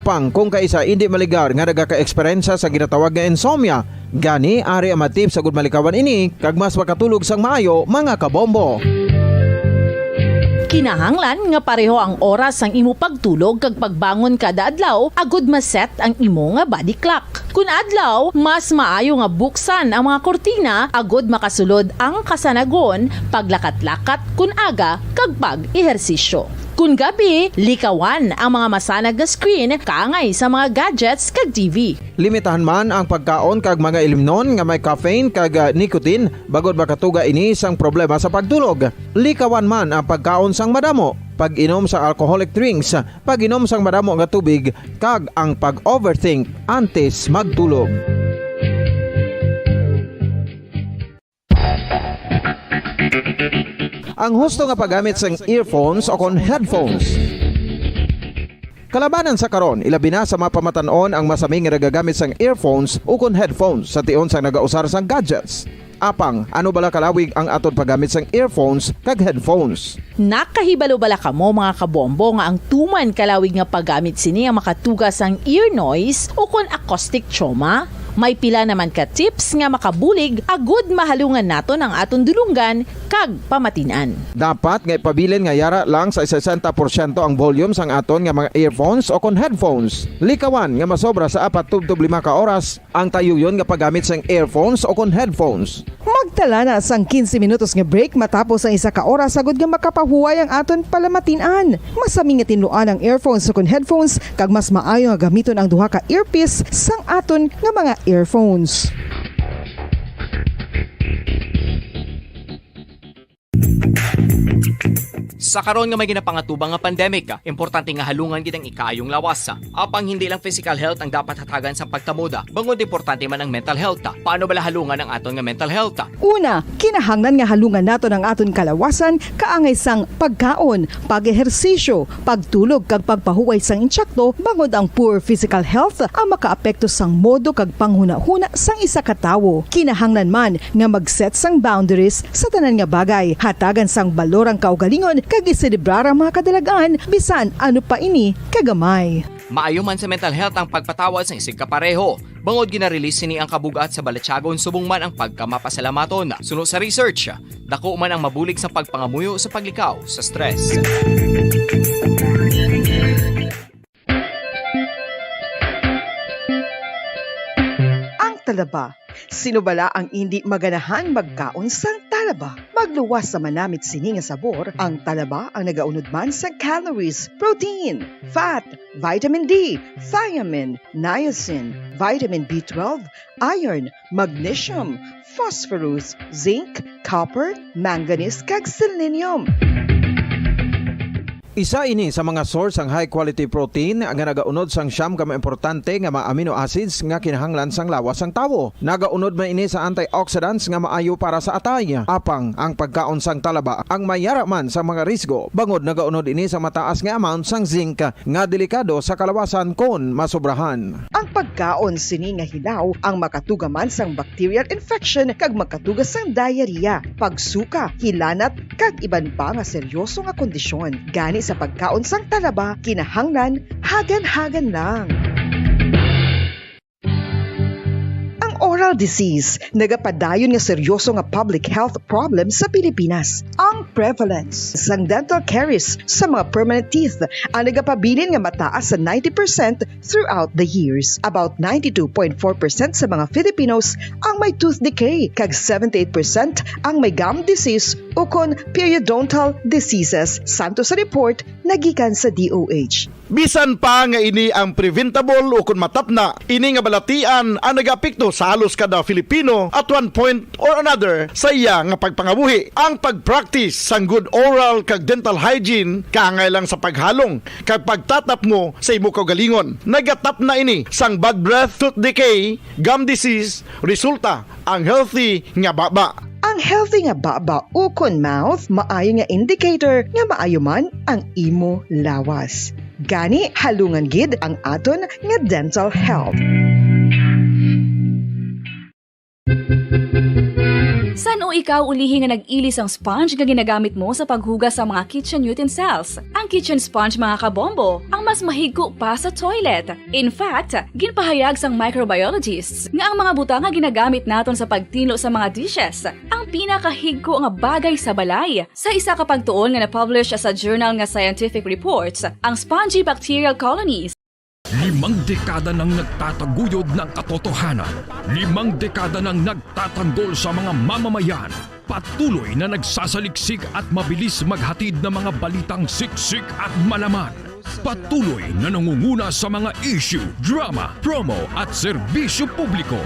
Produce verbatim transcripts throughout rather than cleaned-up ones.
Apang kung kaisa indi maligar nga nagaka-eksperyensya sa ginatawag nga insomnia, gani ari ang mga tips agud malikawan ini kag mas makatulog sang maayo, mga kabombo. Kinahanglan nga pareho ang oras sang imo pagtulog kag pagbangon kada adlaw agud ma-set ang imo nga body clock. Kun adlaw, mas maayo nga buksan ang mga kurtina agud makasulod ang kasanagon, paglakat-lakat kun aga, kag pag-ehersisyo. Kun gabi, likawan ang mga masanag nga screen kaangay sa mga gadgets kag T V. Limitahan man ang pagkaon kag mga ilimnon nga may caffeine kag, ah, nicotine, bangod makatuga ini sang problema sa pagtulog. Likawan man ang pagkaon sang madamo, pag-inom sa alcoholic drinks, pag-inom sang madamo nga tubig, kag ang pag-overthink antes magtulog. Ang husto nga paggamit sang earphones o kon headphones. Kalabanan sa karon, ilabi na sa mga pamatan-on ang masami nga nagagamit sang earphones o kon headphones sa tion sang nagausar sang gadgets. Apang, ano bala kalawig ang aton paggamit sang earphones kag headphones? Nakahibalo bala kamo, mga kabombo, nga ang tuman kalawig nga paggamit sini ang makatuga sang ear noise o kon acoustic trauma? May pila naman ka tips nga makabulig agud mahalungan naton ang aton dulonggan kag pamatin-an. Dapat nga ipabilin nga yara lang sa sesenta porsyento ang volume sang aton nga mga earphones o kon headphones. Likawan nga masobra sa apat tubtob lima ka oras ang tayuyon nga paggamit sang earphones o kon headphones. Magtala na sang quince minutos nga break matapos ang isa ka oras agud nga makapahuway ang aton palamatin-an. Masami nga tinluan ang earphones o kon headphones, kag mas maayo nga gamiton ang duha ka earpiece sang aton nga mga earphones. Sa karon nga may ginapangatubang nga pandemic, importante nga halungan gid ang ikaayong lawas. Apang hindi lang physical health ang dapat hatagan sa pagtamod, bangod importante man ang mental health. Paano bala halungan ang aton nga mental health? Una, kinahanglan nga halungan naton ang aton kalawasan kaangay sang pagkaon, pag-ehersisyo, pagtulog kag pagpahuway sang insakto, bangod ang poor physical health ang makaapekto sang modo kag panghunahuna sang isa ka tawo. Kinahanglan man nga mag-set sang boundaries sa tanan nga bagay, hatagan sang balor ang kaugalingon kag iselebrar ang mga kadalag-an, bisan ano pa ini kagamay. Maayo man sa mental health ang pagpatawad sang isigkapareho, bangod gina-release sini ang kabug-at sa balatyagon subong man ang pagkamapasalamaton. Suno sa research, dako man ang mabulig sa pagpangamuyo sa paglikaw sa stress. Ang talaba. Sino bala ang indi maganahang magkaon sang talaba? Magluwas sa manamit sini nga sabor, ang talaba ang nagaunod man sa calories, protein, fat, vitamin D, thiamine, niacin, vitamin B twelve, iron, magnesium, phosphorus, zinc, copper, manganese, kag selenium. Isa ini sa mga source sang high quality protein nga nagaunod sang siyam ka mga importante nga mga amino acids nga kinahanglan sang lawas sang tawo. Nagaunod man ini sa antioxidants nga maayo para sa atay. Apang ang pagkaon sang talaba ang may yara man sa mga risgo, bangod nagaunod ini sa mataas nga amount sang zinc nga delikado sa kalawasan kon masobrahan. Ang pagkaon sini nga hilaw ang makatuga man sang bacterial infection kag makatuga sang diarrhea, pagsuka, hilanat, kag iban pa nga seryoso nga kondisyon. Gani sa pagkaon sang talaba, kinahanglan hagan-hagan lang. Ang oral disease nagapadayon nga seryoso nga public health problem sa Pilipinas. Ang prevalence sang dental caries sa mga permanent teeth ang nagapabilin nga mataas sa ninety percent throughout the years. About ninety-two point four percent sa mga Filipinos ang may tooth decay, kag seventy-eight percent ang may gum disease ukon periodontal diseases, santo sa report nga gikan sa D O H. Bisan pa nga ini ang preventable ukon matapna, ini nga balatian ang nagaapekto sa halos kada Filipino at one point or another sa iya nga pagpangabuhi. Ang pag-practice sang good oral kag dental hygiene kaangay lang sa paghalong kag pagtatapmo sa imo kaugalingon. Nagatapna ini sang bad breath, tooth decay, gum disease, resulta ang healthy nga baba. Ang healthy nga baba ukon mouth maayo nga indicator nga maayo man ang imo lawas. Gani, halungan gid ang aton nga dental health. San-o Ikaw ulihi nga nag-ili sang sponge nga ginagamit mo sa paghugas sa mga kitchen utensils. Ang kitchen sponge, mga kabombo, ang mas mahigko pa sa toilet. In fact, ginpahayag sang microbiologists nga ang mga butang nga ginagamit naton sa pagtinlo sa mga dishes ang pinakahigko nga bagay sa balay. Sa isa ka pagtuon nga na-publish sa journal nga Scientific Reports, ang spongy bacterial colonies Limang dekada nang nagtataguyod ng katotohanan. Limang dekada nang nagtatanggol sa mga mamamayan. Patuloy na nagsasaliksik at mabilis maghatid ng mga balitang siksik at malaman. Patuloy na nangunguna sa mga issue, drama, promo at serbisyo publiko.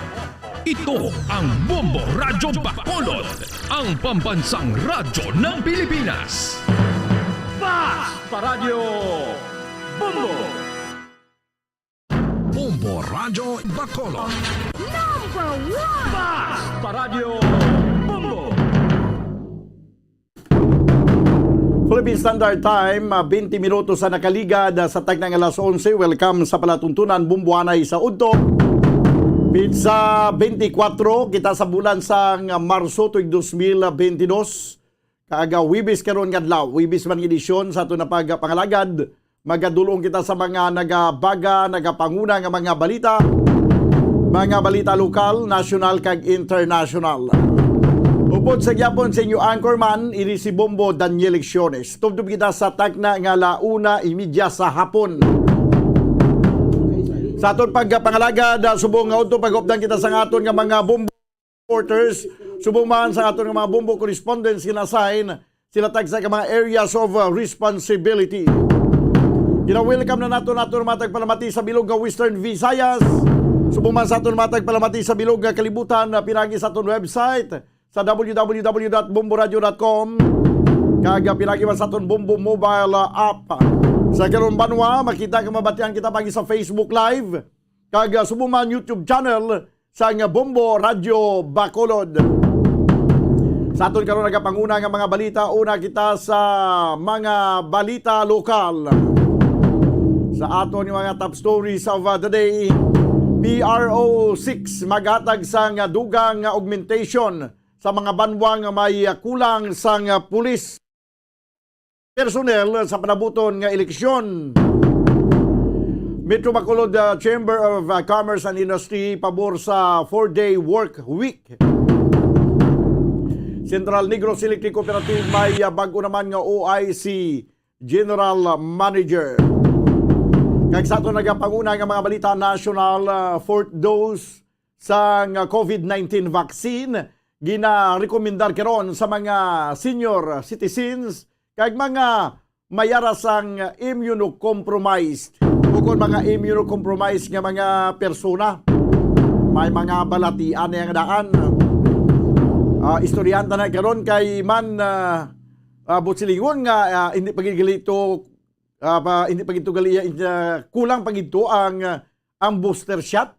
Ito ang Bombo Radyo Bacolod, ang pambansang radyo ng Pilipinas. Fast Paradyo Bombo! Bombo Radyo Bacolod. Number one! Fast Paradyo Bombo! Philippine Standard Time, ah, twenty minutos sa nakaligad, ah, sa tagna nga alas onse. Welcome sa palatuntunan, Bombo Anay sa udto. Pizza twenty-four, kita sa bulan sang Marso tuig dos mil bentidós. Kag, ah, Huwebes karon nga adlaw, Huwebes man nga edisyon sa aton nga pagpangalagad. Magadulong kita sa mga nagabaga, nagapanguna nga mga balita. Mga balita lokal, nasyonal, kag internasyonal. Upod sa gyapon sa inyo anchorman, ini si Bombo Daniel Lecciones. Tubtob kita sa tagna nga ala una y media sa hapon. Sa aton pagpangalagad, ah, subong nga udto, pag-updan kita sa aton nga mga Bombo reporters, subong man sa aton nga mga Bombo correspondents nga na-assign sila tagsa ka mga areas of, uh, responsibility. Gina-welcome na naton aton mga tagpalamati sa bilog nga Western Visayas, subong man sa aton mga tagpalamati sa bilog nga kalibutan, na pinagi sa aton website sa w w w dot bombo radio dot com, kag, uh, pinagi man sa aton Bombo mobile, uh, app. Sa karon banwa, makita kag mabatian kita pagi sa Facebook Live, kag, uh, subong man YouTube channel sang Bombo Radyo Bacolod. Sa aton karon nagapanguna nga mga balita, una kita sa mga balita lokal. Sa aton nga mga top stories of, uh, the day, P R O six maghatag sang dugang nga augmentation sa mga banwa nga may, uh, kulang sang, uh, pulis personnel sa panabuton nga eleksyon. Metro Bacolod, uh, Chamber of, uh, Commerce and Industry pabor sa four-day work week. Central Negros Electric Cooperative may, uh, bag-o naman nga O I C General Manager. Kag sa aton nagapanguna nga mga balita national, uh, fourth dose sang COVID nineteen vaccine, ginarekomendar karon sa mga senior citizens kag mga may ara sang immunocompromised, ukon mga immunocompromised nga mga persona. May mga balatian na nga daan. Ah, istoryahan ta na karon kay man, ah, ah, buot silingon nga, ah, hindi pa gid gali to, ah, pa, hindi pa gid to gali, ah, kulang pa gid to ang, ah, ang booster shot.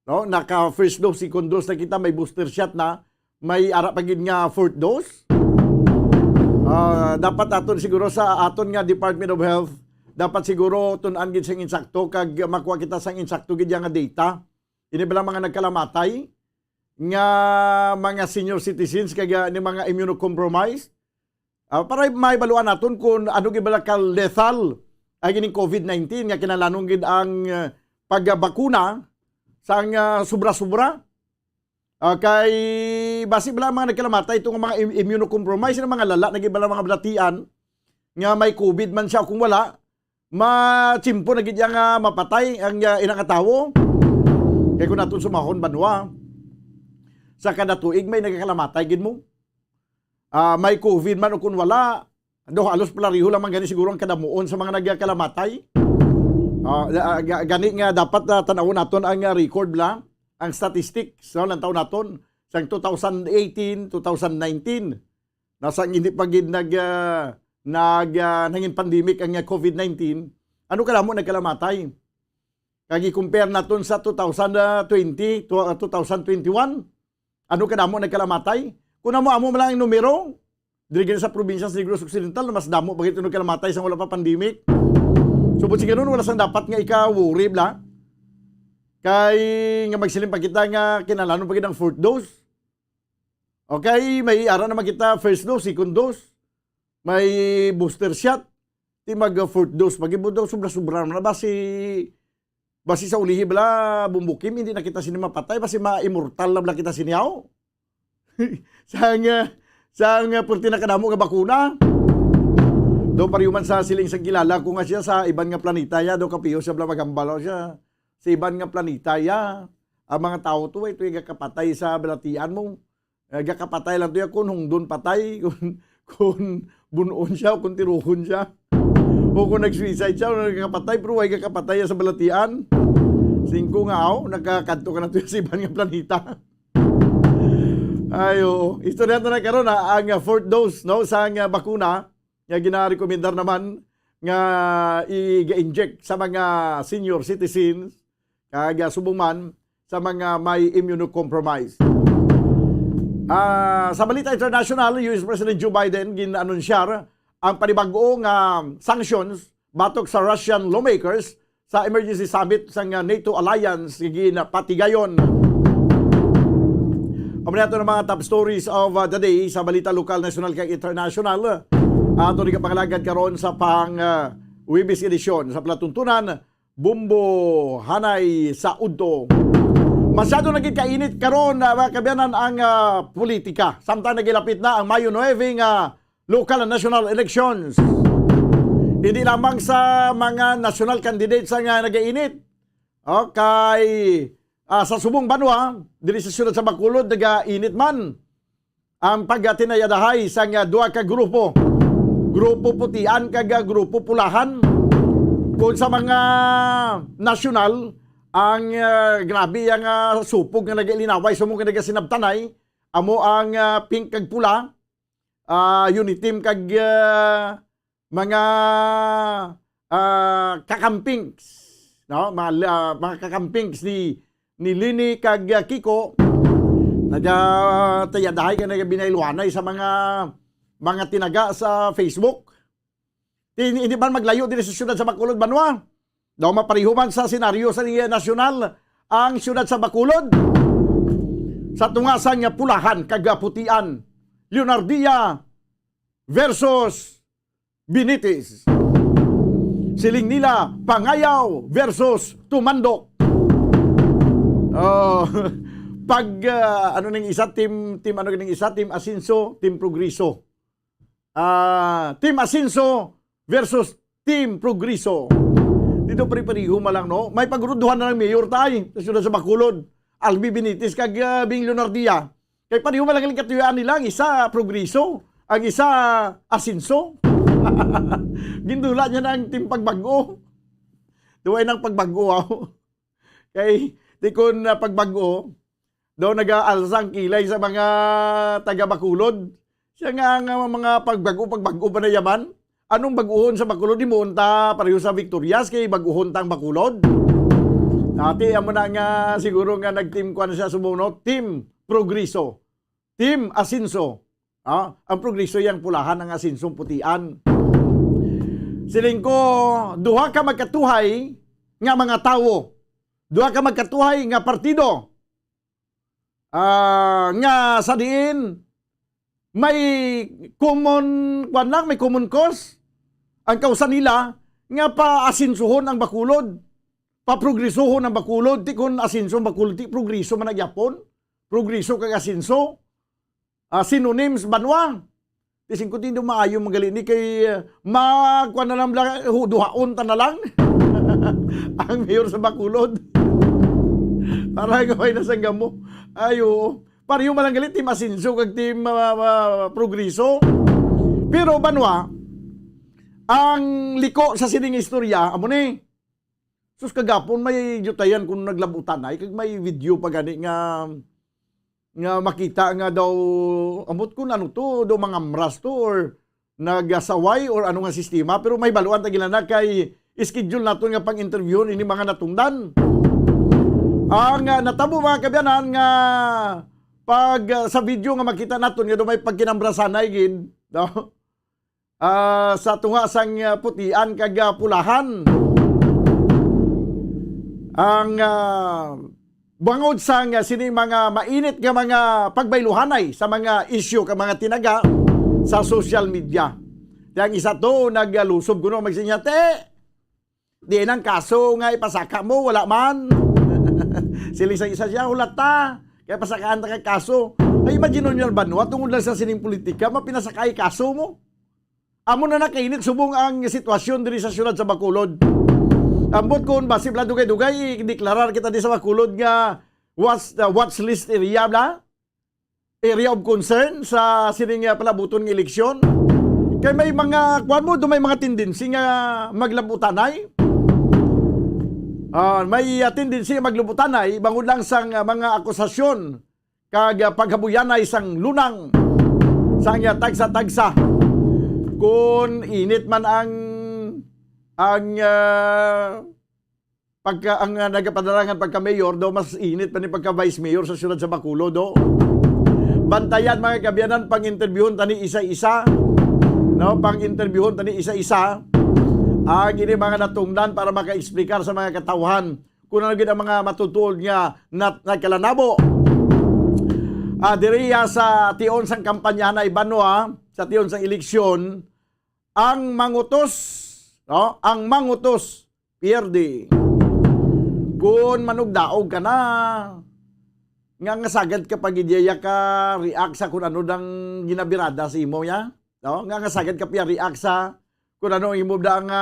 No? Naka first dose, second dose na kita, may booster shot na, may ara pa gid nga fourth dose. Ah, dapat aton siguro sa aton nga Department of Health, dapat siguro tun-an gid sang insakto kag makuha kita sang insakto gid nga data. Ini bala mga nagkalamatay nga mga senior citizens kag, ah, ni mga immunocompromised, ah, para mahibaluan naton kung ano gid bala ka lethal ang ining COVID nineteen nga kinahanglanon gid ang, ah, pagbakuna sang, ah, sobra-sobra. Ah, kay basi bala mga nagkalamatay, itong mga im-, immunocompromised, nga mga lala na gid bala mga balatian nga may COVID man siya kung wala, matsimpo na gid iya nga mapatay ang, ah, ina nga tawo. Kay kung naton sumahon banwa, sa kada tuig may nagakalamatay gid mo. Ah, may COVID man o kung wala, do halos palareho lang man gani siguro ang kadamuon sa mga nagakalamatay. Ah, ah, ga-, gani nga dapat, ah, tan-awon naton ang, ah, record bala, ang statistics, no, lang taon naton sang two thousand eighteen, two thousand nineteen. Nasa hindi pa gid nag, ah, nag, ah, nangin pandemic ang, ah, COVID nineteen, ano kadamo nagkalamatay? Kag i-compare naton sa two thousand twenty to, ah, two thousand twenty-one, ano kadamo nagkalamatay? Kung amo-amo man lang ang numero, diri gid sa probinsya sa Negros Occidental, mas damo pa gid nagkalamatay sang wala pa pandemic. So, buot silingon, wala sang dapat nga ika-worry bala. Kay nga magsiling pa kita nga kinahanglanon pa gid ang fourth dose. Okay, may ara naman kita first dose, second dose, may booster shot, di mag uh, fourth dose. Pag ibo daw sobra-sobra na, basi, basi sa ulihi bala, bumbukim, hindi na kita sini mapatay, basi ma-immortal na bala kita sini, aw. Sang, uh, sang uh, purti na kadamo nga bakuna. Do parihuman sa siling sa kilala ko nga siya sa iban nga planeta ya, do kapiyo siya bala maghambal siya. Sa iban nga planeta ya, ang mga tawo to, ito yung kapatay sa balatian mo. Eh, gakapatay lang to ya kung hungdon patay, kung, kung bunuon siya o kung tiruhon siya. O kung nag-suicide siya o nagkapatay, pero way gakapatay sa balatian. Singko nga, aw, nakakadto ka na to sa iban nga planeta. Ay, oo. Istorya to na karon, ha, ang uh, fourth dose, no, sa uh, bakuna nga ginarekomendar naman nga i-inject sa mga senior citizens kag uh, subong man sa mga may immunocompromised. Ah, sa balita international, U S President Joe Biden gin-anunsyar ang panibag-o nga sanctions batok sa Russian lawmakers sa emergency summit sang uh, NATO alliance nga ginapatigayon. Amo na ato ang mga top stories of uh, the day sa balita lokal, national kag international. Ato ni kapangalagad karon sa pang uh, Webis edisyon sa palatuntunan, Bumbo Hanay sa Udto. Masyado na gid kainit karon, uh, mga kaabyanan, ang uh, politika. Samtang nagilapit na ang Mayo nuebe nga local and national elections. Hindi lamang sa mga national candidates ang uh, nagainit. Okay, ah, sa subong banwa, diri sa siyudad sa Bacolod, nagainit man ang pagtinayadahay sang ah, duha ka grupo. Grupo putian kag ah, grupo pulahan. Kung sa mga nasyonal, ang ah, grabe ang ah, supog nga nagalinaway, subong nga nagasinabtanay, amo ang ah, pink kag pula, ah, uniteam kag ah, mga ah, kakampings, no? Mga, ah, mga kakampings ni, ni Lini kag ah, Kiko, nagatayadahay ka, nagabinayluanay sa mga, mga tinaga sa Facebook. Di, hindi man maglayo diri sa siyudad sa Bacolod, banwa. Daw mapareho man sa senaryo sa linya nasyonal ang siyudad sa Bacolod. Sa tunga sang pulahan kag putian, Leonardia versus Benitez. Siling nila, Pangayaw versus Tumandok. Oh, pag ah, ano ning isa, team, team ano ning isa, team Asenso, team Progreso. Ah, team Asenso versus team Progreso. Dito pare-pareho man lang, no? May pagruduhan na ng mayor, tay, sa siyudad sa Bacolod. Albi Benitez kag ah, Bing Leonardia. Kay pareho man lang ang katuyuan nila, ang isa Progreso, ang isa Asenso. Gindula niya na ang team Pagbago. Duway nang Pagbago, aw. Kay di kon ah, Pagbago, daw nag-aalsa ang kilay sa mga taga Bacolod. Siya nga ang ah, mga Pagbago, Pagbago pa na yaman. Anong baguhon sa Bacolod? Di mo unta pareho sa Victorias kay baguhon tang Bacolod. Dati amo na nga siguro nga nag-team kwan siya, subong, no? Team Progreso. Team Asenso. Ah, ang Progreso yang pulahan, ang Asenso putian. Siling ko, duha ka magkatuhay nga mga tawo. Duha ka magkatuhay nga partido. Ah, nga sa diin may common, kwan lang, may common cause. Ang kausa nila nga paasensuhon ang Bacolod, paprogresohon ang Bacolod, ti kon asenso ang Bacolod, ti progreso man ang Yapon, progreso kag asenso. Ah, synonyms, banwa. Ti singko, ti maayo man gali ni kay ah, magkuan na lang bala, hu-, duhaon ta na lang ang mayor sa Bacolod. Para gamay na sang gamo. Ay, oo. Pareho man lang gali, Team Asenso kag Team ah, ah, Progreso. Pero banwa, ang liko sa sining istorya, amo ni. Sus, kagapon may yutayan kung naglabutan ay, kag may video pa gani nga, nga makita nga daw, ambot kung ano to, daw mangamras to, or nagasaway, or ano nga sistema, pero may baluan ta ginana kay schedule naton nga pang-interview ini mga natungdan. Ang ah, natabo, mga kaabyanan, nga pag ah, sa video nga makita naton nga daw may pagkinamrasanay gid, no? Ah, sa tunga sang ah, putian kag ah, pulahan. Ang ah, Bangod sa nga sini mga mainit nga mga pagbayluhanay sa mga isyu ka mga tinaga sa social media. Ti ang isa to nagalusob kuno, magsinya, "Te, di nang kaso nga ipasaka mo, wala man." Siling sa isa siya, "Hulata, kay pasakaan ta ka kaso." Ay, imagine niyo, Banwa, tungod lang sa sining politika, mapinasakay kaso mo. Amo na nakainit subong ang sitwasyon diri sa siyudad sa Bacolod. Ambot kon basi bala dugay-dugay, i-deklarar kita di sa Bacolod nga watch, uh, watch list area bala, area of concern sa sining, uh, palabuton nga eleksyon. Kay may mga, kuwan mo, do may mga tendency nga maglabutanay. Ah, may, uh, tendency nga maglabutanay bangod lang sang, uh, mga akusasyon kag, ah, paghabuyanay sang lunang sang, ah, tagsa-tagsa. Kon init man ang, ang, ah, pagka, ang, ah, nagapadalangan pagka-mayor, daw mas init pa ni pagka-vice mayor sa siyudad sa Bacolod, do. Bantayan, mga kaabyanan, pang-interviewon tani isa-isa, no? Pang-interviewon tani isa-isa ang ini mga natungdan para maka-explicar sa mga katawhan kung ano gid ang mga matutuod nga nat-, nagkalanabo. Ah, diri, ah, sa tion sang kampanya na, Banwa, sa tion sang eleksyon, ang mangutos, no? Ang mangutos, pierde. Kung manugdaog ka na, nga, nga sagad ka pag-idea ka react sa kung ano dang ginabirada sa imo, ya? No? Nga, nga sagad ka pa react sa kung ano ang imo da nga,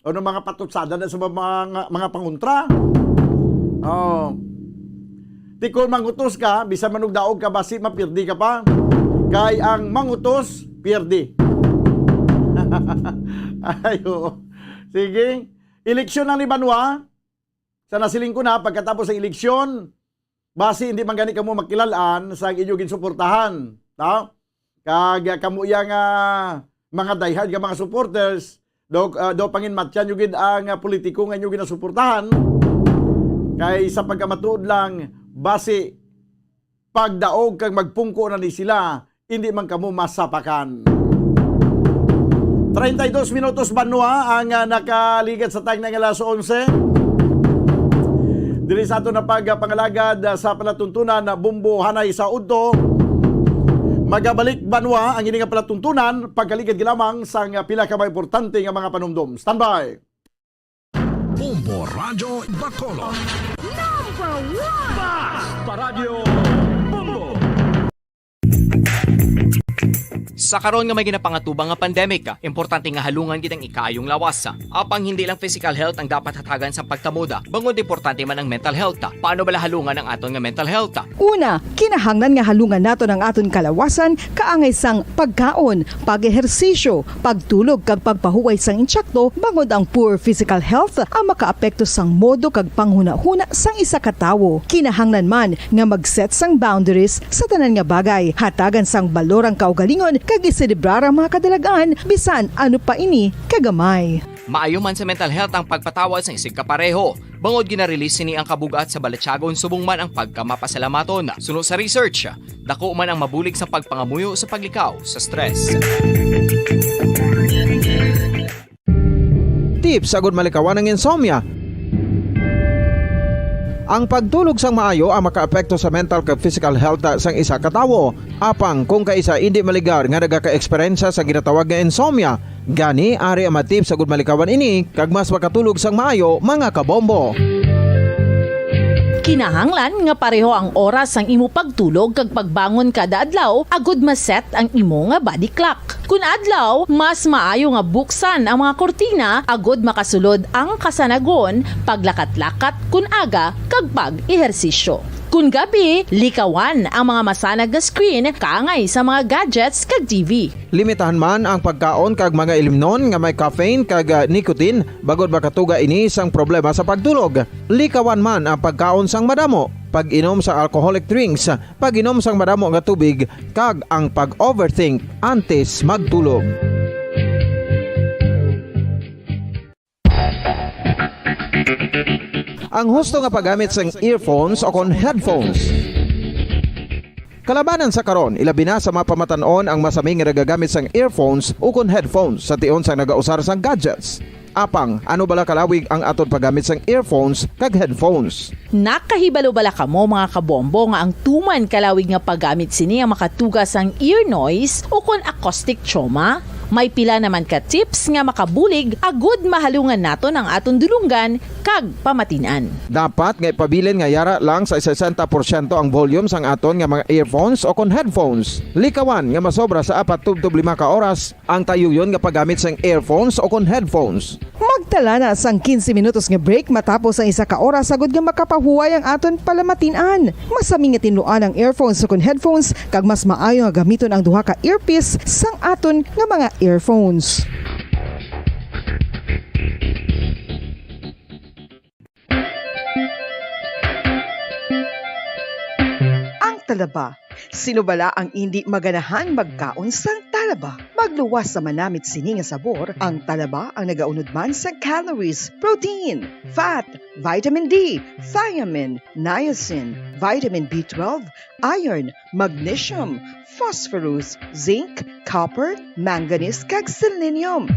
ano, mga patutsada na sa mga, mga pangontra. Oh. Ti kon mangutos ka, bisan manugdaog ka, basi mapirdi ka pa. Kay ang mangutos, pirdi. Ay, oo. Sige. Eleksyon ang ni Banwa. Sa nasiling ko na, pagkatapos sa eleksyon, basi hindi man gani kamo makilalaan sa inyo ginsuportahan, no? Kag, ah, kamo iya nga mga diehard nga mga supporters, do, ah, do panginmatyan nyo gid ang, ah, politiko nga inyo ginasuportahan. Kay sa pagkamatuod lang, basi pagdaog kag magpungko na ni sila, hindi man kamo masapakan. Treinta y dos minutos, Banwa, ang, ah, nakaligad sa tagna nga alas onse. Diri sa ato na pag, ah, pangalagad, ah, sa palatuntunan na Bombo Hanay sa Udto. Magabalik, Banwa, ang ini nga palatuntunan pagkaligad lamang sang, ah, pila ka mga importante nga mga panumdom. Standby. Bombo Radyo Bacolod. Number one! Basta Radyo Bombo! Sa karon nga may ginapangatubang nga pandemic, importante nga halungan gid ang ikaayong lawas. Apang hindi lang physical health ang dapat hatagan sa pagtamod, bangod importante man ang mental health. Paano bala halungan ang aton nga mental health? Una, kinahanglan nga halungan naton ang aton kalawasan kaangay sang pagkaon, pag-ehersisyo, pagtulog kag pagpahuway sang intsakto, bangod ang poor physical health ang makaapekto sang modo kag panghunahuna sang isa ka tawo. Kinahanglan man nga mag-set sang boundaries sa tanan nga bagay. Hatagan sang balor ang kaugalingon kag iselebrar ang mga kadalag-an, bisan ano pa ini kagamay. Maayo man sa mental health ang pagpatawad sang isigkapareho. Bangod gina-release sini ang kabug-at sa balatyagon subong man ang pagkamapasalamaton. Suno sa research, dako man ang mabulig sa pagpangamuyo sa paglikaw sa stress. Tips agud malikawan ang insomnia. Ang pagtulog sang maayo ang makaapekto sa mental kag physical health sang isa ka tawo. Apang kung kaisa indi maligar nga nagaka-eksperyensya sa ginatawag nga insomnia, gani ari ang mga tips agud malikawan ini kag mas makatulog sang maayo, mga kabombo. Kinahanglan nga pareho ang oras sang imo pagtulog kag pagbangon kada adlaw agud ma-set ang imo nga body clock. Kun adlaw, mas maayo nga buksan ang mga kurtina agud makasulod ang kasanagon, paglakat-lakat kun aga, kag pag-ehersisyo. Kun gabi, likawan ang mga masanag nga screen kaangay sa mga gadgets kag T V. Limitahan man ang pagkaon kag mga ilimnon nga may caffeine kag, ah, nicotine, bangod makatuga ini sang problema sa pagtulog. Likawan man ang pagkaon sang madamo, pag-inom sa alcoholic drinks, pag-inom sang madamo nga tubig, kag ang pag-overthink antes magtulog. Ang husto nga paggamit sang earphones o kon headphones. Kalabanan sa karon, ilabi na sa mga pamatan-on ang masami nga nagagamit sang earphones o kon headphones sa tion sang nagausar sang gadgets. Apang, ano bala kalawig ang aton paggamit sang earphones kag headphones? Nakahibalo bala kamo, mga kabombo, nga ang tuman kalawig nga paggamit sini ang makatuga sang ear noise ukon acoustic trauma? May pila naman ka tips nga makabulig agud mahalungan naton ang aton dulonggan kag pamatin-an. Dapat nga ipabilin nga yara lang sa sesenta porsyento ang volume sang aton nga mga earphones ukon headphones. Likawan nga masobra sa apat tubtob lima ka oras ang tayuyon nga paggamit sang earphones ukon headphones. Magtala na sang quince minutos nga break matapos ang isa ka oras, agud nga makapahuway ang aton palamatin-an. Masami nga tinluan ang earphones ukon headphones, kag mas maayo nga gamiton ang duha ka earpiece sang aton nga mga earphones. Ang talaba. Sino bala ang indi maganahan magkaon sang talaba? Magluwas sa manamit sini nga sabor, ang talaba ang nagaunod man sa calories, protein, fat, vitamin D, thiamine, niacin, vitamin B twelve, iron, magnesium, phosphorus, zinc, copper, manganese, kag selenium.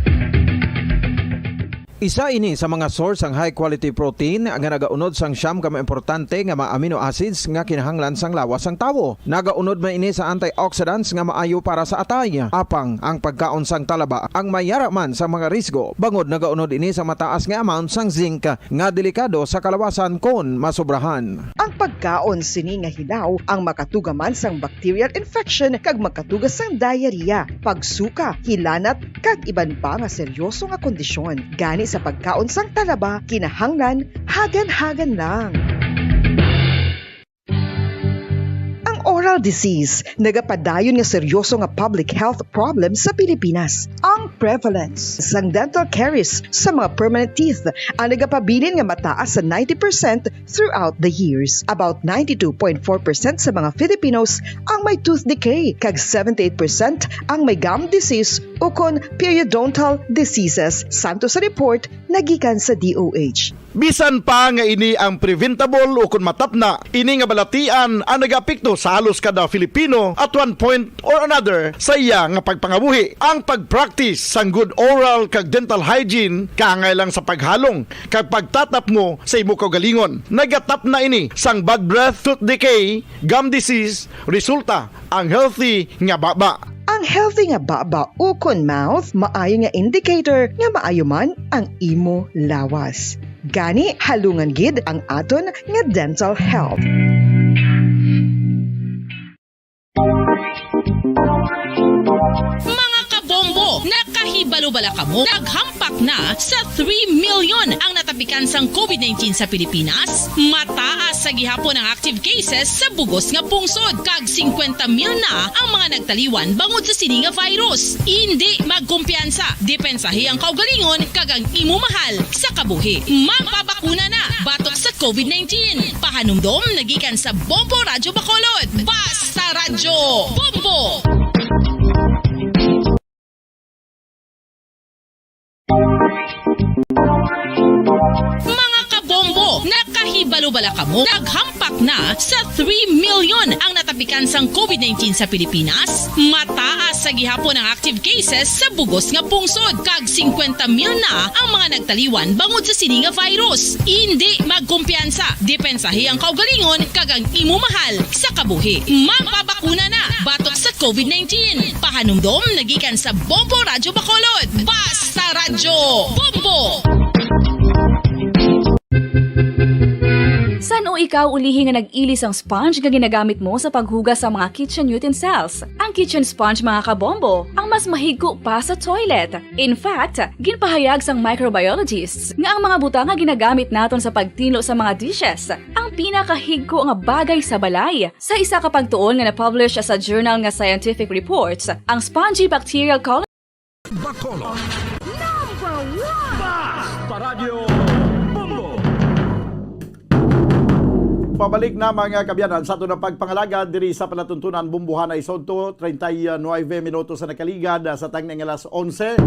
Isa ini sa mga source sang high quality protein nga nagaunod sang siyam ka mga importante nga mga amino acids nga kinahanglan sang lawas sang tawo. Nagaunod man ini sa antioxidants nga maayo para sa atay. Apang ang pagkaon sang talaba ang mayara man sa mga risgo, bangod nagaunod ini sa mataas nga amount sang zinc nga delikado sa kalawasan kon masobrahan. Ang pagkaon sini nga hilaw ang makatuga man sang bacterial infection kag makatuga sang diarrhea, pagsuka, hilanat, kag iban pa nga seryoso nga kondisyon. Gani sa pagkaon sang talaba, kinahanglan hagan-hagan lang. Ang oral disease nagapadayon nga seryoso nga public health problem sa Pilipinas. Ang prevalence sang dental caries sa mga permanent teeth ang nagapabilin nga mataas sa ninety percent throughout the years. About ninety-two point four percent sa mga Filipinos ang may tooth decay, kag seventy-eight percent ang may gum disease ukon periodontal diseases, santo sa report nga gikan sa D O H. Bisan pa nga ini ang preventable ukon matapna, ini nga balatian ang nagaapekto sa halos kada Filipino at one point or another sa iya nga pagpangabuhi. Ang pag-practice sang good oral kag dental hygiene kaangay lang sa paghalong kag pagtatapngo sa imo kaugalingon. Nagatapna ini sang bad breath, tooth decay, gum disease, resulta ang healthy nga baba. Ang healthy nga baba ukon mouth maayo nga indicator nga maayo man ang imo lawas. Gani, halungan gid ang aton nga dental health. Mga kabombo, nakahibalo bala kamo? Naghampak na sa three million ang natapikan sang COVID nineteen sa Pilipinas. Mataas sa gihapon ang active cases sa bugos nga pungsod, kag singkwenta mil na ang mga nagtaliwan bangod sa sini nga virus. Indi magkumpiyansa, depensahi ang kaugalingon kag ang imo mahal sa kabuhi. Magpabakuna na batok sa COVID nineteen. Pahanumdom nagikan sa Bombo Radyo Bacolod. Basta Radyo Bombo! Mga kabombo, nakahibalo bala kamo? Naghampak na sa three million ang natapikan sang COVID nineteen sa Pilipinas. Mataas sa gihapon ang active cases sa bugos nga pungsod, kag singkwenta mil na ang mga nagtaliwan bangod sa sini nga virus. Indi magkumpiyansa, depensahi ang kaugalingon kag ang imo mahal sa kabuhi. Magpabakuna na batok sa COVID nineteen. Pahanumdom nagikan sa Bombo Radyo Bacolod. Basta Radyo Bombo! San-o ikaw ulihi nga nag-ili sang sponge nga ginagamit mo sa paghugas sa mga kitchen utensils? Ang kitchen sponge, mga kabombo, ang mas mahigko pa sa toilet. In fact, ginpahayag sang microbiologists nga ang mga butang nga ginagamit naton sa pagtinlo sa mga dishes ang pinakahigko nga bagay sa balay. Sa isa ka pagtuon nga na-publish sa journal nga Scientific Reports, ang spongy bacterial colony Bacolod. Number one! Basta Radyo Bombo! Pabalik na, mga kaabyanan, sa aton nga pagpangalagad diri sa palatuntunan Bombohanay Sodto, treinta y nueve minutos sa nakaligad, ah, sa tangni nga alas onse.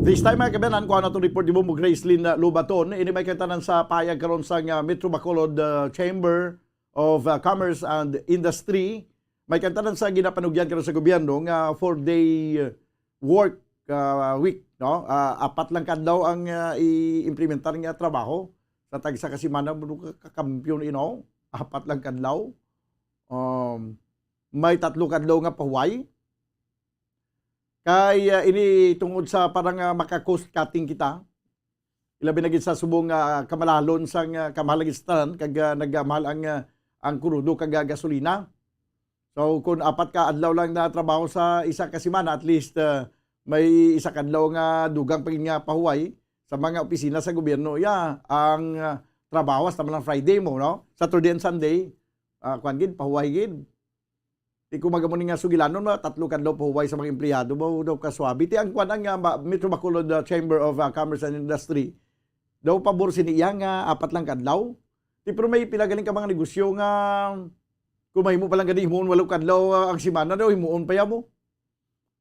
This time, mga kaabyanan, kuha na itong report ni Bombo Gracelyn, ah, Lubaton. Ini may kantanan sa pahayag karon sa, ah, Metro Bacolod, ah, Chamber of, ah, Commerce and Industry. May kantanan sa ginapanugyan karon sa gobyerno nga four-day, ah, work, ah, week. no? Ah, apat lang ka adlaw ang, ah, i-implementar nga trabaho sa tagsa ka semana, bro, ka, ka kampiyon, you know? Apat lang ka adlaw. Um, may tatlo ka adlaw nga pahuway. Kay, ah, ini tungod sa parang, ah, maka-cost cutting kita. Ilabi na gid sa subong nga kamahalon sang, ah, kamahal gid sa tanan, kag, ah, nagmahal ang, ah, ang krudo kag, ah, gasolina. So, kung apat ka adlaw lang na trabaho sa isa ka semana, at least, ah, may isa ka adlaw nga dugang pa gid nga pahuway sa mga opisina sa gobyerno. Ya, ang, ah, trabaho hasta man lang Friday mo, no? Saturday and Sunday, ah, kuwan gid, pahuway gid. Di ko magamo ni nga sugilanon, mga tatlo ka adlaw pahuway sa mga empleyado, ba, daw kaswabe. Ti ang kuwan, ang, ah, ba-, Metro Bacolod, ah, Chamber of, ah, Commerce and Industry, daw pabor sini iya nga apat lang ka adlaw. Ti pero may pila galing ka mga negosyo nga kung mahimo pa lang gani himuon walo ka adlaw, ah, ang semana, daw himuon pa ya mo.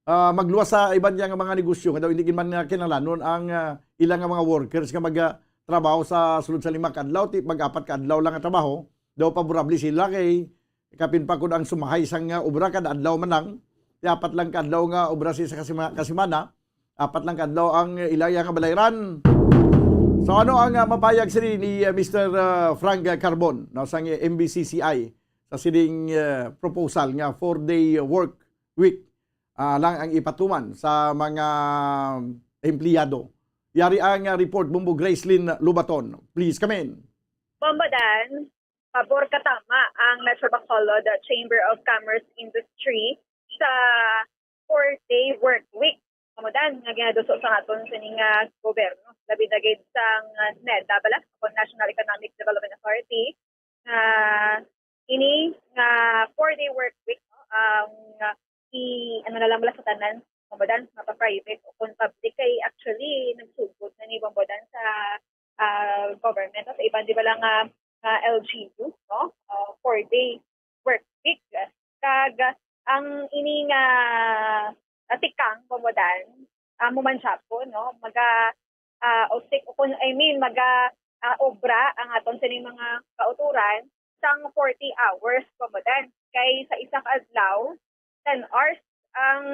Ah, magluwas sa iban niya nga mga negosyo nga daw hindi gid man nga kinahanglanon ang, ah, ila nga mga workers nga mag, ah, trabaho sa sulod sa lima ka adlaw, ti mag-apat ka adlaw lang nga trabaho, daw paborable sila kay kapin pa kun ang sumahay sang, ah, obra kada adlaw man lang, ti apat lang ka adlaw nga obra sa isa ka sema-, ka semana, apat lang ka adlaw ang ila iya nga balayran. So ano ang, ah, mapayag sini ni, ah, Mister, ah, Frank Carbon, no, sang M B C C I sa sining, ah, proposal nga four-day work week, ah, lang ang ipatuman sa mga empleyado. Yari ang, ah, report, Bumbo Gracelyn Lubaton. Please come in. Bombo Dan, pabor ka tama ang Metro Bacolod Chamber of Commerce Industry sa four-day work week. Bombo Dan, nga ginaduso sa aton sining, ah, gobyerno. Labi na gid sang, ah, NEDA bala, o National Economic Development Authority, nga ini nga four-day work week, no, ang, ah, i-, ano na lang bala sa tanan, Bombo Dan, mapa-private o kung public, kay actually nagsugod na ni Bombo Dan sa, ah, government, no, sa iban di bala nga, nga L G U, no? Ah, four-day work week. Kag ang ini nga, ah, tikang, Bombo Dan, amo man siya po, no? Maga, ah, o sik-, o kun-, I mean, maga, ah, obra ang aton sining mga kautoran sang forty hours, Bombo Dan. Kay sa isa ka adlaw, ten hours ang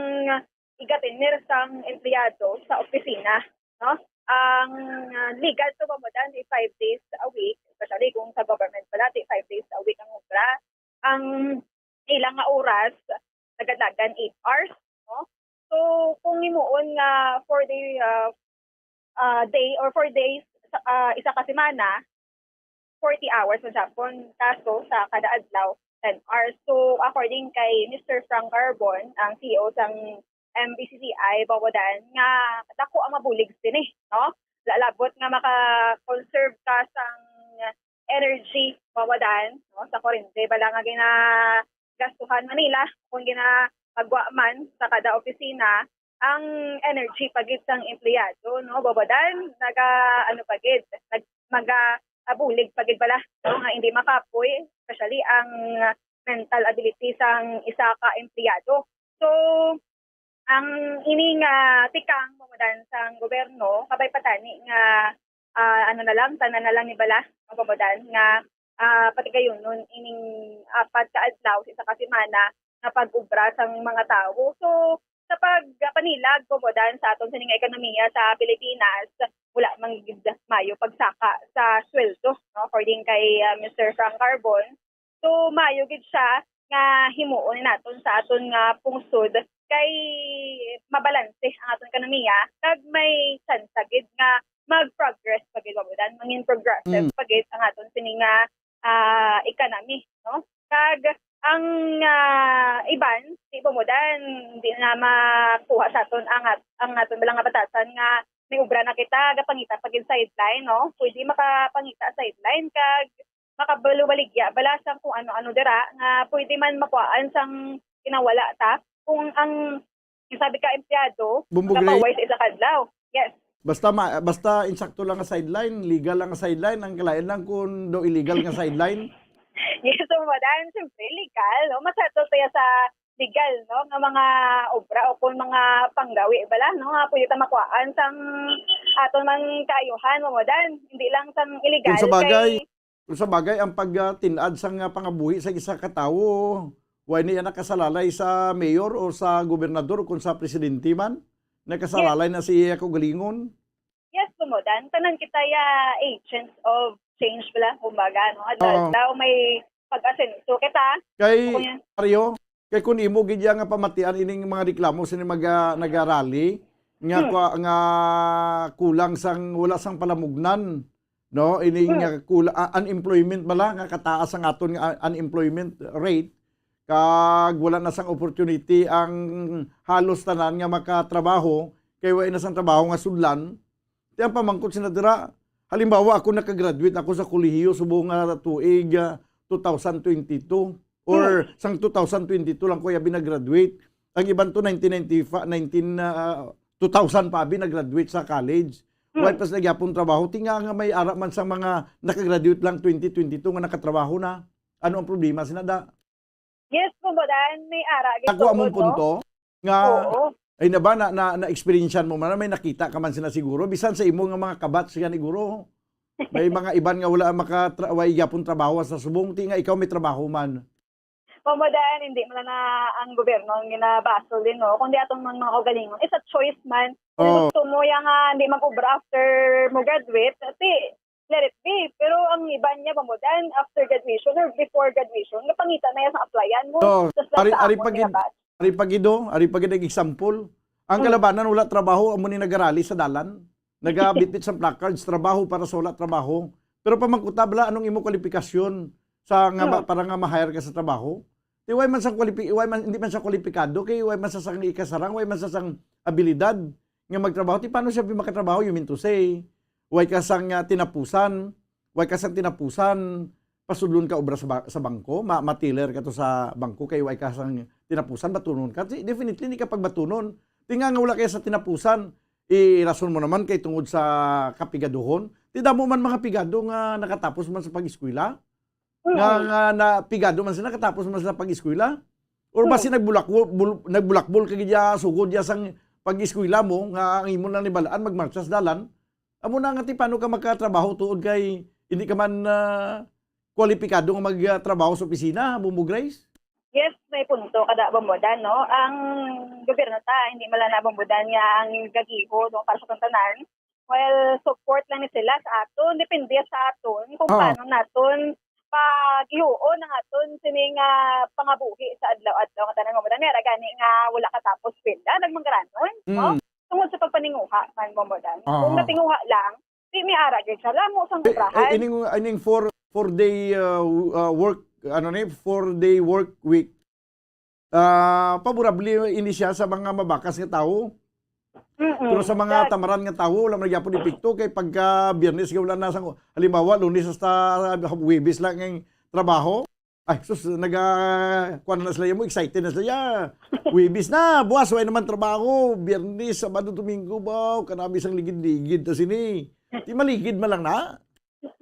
igatener sang empleyado sa opisina, no? Ang, ah, legal to, Bombo Dan, di five days a week, especially kung sa government pala, di five days a week ang obra. Ang ilang nga oras, lagad-lagan eight hours, no? So, kung himuon nga four day, ah, ah, day or four days sa, ah, isa ka semana, forty hours man siya pon. Kaso sa kada adlaw, ten hours. So, according kay Mister Frank Carbon, ang C E O sang M B C C I, Bombo Dan, nga dako ang mabulig sini, no? Lalabot nga maka-conserve ka sang energy, Bombo Dan, no? Sa kurente bala nga ginagastuhan man nila, kung ginapagwa man sa kada opisina, ang energy pa gid sang empleyado, no? Bombo Dan, naga, ano pa gid, nag-, maga, ah, bulig pa gid bala, no? Nga hindi makapoy, especially ang mental ability sang isa ka empleyado. So, ang ini nga tikang, Bombo Dan, sang gobyerno, kabay pa tani nga, ah, ano na lang, tanan na lang ni bala, Bombo Dan, nga, ah, patigayunon ining apat ka adlaw sa isa ka semana nga pag-obra sang mga tawo. So, sa pagpanilag, Bombo Dan, sa aton sini nga ekonomiya sa Pilipinas, wala man gid maayo pagsaka sa sweldo, no? According kay, ah, Mister Frank Carbon, so, maayo gid siya nga himuon naton sa aton nga pungsod kay mabalanse ang aton ekonomiya kag may tsansa gid nga mag-progress pa gid, Bombo Dan, mangin progressive Mm. pa gid ang aton sini nga, ah, economy, no? Kag ang, ah, iban, di, Bombo Dan, di na makuha sa aton ang at-, ang aton bala nga batasan nga may obra na kita, gapangita pa gid sideline, no? Pwede makapangita sideline kag makabalubaligya bala sang kung ano-ano dira nga pwede man makuhaan sang ginawala ta kung ang, yung sabi ka, empleyado Bumbo Gray. Magapaway sa isa ka adlaw. Yes. Basta ma-, basta insakto lang nga sideline, legal lang nga sideline, ang kalain lang kung do illegal nga sideline. Yes, so, Bombo Dan, siyempre, legal, no? Masettle tayo sa legal, no, nga mga obra o kung mga panggawi bala, no, nga pwede ta makuhaan sang aton man kaayuhan, Bombo Dan, hindi lang sang illegal. Kung sa bagay, kay kung sa bagay, ang pagtin-ad sang, ah, pangabuhi sa isa ka tawo, wa ni nakasalalay sa mayor o sa gobernador o kung sa presidente man. Nakasaralay na sa iya kaugalingon. Yes, Bombo Dan. Tanan kita ya agents of change bala, kumbaga, no? Adlaw, Oo. adlaw may pag-asenso kita. Kay, Kung yan Mario, kay kun imo gid ya nga pamatian ining mga reklamo sini mga nagarally nga Hmm. kwa-, nga kulang sang, wala sang palamugnan, no? Ini Hmm. nga kula-, ah, unemployment bala nga kataas ang aton nga, ah, unemployment rate, kag wala na sang opportunity ang halos tanan nga makatrabaho, kay wala na sang trabaho nga sudlan. Ti ang pamangkot sina dira, halimbawa, ako nakagraduate ako sa kolehiyo subong nga tuig, ah, two thousand twenty-two, or Hmm. sang two thousand twenty-two lang ko abi nag-graduate. Ang iban to nineteen ninety-five, nineteen, ah, two thousand pa abi nag-graduate sa college. Hmm. Wala pa sila gyapon trabaho. Ti nga, nga may ara man sa mga nakagraduate lang twenty twenty-two nga nakatrabaho na. Ano ang problema sina da? Yes, Bombo Dan, may ara gid Ako among tuod, no? punto nga, Oo. ay na ba, na, na, na-experiencean mo man, may nakita ka man sila siguro, bisan sa imo nga mga kabatch siya ni guro. May mga iban nga wala makatra-, way gyapon trabaho sa subong, ti nga ikaw may trabaho man. Bombo Dan, hindi man na ang gobyerno ang ginabasol din, no? Kundi atong mga, mga kaugalingon. It's a choice man. Kung Oh. gusto mo yang, ah, hindi mag-obra after mo graduate, ti, let it be. Pero ang iban niya, Bombo Dan, after graduation or before graduation, napangita na yan sa applyan mo. So, Just like ari, sa ari amon, pagid, nga batch. ari pagido, ari pagid ang example. Ang Mm. kalabanan, wala trabaho, amo ni nagarali sa dalan. Nagabitbit sa placards, trabaho para sa wala trabaho. Pero pamangkuta bala, anong imo kwalifikasyon sa nga ma-, Mm. para nga ma-hire ka sa trabaho? Ti way man sa kwalipi-, way man, hindi man siya kwalipikado, kay way man sa sang ikasarang, way man sa sang abilidad nga magtrabaho. Ti paano siya makatrabaho? You mean to say, way ka sang, ah, tinapusan, way ka sang tinapusan, pasudlon ka obra sa ba-, sa bangko, ma-, ma-teller ka to sa bangko, kay way ka sang tinapusan, batunon ka. Ti, definitely, hindi ka pagbatunon. Ti nga nga wala kaya sa tinapusan, i-, rason mo naman kay tungod sa kapigaduhon. Ti damo man mga pigado nga nakatapos man sa pag-eskwela. Nga, Mm. nga na pigado man sila, katapos man sila pag-eskwela. Or basi Mm. nagbulakbol, bul-, nagbulakbol ka gid ya, sugod ya sang pag-eskwela mo, nga ang imo lang nibalaan, magmarcha sa dalan. Amo na nga ti, paano ka makatrabaho tuod kay hindi ka man, ah, kwalipikado nga magtrabaho sa opisina, Bombo Grace? Yes, may punto ka da, Bombo Dan, no? Ang gobyerno ta, hindi man lang na, Bombo Dan, nga ang gagiho, no, para sa tanan. Well, support lang ni sila sa aton. Depende sa aton kung Oo. paano naton pagihuon ang aton sini nga pangabuhi sa adlaw-adlaw nga tanan, Bombo Dan. May ara gani nga wala katapos pilda, nagmanggaranon, no? Mm. Tungod sa pagpaninguha man, Bombo Dan. Oo. Kung natinguha lang, di may ara gyud siya. Lamo sang Eh, obrahan. eh, ining, ining four, four day, uh, w-, uh, work, ano ni, four day work week, ah, favorable ini siya sa mga mabakas nga tawo. Mm-mm. Pero sa mga Yes. tamaran nga tawo, wala man gyapon epekto kay pagka Biyernes nga wala na sang, halimbawa, Lunes hasta Huwebes lang ang trabaho. Ay, sus, naga-, kuwan na sila mo, excited na sila. Huwebes na, buwas, wala naman trabaho. Biyernes, Sabado, Domingo, baw, kanabi sang ligid-ligid ta sini. Ti maligid man lang na.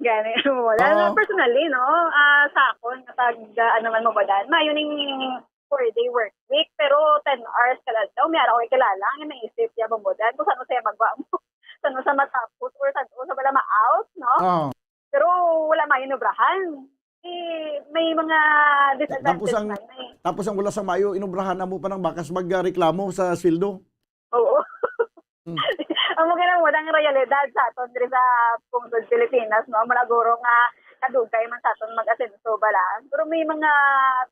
Gani, wala. Oo. Personally, no, ah, sa akon, kapag, ah, ano man, Bombo Dan, maayo ning four-day work week, pero ten hours kada adlaw, may ara ko kilala nga naisip niya, Bombo Dan, kung saan siya magwa mo, saan siya matapos, or saan siya bala ma-out, no? Oo. Pero wala may inobrahan. Eh, may mga Tapos disadvantage ang, man, eh. tapos ang wala sa maayo, inobrahan na mo pa ng bakas magreklamo sa sweldo. Oo. Hmm. Amo gani, Bombo Dan, ang realidad sa aton diri sa pungsod Pilipinas, no? Mura guro nga kadugay man sa aton mag-asenso bala. Pero may mga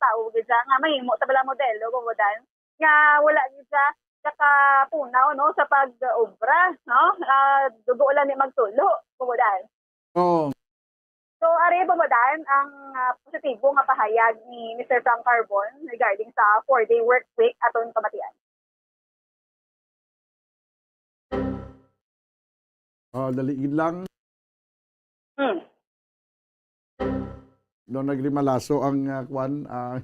tawo gid siya nga mahimo ta bala modelo, Bombo Dan, nga wala gid siya nakapunaw, no, sa pag-obra, no? Ah, dugo lang ni magtulo, Bombo Dan. Oo. So, ari, Bombo Dan, ang, ah, positibo nga pahayag ni Mister Frank Carbon regarding sa four-day work week aton pamatian. Ah, dali gid lang. Hmm. No, nagrimalaso ang, ah, kwan, ah,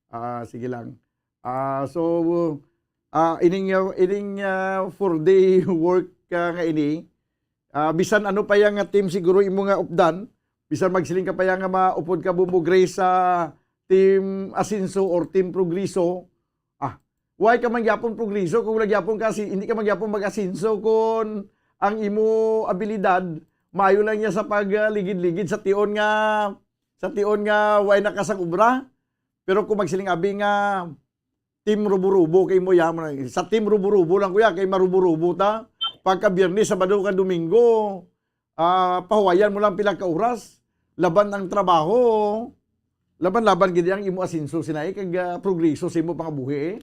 ah, sige lang. Ah, so, ah, ining, ah, ining, ah, four-day work, ah, nga ini, ah, bisan ano pa yang nga team siguro imo nga updan, bisan magsiling ka pa yang nga maupod ka, Bombo Grace, sa Team Asenso or Team Progreso, ah, why ka man gyapon progreso kung wala gyapon ka si-, hindi ka man gyapon mag-asenso kung ang imo abilidad maayo lang niya sa pagligid-ligid sa tion nga, sa tion nga way nakasag-obra? Pero kung magsiling abi nga, Team Rubo-Rubo kay mo ya, mo na, sa Team Rubo-Rubo lang, kuya, kay marubo-rubo ta. Pagka Biyernes, Sabado, ka Domingo, ah, pahuwayan mo lang pila ka oras. Laban ang trabaho, laban-laban gid ang imo asenso, sinai, kag, ah, progreso sa imo pangabuhi, eh.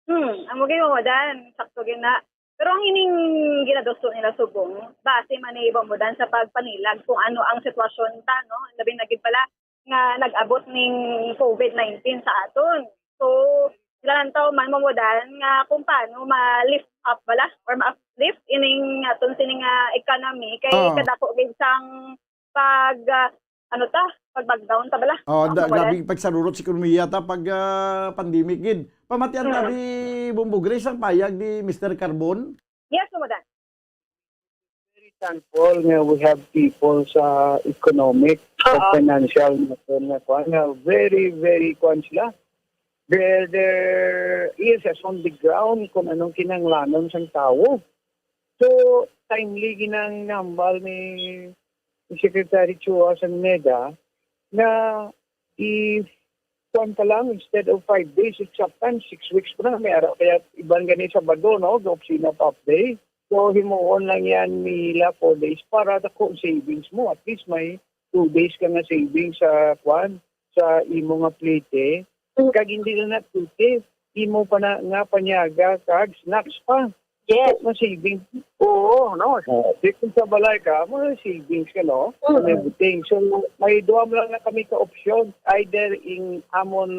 Hmm, amo gid mo, Dan. Sakto gid na. Pero ang ining ginadusto nila subong, base man ni Bombo Dan sa pagpanilag kung ano ang sitwasyon ta, no? Labi na gid pala nga nag-abot ning covid nineteen sa aton. So, sila lang taw man mamudan nga kung paano ma-lift up bala or ma-uplift ining aton sining, ah, economy kay Ah. kadako gid sang pag, ah, ano ta, pag-lockdown ta bala. Oh, Ang da, mamudan. Grabe pagsarurot sa ekonomiya ta pag, ah, pandemic gid. Pamatian ta Mm. Di Bombo Grace ang payag ni Mister Carbon. Yes, mamudan. Very thankful nga we have people sa economic, sa Oo. financial, nga, nga, kuwan, nga very, very, kuwan sila. There, there is as on the ground kung anong kinahanglanon sang tawo. So, timely ginang nambal ni Secretary Chua sang NEDA nga i-, kuwan ka lang, instead of five days, it's sometimes six weeks pa na. May ara kaya iban gani Sabado, no? Sa opisina pa half day. So, himuon lang yan nila four days para dako ang savings mo. At least may two days ka nga savings sa, kuwan, sa imo nga plete. Mm. Kag hindi na na plete, imo pa na nga panyaga kag snacks pa. Yes. Nga savings. Oo, no? Ah, di kung sa balay ka, mo savings ka, no? Mm. And everything. So, may duha lang na kami ka option. Either in amon,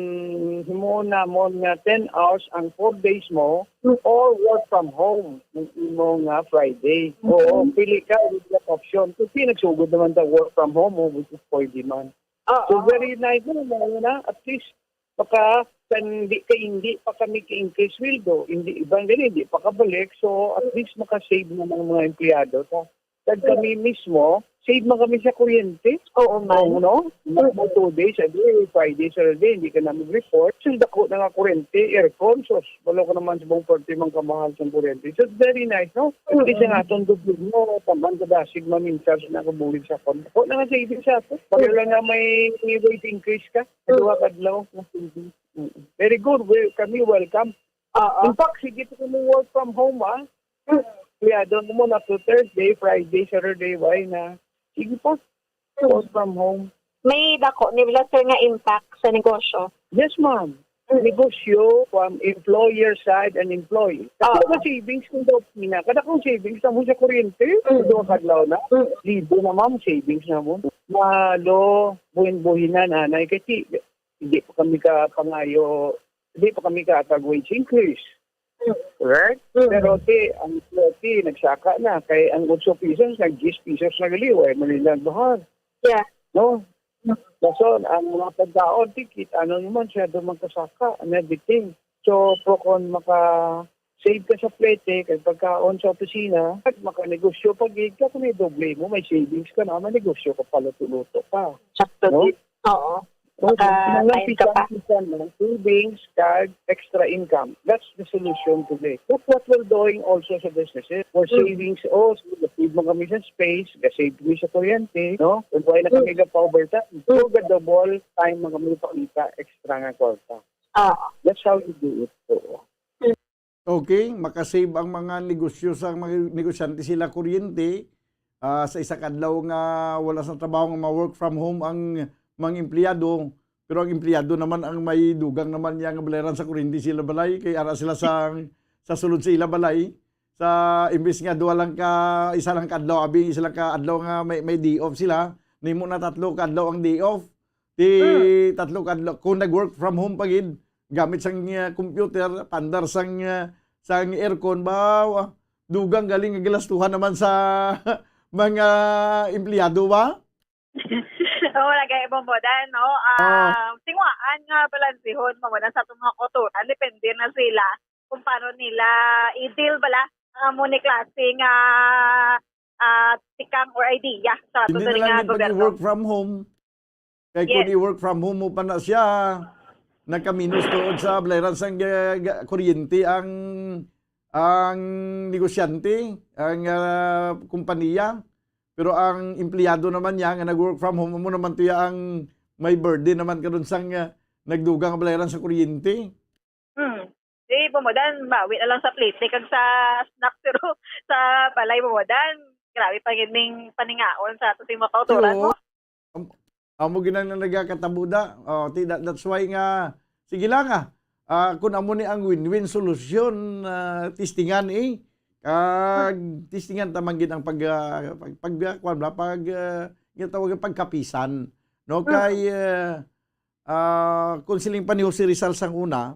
himuon namon nga ten hours ang four days mo, Mm. or work from home ang imo nga Friday. Oo, Mm. pili ka, with that option. Kasi nagsugod naman sa work from home, oh, which is pwede man. Oo. So, very nice na, na, na, at least, baka, kan, hindi ka, hindi pa kami ka-increase sweldo, hindi, iban gani, hindi pa kabalik. So, at least, makasave na ng mga empleyado ta. Kag kami mismo, save man kami sa kuryente. Oo, man. Oo, no? Mm. Mo two days a day, Friday, Saturday, hindi ka na mag-report. So, dako na nga kuryente, aircon, so, wala ko naman sa bang forty man kamahal sa kuryente. So, it's very nice, no? At least ang Mm. atong gobyerno, taman ka dasig maminsar sa nakabulig sa akon. Ako na nga savings sa ako. Pag Mm. lang nga may wage increase ka, Mm. duha ka adlaw, mas savings. Mm. Very good. We, kami welcome. Oo. In fact, sige pa kami work from home, ah. Mm. Kaya doon mo na to Thursday, Friday, Saturday, why na? Sige po, Mm. work from home. May dako ni bala, sir, nga impact sa negosyo? Yes, ma'am. Mm. Negosyo, from employer side and employee. Oo. Kada ka savings kung sa opisina, kada kong savings na mo sa kuryente, Mm. duha ka adlaw na. Mm. Libo na, ma'am, savings na mo. Malo, buhin-buhinan, anay, kasi hindi pa kami ka pangayo, hindi pa kami ka atag wage increase. Mm. Correct? Mm. Pero ti, ang ti, nagsaka na, kay ang otso pesos, nag diyes pesos na gali, way man nila bahar. Yeah. No? Mm. Dason, ang mga pagkaon, tikit, ano naman, siya doon magkasaka, and everything. So, pro kon maka-save ka sa plete, kay pagkaon sa opisina, at makanegosyo pa gid ka, kung may doble mo, may savings ka na, may negosyo ka, paluto-luto ka. Sakto, No? Di. Oo. Okay. Maka-, mga kain ka pa. Pisan-pisan lang, savings, kag extra income. That's the solution today. Look what we're doing also sa businesses. For Mm. savings, oh, save mo kami sa space, save kami sa kuryente, no? Kung wala na kami Mm. ka pa overtime, Mm. so, ga double time man kami pakita, extra nga kwarta. Ah. That's how we do it. Oo. Mm. Okay, makasave ang mga negosyo sa mga negosyante sila kuryente, ah, sa isa ka adlaw nga wala sa trabaho nga ma-work from home ang mga empleyado, pero ang empleyado naman ang may dugang naman niya nga bayaran sa kuryente sila balay, kay ara sila sa, sa sulod sa ila balay, sa imbis nga duha lang ka, isa lang ka adlaw, abi, isa lang ka adlaw nga may, may day off sila, nimo na tatlo ka adlaw ang day off. Ti Mm. tatlo ka adlaw, kung nag-work from home pa gid, gamit sang, ah, computer, pandar sang, ah, sang aircon, ba, wa-, dugang galing nga galastuhan naman sa mga empleyado, ba? Oo, lagi, Bombo Dan, no? Ah. Ah, tinguhaan nga balansihon, Bombo Dan, sa atong mga kautoran, depende na sila kung paano nila i-deal bala ang amo ni klase nga, ah, tikang or idea sa ato Hindi dali na lang nga yung gobyerno. Pag-work from home. Kay kung Yes. i-work from home mo pa na siya, nakaminos tuod sa bayaran sang ga-, ga-, kuryente ang, ang negosyante, ang, ah, kompanya. Pero ang empleyado naman niya nga nag-work from home, amo naman to ya ang may burden naman karon sang, ah, nagdugang nga bayaran sa kuryente. Hmm. Bumodan, bawi na lang sa plete kag sa snack, pero sa balay, bumodan, grabe pa gid ning paningaon sa ato sing mga kautoran, True. no? Am-, amo gid ang nagakatabo da. Oh, ti-, that, that's why nga, sige lang, ah. Ah, kung amo ni ang win-win solution, ah, testingan, eh. Kag testingan ta man gid ang pag, ah, pag, pag, ah, kuwan ba, pag, ah, ginatawag ang pagkapisan, no? Mm. Kay, ah, ah, kung siling pa ni Jose Rizal sang una,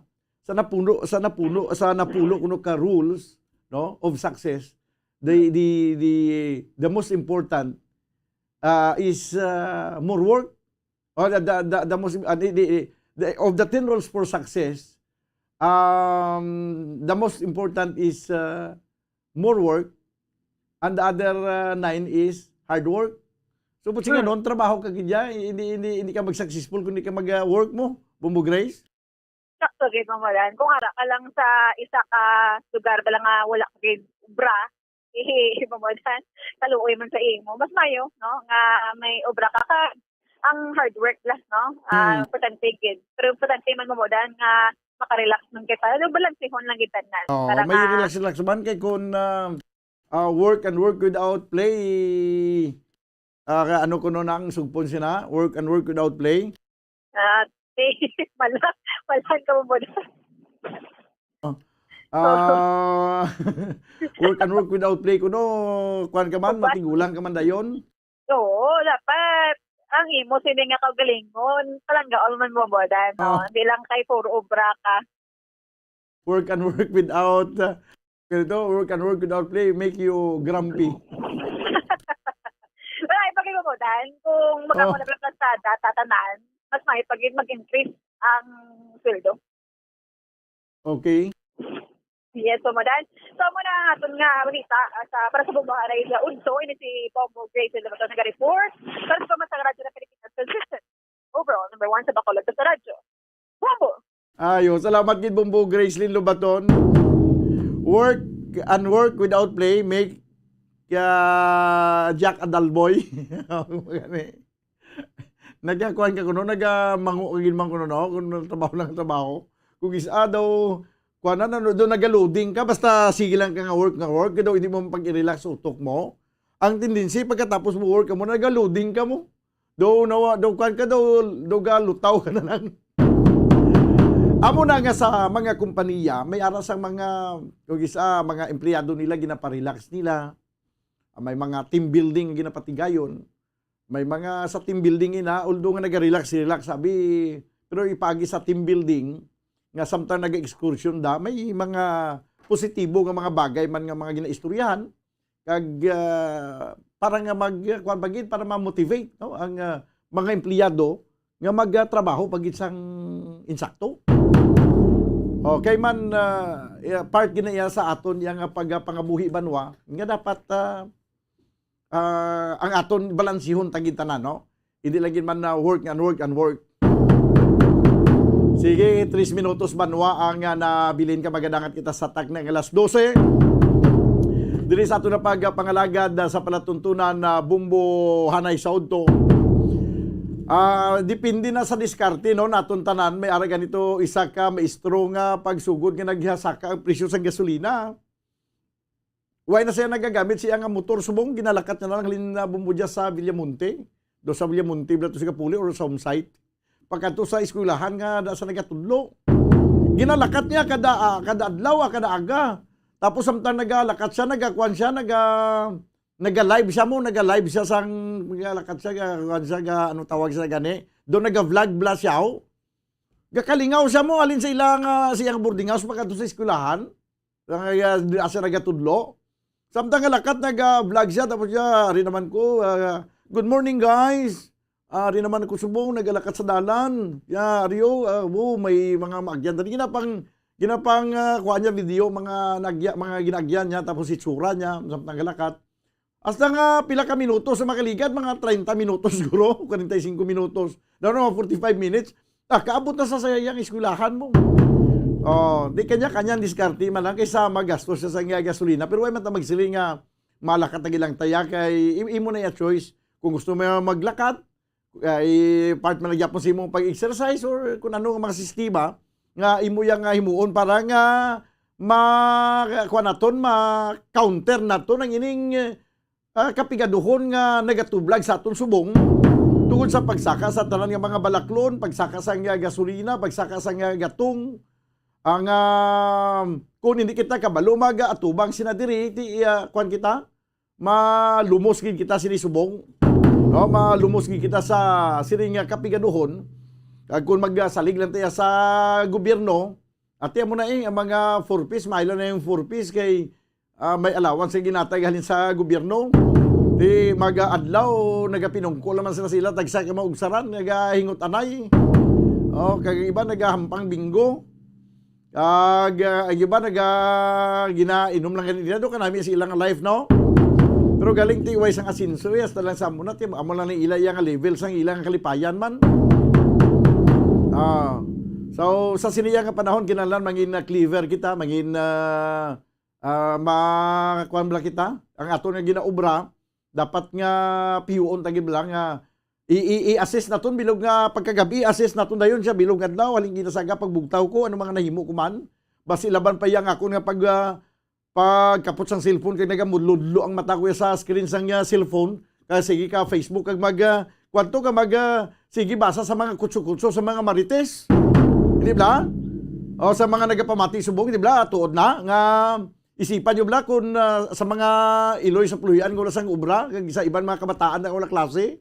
sa napuno, sa napuno, sa napulo kuno ka rules, no, of success, the, the, the, the most important, ah, is, ah, more work. Or the, the, the, the most, ah, the, the, the, of the ten rules for success, um, the most important is, ah, more work, and the other, ah, nine is hard work. So, buot silingon, trabaho ka gid ya, hindi, hindi, hindi ka mag-successful kung hindi ka mag, ah, work mo, Bombo Grace. Sakto gid, Ma'am Moran. Kung ara ka lang sa isa ka lugar bala nga wala ka gid obra, eh, Ma'am Moran, kaluoy man sa imo. Mas mayo, no, nga may obra ka, ka ang hard work lang, no? Ah, Mm. importante gid. Pero importante man, Ma'am Moran, nga makarelax man kita. Ano, balansihon lang gid tanan. Oo, para may nga relax-relax man kay kung, ah, ah, work and work without play, ah, ka-, ano kuno na ang sugpon sina? Work and work without play? Ah, di, wala, wala ka mo. Oh. Ah, work and work without play kuno, kuwan ka man, Upat. Matigulang ka man dayon. Oo, dapat ang imo sini nga kaugalingon, palanggaon man mo, Bodan, no? Oh. Hindi lang kay puro obra ka. Work and work without, uh, ganito, work and work without play make you grumpy. Wala, ipag-, Bodan, kung Oh. magkakaroon ng plastada, tatanan, mas may pag-, mag-increase ang sweldo. Okay. Yes, so, Modan. So, amo na ang aton nga balita, ah, sa, para sa bubuharay sa udto, ini si Bombo Grace Lobaton nag-report para sa Pamasangan Radyo ng Pilipinas, consistent overall number one sa Bacolod sa radyo. Bombo! Ayo, salamat gid, Bombo Gracelyn Lobaton. Work and work without play make, ah, Jack a dull boy. Gani. Nagakuan ka kuno, nagamango ka gid man kuno, no? Kung trabaho lang trabaho. Kung isa daw, kuan na, no, daw naga-loading ka, basta sige lang ka nga work, nga work, daw hindi mo pag-i-relax utok mo. Ang tendency, pagkatapos mo work ka mo, naga-loading ka mo. Daw nawa-, daw kuan ka, daw, daw galutaw ka na lang. Amo na nga sa mga kompanya, may ara sang mga, kung isa, mga empleyado nila, ginapa-relax nila. May mga team building nga ginapatigayon. May mga sa team building ina, although nga naga-relax, relax, sabi, pero ipagi sa team building, nga samtang naga-excursion da, may mga positibo nga mga bagay man nga mga ginaistoryahan, kag, ah, para nga mag-, kuwan pa gid, para ma-motivate, no, ang, ah, mga empleyado nga magtrabaho pa gid sang insakto. Okay man, ah, iya, part gid na iya sa aton iya nga pagpangabuhi banwa, nga dapat, ah, ah, ang aton balansihon ta gid tanan, no? Hindi lang gid man na work and work and work. Sige, tres minutos banwa ang, ah, nabilin ka, magadangat kita sa takna nga alas dose. Diri sa aton na pagpangalagad, ah, sa palatuntunan na Bombo Hanay sa Udto. Ah, depende na sa diskarte, no, naton tanan. May ara ganito, isa ka maestro nga pagsugod nga naghasaka ang presyo sa gasolina. Wala na siya nagagamit siya nga motor subong, ginalakat niya na lang halin na Bombo dya sa Villamonte. Do sa Villamonte, bala to sa Kapuli or sa home site. Pagkadto sa eskwelahan nga da sa nagatudlo. Ginalakat niya kada, ah, kada adlaw, ah, kada aga. Tapos samtang nagalakat siya, nagakuan siya, naga-, naga-live siya mo, naga-live siya sang, nagalakat siya, ga-, kuan siya, ga-, ano tawag siya gani? Do naga-vlog bla siya, oh. Gakalingaw siya mo, halin sa ilang, ah, sa iyang boarding house, pagkadto sa eskwelahan. Ang, ah, di asa nagatudlo. Samtang nga lakat, nag-vlog siya, tapos siya, "Ari naman ko, ah, good morning, guys. Ah, ari naman ko subong, nagalakat sa dalan. Ya, ari, oh, ah, wo, may mga maagyan." Tani, ginapang, ginapang, ah, kuha niya video, mga nagya-, mga ginaagyan niya, tapos itsura niya, samtang galakat. Hasta nga pila ka minutos sa makaligad, mga treinta minutos siguro, kwarenta y cinco minutos. Daw na mga forty-five minutes, ah, kaabot na sa sayang eskwelahan mo. Oh, di kanya-kanya ang diskarte man lang kaysa magastos siya sa nga gasolina. Pero wala man ta magsiling nga malakat na gilang taya kay i-, imo na yung choice. Kung gusto mo maglakat, ay part man na gyapon sa imong pag-exercise or kung ano nga mga sistema nga imo yang nga himuon para nga ma-, kuwan naton, ma-counter naton ang ining, ah, kapigaduhon nga nagatublag sa aton subong tungod sa pagsaka sa tanan nga mga balaklon, pagsaka sa nga gasolina, pagsaka sa nga gatong. Ang, ah, kung hindi kita kabalo mag-atubang sina diri, ti, ah, kuwan kita, malumos gid kita sini subong, no? Malumos gid kita sa sini nga kapigaduhon. Kag kung magsalig lang tayo sa gobyerno, ati mo na eh, ang mga four Ps, maila na yung four Ps kay, ah, may allowance nga ginatay halin sa gobyerno. Di mag-adlaw, nagapinungko naman sila sila, tagsa ka maugsaran, nagahingot-anay. Oh, kag iba nagahampang bingo. Kag, ah, ang iba naga-, ginainom lang ganina, do kanami sa ilang life, no? Pero galing ti way sang asinso, yes, talang sa muna, ti, amo lang ni ila iya nga level sang ilang kalipayan man. Ah, so, sa siniya nga panahon, kinahanglan mangin, ah, clever kita, mangin, ah, ah, ma-, kuwan bala kita, ang aton nga ginaobra, dapat nga pihuon ta gid bala nga i-, i-, i-assess naton bilog nga pagkagabi, assess naton dayon siya bilog nga adlaw, halin ginasaga pagbugtaw ko, ano mga nahimo ko man. Basi laban pa iya nga akon nga pag, ah, pagkapot sang cellphone kay nagamuludlo ang mata ko sa screen sang, ah, cellphone. Kaya sige ka Facebook kag mag, ah, kwanto ka mag, ah, sige basa sa mga kutso-kutso sa mga marites. Hindi bala? O sa mga nagapamati subong, hindi bala? Tuod na nga isipan nyo bala kung, ah, sa mga iloy sa puloy-an nga wala sang obra, kag sa iban mga kabataan na wala klase.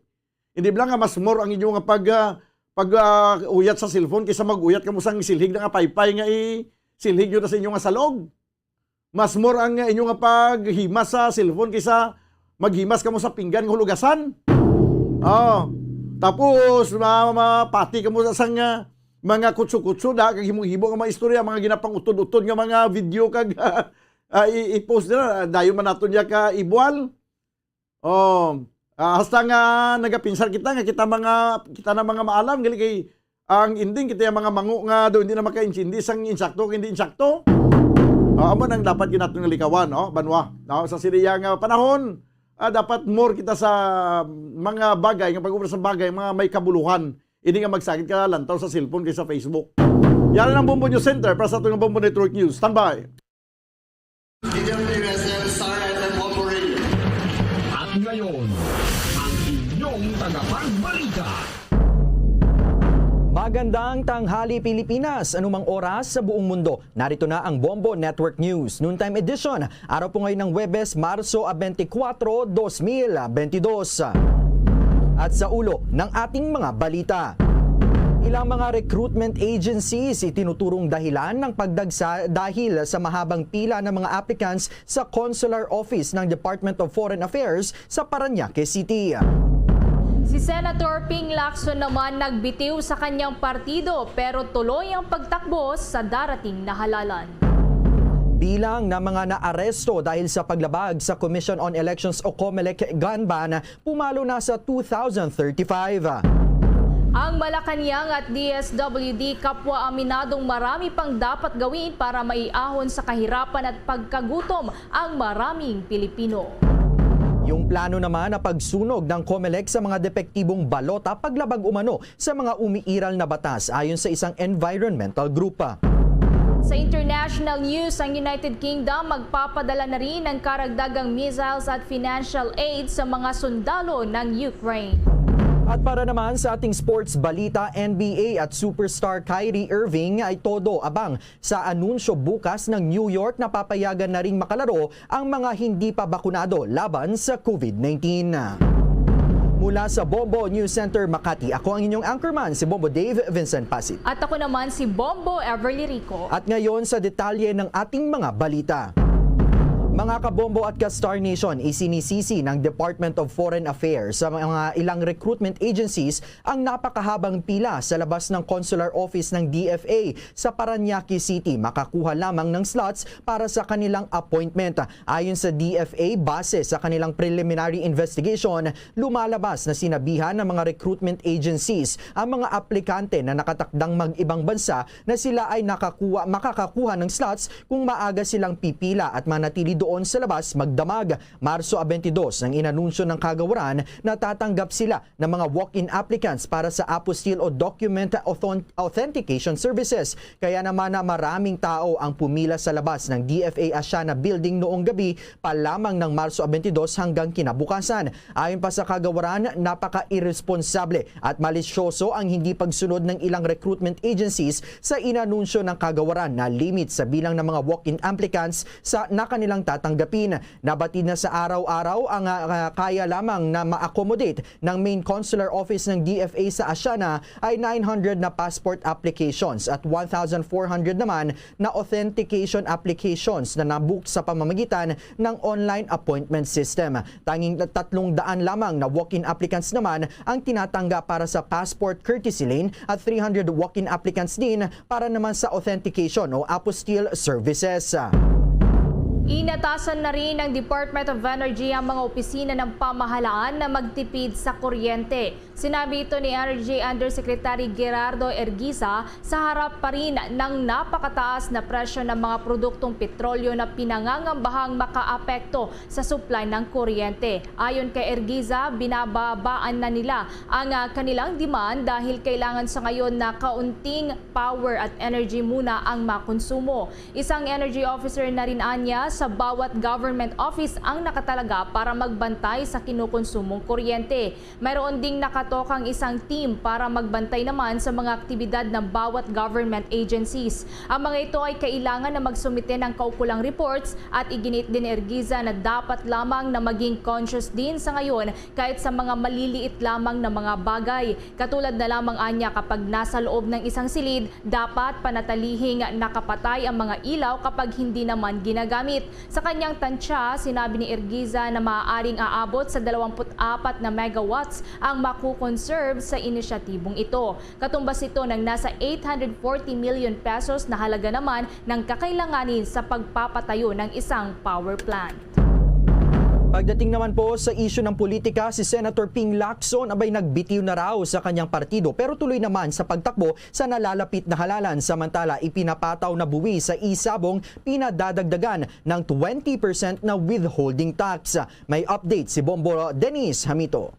Hindi bala nga mas more ang inyo nga pag, ah, pag, ah, uyat sa cellphone kaysa mag-uyat kamo sang silhig na nga paypay nga i-, silhig nyo na sa inyo nga salog. Mas more ang inyo nga paghimas sa cellphone kaysa maghimas kamo sa pinggan nga hulugasan. Oh. Tapos, ma-, mapati kamo sa sang, ah, mga kutso-kutso da, kag himo-himo nga mga istorya, mga ginapangutod-utod nga mga video kag, ah, i-, i-post nila, dayon man naton niya ka ibual. Oh, ah, hasta nga nagapinsar kita nga kita mga, kita na mga maalam, gali kay ang ending kita yung mga mango nga do hindi na makaintindi sang insakto kag hindi insakto. Ah, amo nang dapat ginaton nga likawan, no, banwa. No, sa siriya nga panahon, ah, dapat more kita sa mga bagay nga pag-ubra sa bagay, mga may kabuluhan. Hindi nga magsakit ka lantaw sa cellphone kay sa Facebook. Yari ng Bombo News Center para sa aton nga Bombo Network News. Standby. D W S L Star F M Bombo Radio. At ngayon, ang inyong tagapagbalita. Magandang tanghali, Pilipinas. Anumang oras sa buong mundo, narito na ang Bombo Network News Noontime Edition. Araw po ngayon ng Huwebes, Marso twenty-four, twenty twenty-two. At sa ulo ng ating mga balita, ilang mga recruitment agencies itinuturong dahilan ng pagdagsa dahil sa mahabang pila ng mga applicants sa consular office ng Department of Foreign Affairs sa Parañaque City. Si Senator Ping Lacson naman nagbitiw sa kanyang partido, pero tuloy ang pagtakbo sa darating na halalan. Bilang ng mga naaresto dahil sa paglabag sa Commission on Elections o COMELEC gun ban pumalo na sa two thousand thirty-five. Ang Malacañang at D S W D kapwa aminadong marami pang dapat gawin para maiahon sa kahirapan at pagkagutom ang maraming Pilipino. Yung plano naman na pagsunog ng COMELEC sa mga depektibong balota paglabag umano sa mga umiiral na batas, ayon sa isang environmental group. Sa international news, ang United Kingdom magpapadala na rin ng karagdagang missiles at financial aid sa mga sundalo ng Ukraine. At para naman sa ating sports balita, N B A at superstar Kyrie Irving ay todo abang sa anunsyo bukas ng New York na papayagan na ring makalaro ang mga hindi pa bakunado laban sa COVID nineteen. Mula sa Bombo News Center Makati, ako ang inyong anchorman, si Bombo Dave Vincent Pasit. At ako naman si Bombo Everly Rico. At ngayon sa detalye ng ating mga balita. Mga kabombo at ka-Star Nation, isinisisi ng Department of Foreign Affairs sa mga ilang recruitment agencies ang napakahabang pila sa labas ng consular office ng D F A sa Parañaque City. Makakuha lamang ng slots para sa kanilang appointment. Ayon sa D F A, base sa kanilang preliminary investigation, lumalabas na sinabihan ng mga recruitment agencies ang mga aplikante na nakatakdang mag-ibang bansa na sila ay nakakuha, makakakuha ng slots kung maaga silang pipila at manatili doon sa labas magdamag. Marso twenty-two ang inanunsyo ng kagawaran na tatanggap sila ng mga walk-in applicants para sa apostille o document authent-, authentication services. Kaya naman na maraming tao ang pumila sa labas ng D F A Asiana Building noong gabi pa lamang ng Marso twenty-two hanggang kinabukasan. Ayon pa sa kagawaran, napaka-irresponsable at malisyoso ang hindi pagsunod ng ilang recruitment agencies sa inanunsyo ng kagawaran na limit sa bilang ng mga walk-in applicants sa na kanilang tatanggapin. Nabatid na sa araw-araw ang, ah, kaya lamang na ma-accommodate ng main consular office ng D F A sa Asiana ay nine hundred na passport applications at one thousand four hundred naman na authentication applications na nabook sa pamamagitan ng online appointment system. Tanging tatlong daan lamang na walk-in applicants naman ang tinatanggap para sa passport courtesy lane at three hundred walk-in applicants din para naman sa authentication o apostille services. Inatasan na rin ng Department of Energy ang mga opisina ng pamahalaan na magtipid sa kuryente. Sinabi ito ni Energy Undersecretary Gerardo Ergiza sa harap pa rin ng napakataas na presyo ng mga produktong petrolyo na pinangangambahang makaapekto sa supply ng kuryente. Ayon kay Ergiza, binababaan na nila ang, ah, kanilang demand dahil kailangan sa ngayon na kaunting power at energy muna ang makonsumo. Isang energy officer na rin anya sa bawat government office ang nakatalaga para magbantay sa kinukonsumong kuryente. Mayroon ding nakatokang isang team para magbantay naman sa mga aktibidad ng bawat government agencies. Ang mga ito ay kailangan na magsumite ng kaukulang reports at iginit din ni Ergiza na dapat lamang na maging conscious din sa ngayon kahit sa mga maliliit lamang na mga bagay. Katulad na lamang anya kapag nasa loob ng isang silid, dapat panatalihing nakapatay ang mga ilaw kapag hindi naman ginagamit. Sa kanyang tansya, sinabi ni Ergiza na maaaring aabot sa dalawampu't apat na megawatts ang makukonserve sa inisyatibong ito. Katumbas ito ng nasa eight hundred forty million pesos na halaga naman ng kakailanganin sa pagpapatayo ng isang power plant. Pagdating naman po sa isyu ng politika, si Senator Ping Lacson abay nagbitiw na raw sa kanyang partido pero tuloy naman sa pagtakbo sa nalalapit na halalan. Samantala, ipinapataw na buwis sa e-sabong pinadadagdagan ng twenty percent na withholding tax. May update si Bombo Dennis Hamito.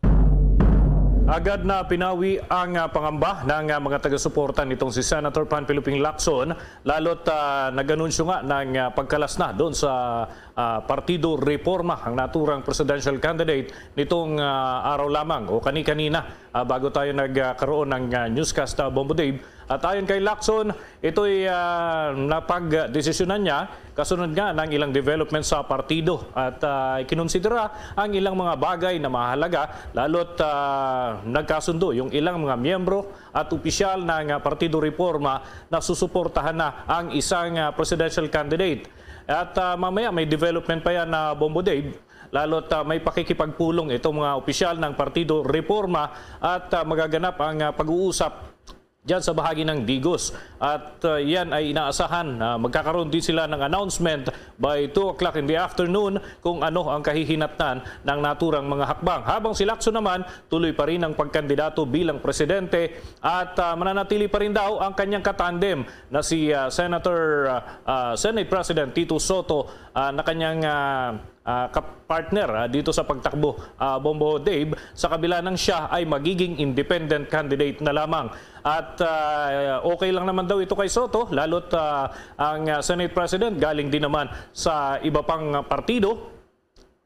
Agad na pinawi ang, ah, pangamba ng, ah, mga taga-suporta nitong si Senator Panfilo Ping Lacson, lalo't, ah, nag-anunsyo nga ng, ah, pagkalas na doon sa, ah, Partido Reforma ang naturang presidential candidate nitong, ah, araw lamang o kani-kanina, ah, bago tayo nagkaroon ng, ah, newscast, ah, Bombo Dave. At ayon kay Lacson, ito'y, ah, napagdesisyonan niya kasunod nga ng ilang development sa partido at, ah, kinonsidera ang ilang mga bagay na mahalaga, lalo't, ah, nagkasundo yung ilang mga miyembro at opisyal ng, ah, Partido Reforma na susuportahan na ang isang, ah, presidential candidate. At, ah, mamaya may development pa yan na Bombo Dave, lalo't, ah, may pakikipagpulong itong mga opisyal ng Partido Reforma at, ah, magaganap ang, ah, pag-uusap diyan sa bahagi ng Digos. At, uh, yan ay inaasahan na magkakaroon din sila ng announcement by two o'clock in the afternoon kung ano ang kahihinatnan ng naturang mga hakbang. Habang si Lacson naman, tuloy pa rin ang pagkandidato bilang presidente at, uh, mananatili pa rin daw ang kanyang katandem na si, uh, Senator, uh, uh, Senate President Tito Soto, uh, na kanyang, uh, ah, kapartner, ah, dito sa pagtakbo, ah, Bombo Dave, sa kabila nang siya ay magiging independent candidate na lamang. At, ah, okay lang naman daw ito kay Soto, lalo't, ah, ang, ah, Senate President galing din naman sa iba pang partido.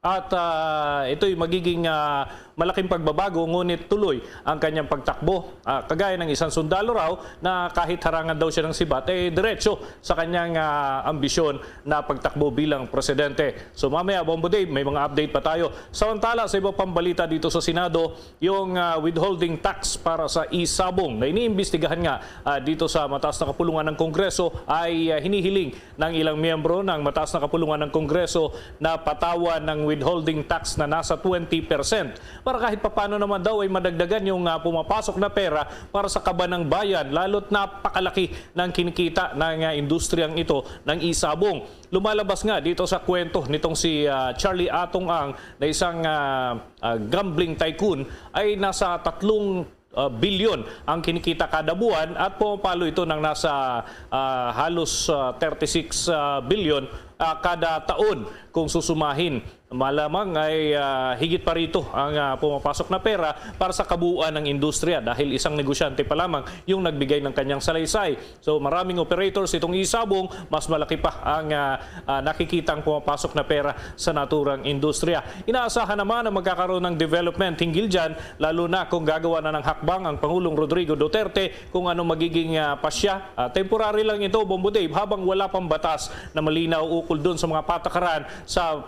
At, ah, ito'y magiging, ah, malaking pagbabago, ngunit tuloy ang kanyang pagtakbo. Ah, kagaya ng isang sundalo raw na kahit harangan daw siya ng sibat, eh, diretso sa kanyang, ah, ambisyon na pagtakbo bilang presidente. So mamaya, Bombo Dave, may mga update pa tayo. Samantala, sa iba pang balita dito sa Senado, yung, ah, withholding tax para sa e-sabong na iniimbestigahan nga, ah, dito sa mataas na kapulungan ng Kongreso ay, ah, hinihiling ng ilang miyembro ng mataas na kapulungan ng Kongreso na patawan ng withholding tax na nasa twenty percent para kahit papano naman daw ay madagdagan yung, ah, pumapasok na pera para sa kaban ng bayan, lalo't napakalaki ng kinikita ng, ah, industriyang ito ng e-sabong. Lumalabas nga dito sa kwento nitong si, ah, Charlie Atong Ang na isang, ah, ah, gambling tycoon ay nasa tatlong, ah, bilyon ang kinikita kada buwan at pumapalo ito ng nasa, ah, halos, ah, thirty-six, ah, bilyon, ah, kada taon. Kung susumahin, malamang ay, ah, higit pa rito ang, ah, pumapasok na pera para sa kabuuan ng industriya dahil isang negosyante pa lamang yung nagbigay ng kanyang salaysay. So, maraming operators itong isabong, mas malaki pa ang, ah, ah, nakikitang pumapasok na pera sa naturang industriya. Inaasahan naman na magkakaroon ng development hinggil dyan, lalo na kung gagawa na ng hakbang ang Pangulong Rodrigo Duterte kung ano magiging, ah, pasya. Ah, temporary lang ito, Bombo Dave, habang wala pang batas na malinaw ukol dun sa mga patakaran sa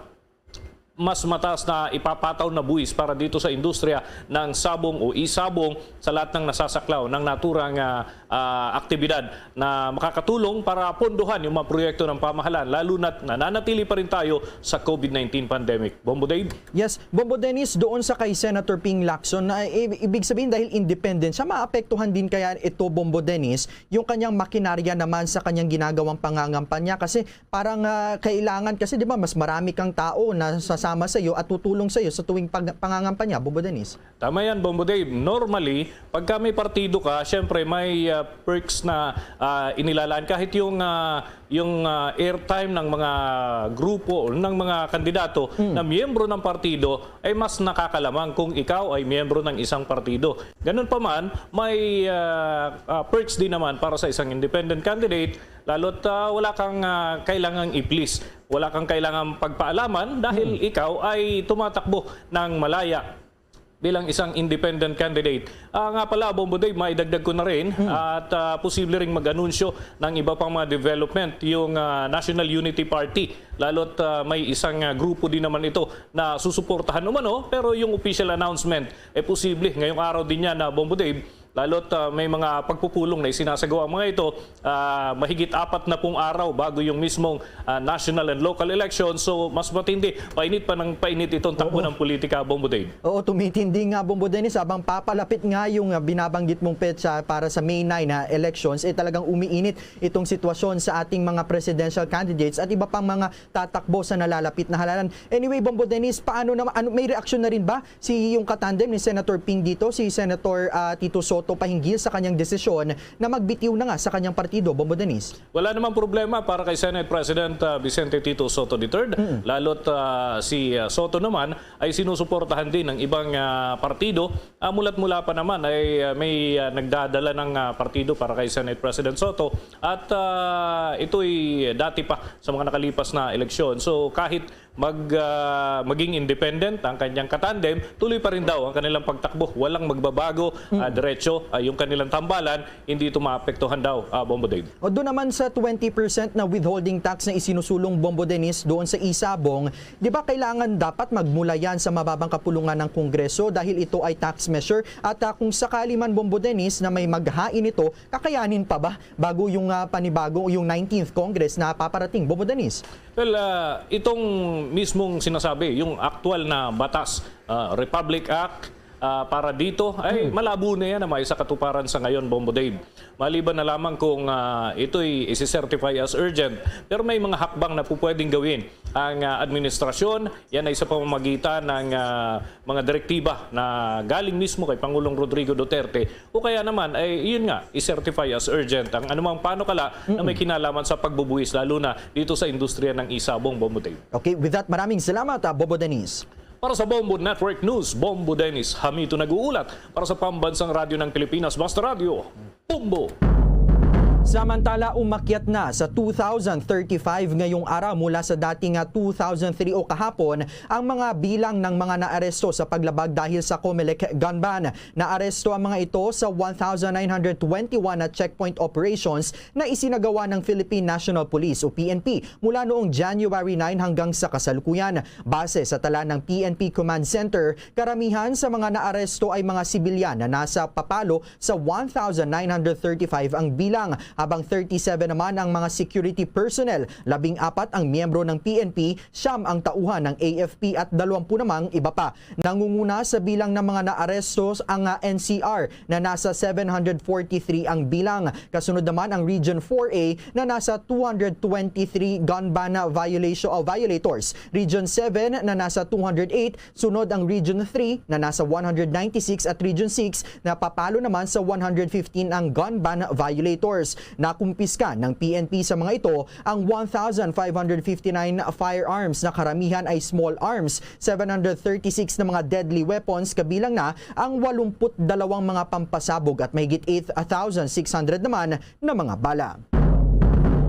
mas mataas na ipapataw na buwis para dito sa industriya ng sabong o isabong sa lahat ng nasasaklaw ng naturang, ah, ah, aktibidad na makakatulong para pondohan yung mga proyekto ng pamahalaan, lalo na't nananatili pa rin tayo sa COVID nineteen pandemic. Bombo Dave? Yes, Bombo Dennis, doon sa kay Senator Ping Lacson, na i- ibig sabihin dahil independent siya, maapektuhan din kaya ito, Bombo Dennis, yung kanyang makinarya naman sa kanyang ginagawang pangangampanya? Kasi parang, ah, kailangan, kasi di ba, mas marami kang tao na sasama sa iyo at tutulong sa iyo sa tuwing pag- pangangampanya, Bombo Dennis? Tama yan, Bombo Dave. Normally, pagka may partido ka, syempre may, ah, perks na, ah, inilalaan. Kahit yung, ah, yung, ah, airtime ng mga grupo o ng mga kandidato na miyembro ng partido ay mas nakakalamang kung ikaw ay miyembro ng isang partido. Ganun pa man, may, ah, ah, perks din naman para sa isang independent candidate, lalo't, ah, wala kang, ah, kailangang i-please. Wala kang kailangang pagpaalaman dahil ikaw ay tumatakbo ng malaya bilang isang independent candidate. Ah, nga pala, Bombo Dave, maidagdag ko na rin at, ah, posible ring mag-anunsyo ng iba pang mga development yung, ah, National Unity Party. Lalo't, ah, may isang, ah, grupo din naman ito na susuportahan umano, pero yung official announcement ay posible ngayong araw din yan na, Bombo Dave. Lalo't, ah, may mga pagpupulong na isinasagawa ang mga ito, ah, mahigit apat na pung araw bago yung mismong, ah, national and local election. So, mas matindi, painit pa ng painit itong takbo ng politika, Bombo Dave. Oo, tumitindi nga, Bombo Dennis, habang papalapit nga yung, ah, binabanggit mong petsa para sa May nine na elections, eh, talagang umiinit itong sitwasyon sa ating mga presidential candidates at iba pang mga tatakbo sa nalalapit na halalan. Anyway, Bombo Dennis, paano naman, ano, may reaksyon na rin ba si yung katandem ni Senator Ping dito, si Senator, ah, Tito Soto, pahinggil sa kanyang desisyon na magbitiw na nga sa kanyang partido, Bombo Dennis? Wala namang problema para kay Senate President, ah, Vicente Tito Soto the third. Lalo't, ah, si, ah, Soto naman ay sinusuportahan din ng ibang, ah, partido. Ah, mula't mula pa naman ay, ah, may, ah, nagdadala ng, ah, partido para kay Senate President Soto. At, ah, ito'y dati pa sa mga nakalipas na eleksyon. So, kahit mag, ah, maging independent ang kanyang katandem, tuloy pa rin daw ang kanilang pagtakbo. Walang magbabago, ah, diretso, ah, yung kanilang tambalan, hindi ito maapektuhan daw, ah, Bombo Dave. O doon naman sa twenty percent na withholding tax na isinusulong, Bombo Dennis, doon sa isabong, di ba kailangan dapat magmula yan sa mababang kapulungan ng Kongreso dahil ito ay tax measure? At, ah, kung sakali man, Bombo Dennis, na may maghain ito, kakayanin pa ba bago yung, ah, panibago, yung nineteenth Congress na paparating, Bombo Dennis? Well, ah, itong mismong sinasabi, yung aktual na batas, ah, Republic Act, ah, para dito, ay malabo na yan na maisakatuparan sa ngayon, Bombo Dave. Maliban na lamang kung, ah, ito'y isi-certify as urgent, pero may mga hakbang na pupwedeng gawin ang, ah, administrasyon. Yan ay sa pamamagitan ng, ah, mga direktiba na galing mismo kay Pangulong Rodrigo Duterte, o kaya naman ay, yun nga, i-certify as urgent ang anumang panukala na may kinalaman sa pagbubuwis, lalo na dito sa industriya ng isabong, Bombo Dave. Okay, with that, maraming salamat, ah, Bombo Dennis. Para sa Bombo Network News, Bombo Dennis Hamito nag-uulat. Para sa Pambansang Radyo ng Pilipinas, Basta Radyo, Bombo! Samantala, umakyat na sa two thousand thirty-five ngayong araw mula sa dati nga two thousand three o kahapon ang mga bilang ng mga naaresto sa paglabag dahil sa Comelec gun ban. Naaresto ang mga ito sa one thousand nine hundred twenty-one na checkpoint operations na isinagawa ng Philippine National Police o P N P mula noong January nine hanggang sa kasalukuyan. Base sa tala ng P N P Command Center, karamihan sa mga naaresto ay mga sibilyan na nasa papalo sa one thousand nine hundred thirty-five ang bilang, habang thirty-seven naman ang mga security personnel, labing-apat ang miyembro ng P N P, siyam ang tauhan ng A F P at dalawampu namang iba pa. Nangunguna sa bilang ng mga naaresto ang, ah, N C R na nasa seven hundred forty-three ang bilang. Kasunod naman ang Region four A na nasa two hundred twenty-three gun ban violation, o violators. Region seven na nasa two hundred eight, sunod ang Region three na nasa one hundred ninety-six at Region six na papalo naman sa one hundred fifteen ang gun ban violators. Nakumpiska ng P N P sa mga ito ang one thousand five hundred fifty-nine firearms na karamihan ay small arms, seven hundred thirty-six na mga deadly weapons kabilang na ang walumput dalawang mga pampasabog at mahigit eight thousand six hundred naman na mga bala.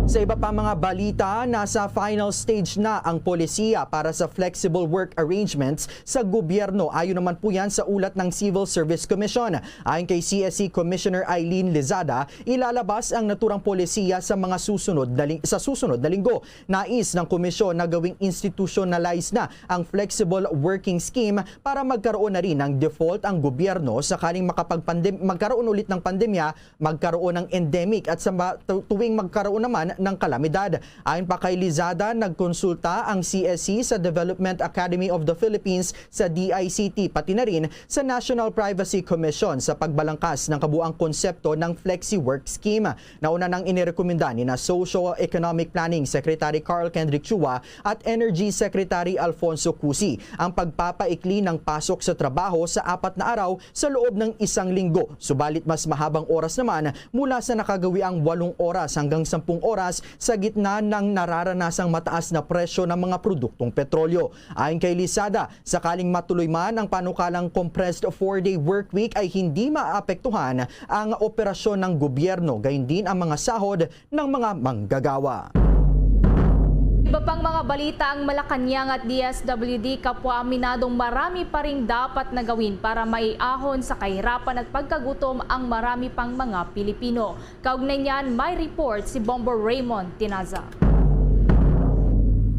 Sa iba pa mga balita, nasa final stage na ang polisiya para sa flexible work arrangements sa gobyerno. Ayon naman po yan sa ulat ng Civil Service Commission. Ayon kay C S C Commissioner Eileen Lizada, ilalabas ang naturang polisiya sa mga susunod na ling-, sa susunod na linggo. Nais ng komisyon na gawing institutionalize na ang flexible working scheme para magkaroon na rin ng default ang gobyerno sakaling makapagpandem-, magkaroon ulit ng pandemya, magkaroon ng endemic at sa ma-, tu-, tuwing magkaroon naman ng kalamidad. Ayon pa kay Lizada, nagkonsulta ang C S C sa Development Academy of the Philippines, sa D I C T, pati na rin sa National Privacy Commission sa pagbalangkas ng kabuang konsepto ng Flexi Work Scheme. Nauna nang inirekomenda ni na Socio-Economic Planning Secretary Carl Kendrick Chua at Energy Secretary Alfonso Cusi ang pagpapaikli ng pasok sa trabaho sa apat na araw sa loob ng isang linggo, subalit mas mahabang oras naman mula sa nakagawiang walong oras hanggang sampung oras sa gitna ng nararanasang mataas na presyo ng mga produktong petrolyo. Ayon kay Lizada, sakaling matuloy man ang panukalang compressed four-day workweek ay hindi maapektuhan ang operasyon ng gobyerno, gayon din ang mga sahod ng mga manggagawa. Iba pang mga balita, ang Malacañang at D S W D kapwa aminadong marami pa ring dapat na gawin para maiahon sa kahirapan at pagkagutom ang marami pang mga Pilipino. Kaugnay niyan, may report si Bombo Raymond Tinaza.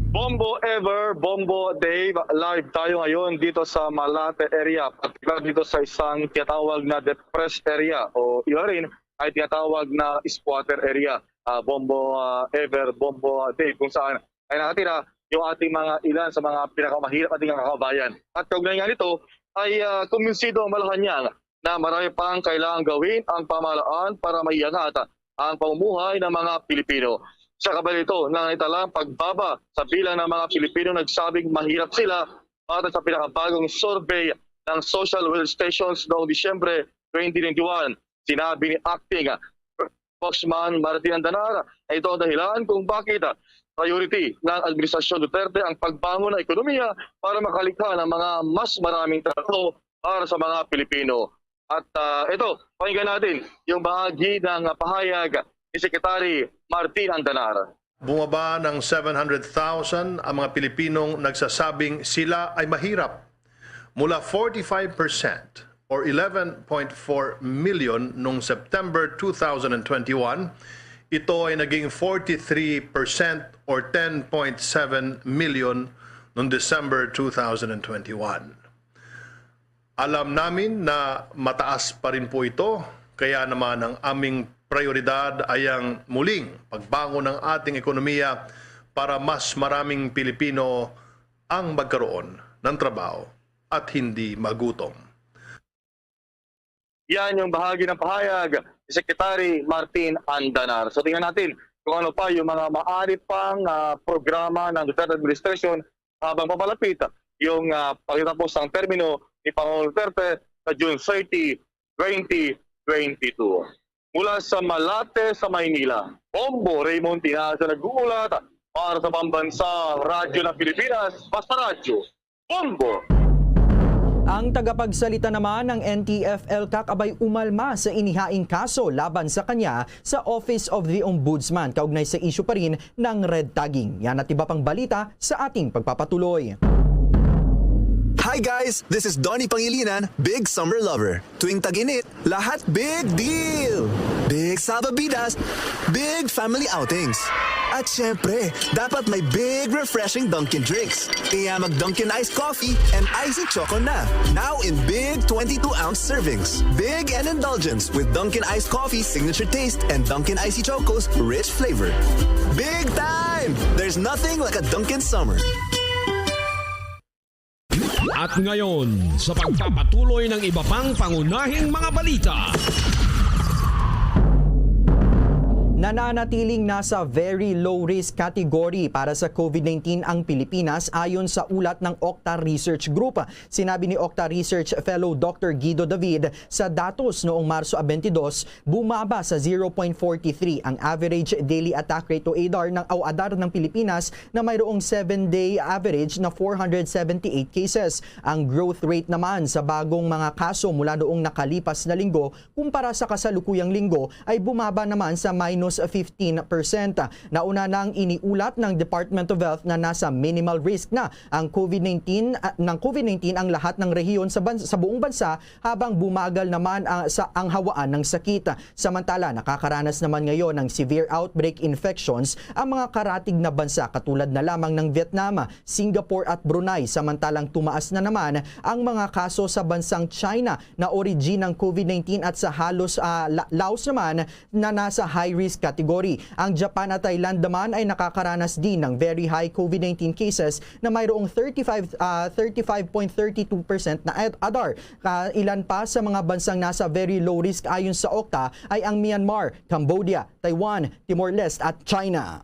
Bombo Ever, Bombo Dave, live tayo ngayon dito sa Malate area, partikular dito sa isang tinatawag na depressed area o iba rin ay tinatawag na squatter area, ah, Bombo, ah, Ever, Bombo, ah, Dave, kung saan ay nakatira yung ating mga ilan sa mga pinakamahirap nating mga kababayan. At kaugnay nga nito ay, ah, kumbinsido ang Malacañang na marami pang kailangang gawin ang pamahalaan para maiangat ang pamumuhay ng mga Pilipino. Sa kabila nito, nakita lang pagbaba sa bilang ng mga Pilipino nagsabing mahirap sila batay sa pinakabagong survey ng Social Wealth Stations noong Disyembre twenty twenty-one. Sinabi ni Acting Spokesman Martin Andanar na ito ang dahilan kung bakit priority ng Administrasyon Duterte ang pagbangon ng ekonomiya para makalikha ng mga mas maraming trabaho para sa mga Pilipino. At, ah, ito, pakinggan natin yung bahagi ng pahayag ni Secretary Martin Andanar. Bumaba ng seven hundred thousand ang mga Pilipinong nagsasabing sila ay mahirap. Mula forty-five percent or eleven point four million noong September two thousand and twenty-one, ito ay naging forty-three percent or ten point seven million noong December two thousand and twenty-one. Alam namin na mataas pa rin po ito, kaya naman ang aming prioridad ay ang muling pagbangon ng ating ekonomiya para mas maraming Pilipino ang magkaroon ng trabaho at hindi magutom. Yan yung bahagi ng pahayag ni Secretary Martin Andanar. So tingnan natin kung ano pa yung mga maaari pang, ah, programa ng Duterte administration habang papalapit yung, ah, pagtatapos ng termino ni Pangulong Duterte sa June thirty, twenty twenty-two. Mula sa Malate sa Maynila, Bombo Raymond Tinaza nag-uulat para sa Pambansang Radyo ng Pilipinas, Basta Radyo, Bombo! Ang tagapagsalita naman ng N T F-ELCAC abay umalma sa inihaing kaso laban sa kanya sa Office of the Ombudsman kaugnay sa isyu pa rin ng red tagging. Yan at iba pang balita sa ating pagpapatuloy. Hi guys, this is Donnie Pangilinan, big summer lover. Tuwing tag-init, lahat big deal! Big salbabidas, big family outings. At syempre, dapat may big refreshing Dunkin' drinks. Kaya mag Dunkin' Iced Coffee and Icy Choco na. Now in big twenty-two ounce servings. Big and indulgence with Dunkin' Iced Coffee signature taste and Dunkin' Icy Choco's rich flavor. Big time! There's nothing like a Dunkin' summer. At ngayon, sa pagpapatuloy ng iba pang pangunahing mga balita. Nananatiling nasa very low risk category para sa COVID nineteen ang Pilipinas, ayon sa ulat ng Okta Research Group. Sinabi ni Okta Research Fellow Doctor Guido David, sa datos noong Marso twenty-two, bumaba sa zero point four three ang average daily attack rate o ADAR ng, o ADAR ng Pilipinas, na mayroong seven-day average na four hundred seventy-eight cases. Ang growth rate naman sa bagong mga kaso mula noong nakalipas na linggo kumpara sa kasalukuyang linggo ay bumaba naman sa minus fifteen percent. Nauna nang iniulat ng Department of Health na nasa minimal risk na ang COVID nineteen, ah, ng COVID nineteen ang lahat ng rehiyon sa bans-, sa buong bansa, habang bumagal naman ang, sa, ang hawaan ng sakit. Samantala, nakakaranas naman ngayon ng severe outbreak infections ang mga karatig na bansa, katulad na lamang ng Vietnam, Singapore at Brunei, samantalang tumaas na naman ang mga kaso sa bansang China na origin ng COVID nineteen at sa halos, ah, La-, Laos naman na nasa high risk category. Ang Japan at Thailand naman ay nakakaranas din ng very high COVID nineteen cases na mayroong thirty-five, ah, thirty-five point thirty two percent na ad-, ADAR. Kailan pa sa mga bansang nasa very low risk ayon sa Okta ay ang Myanmar, Cambodia, Taiwan, Timor-Leste at China.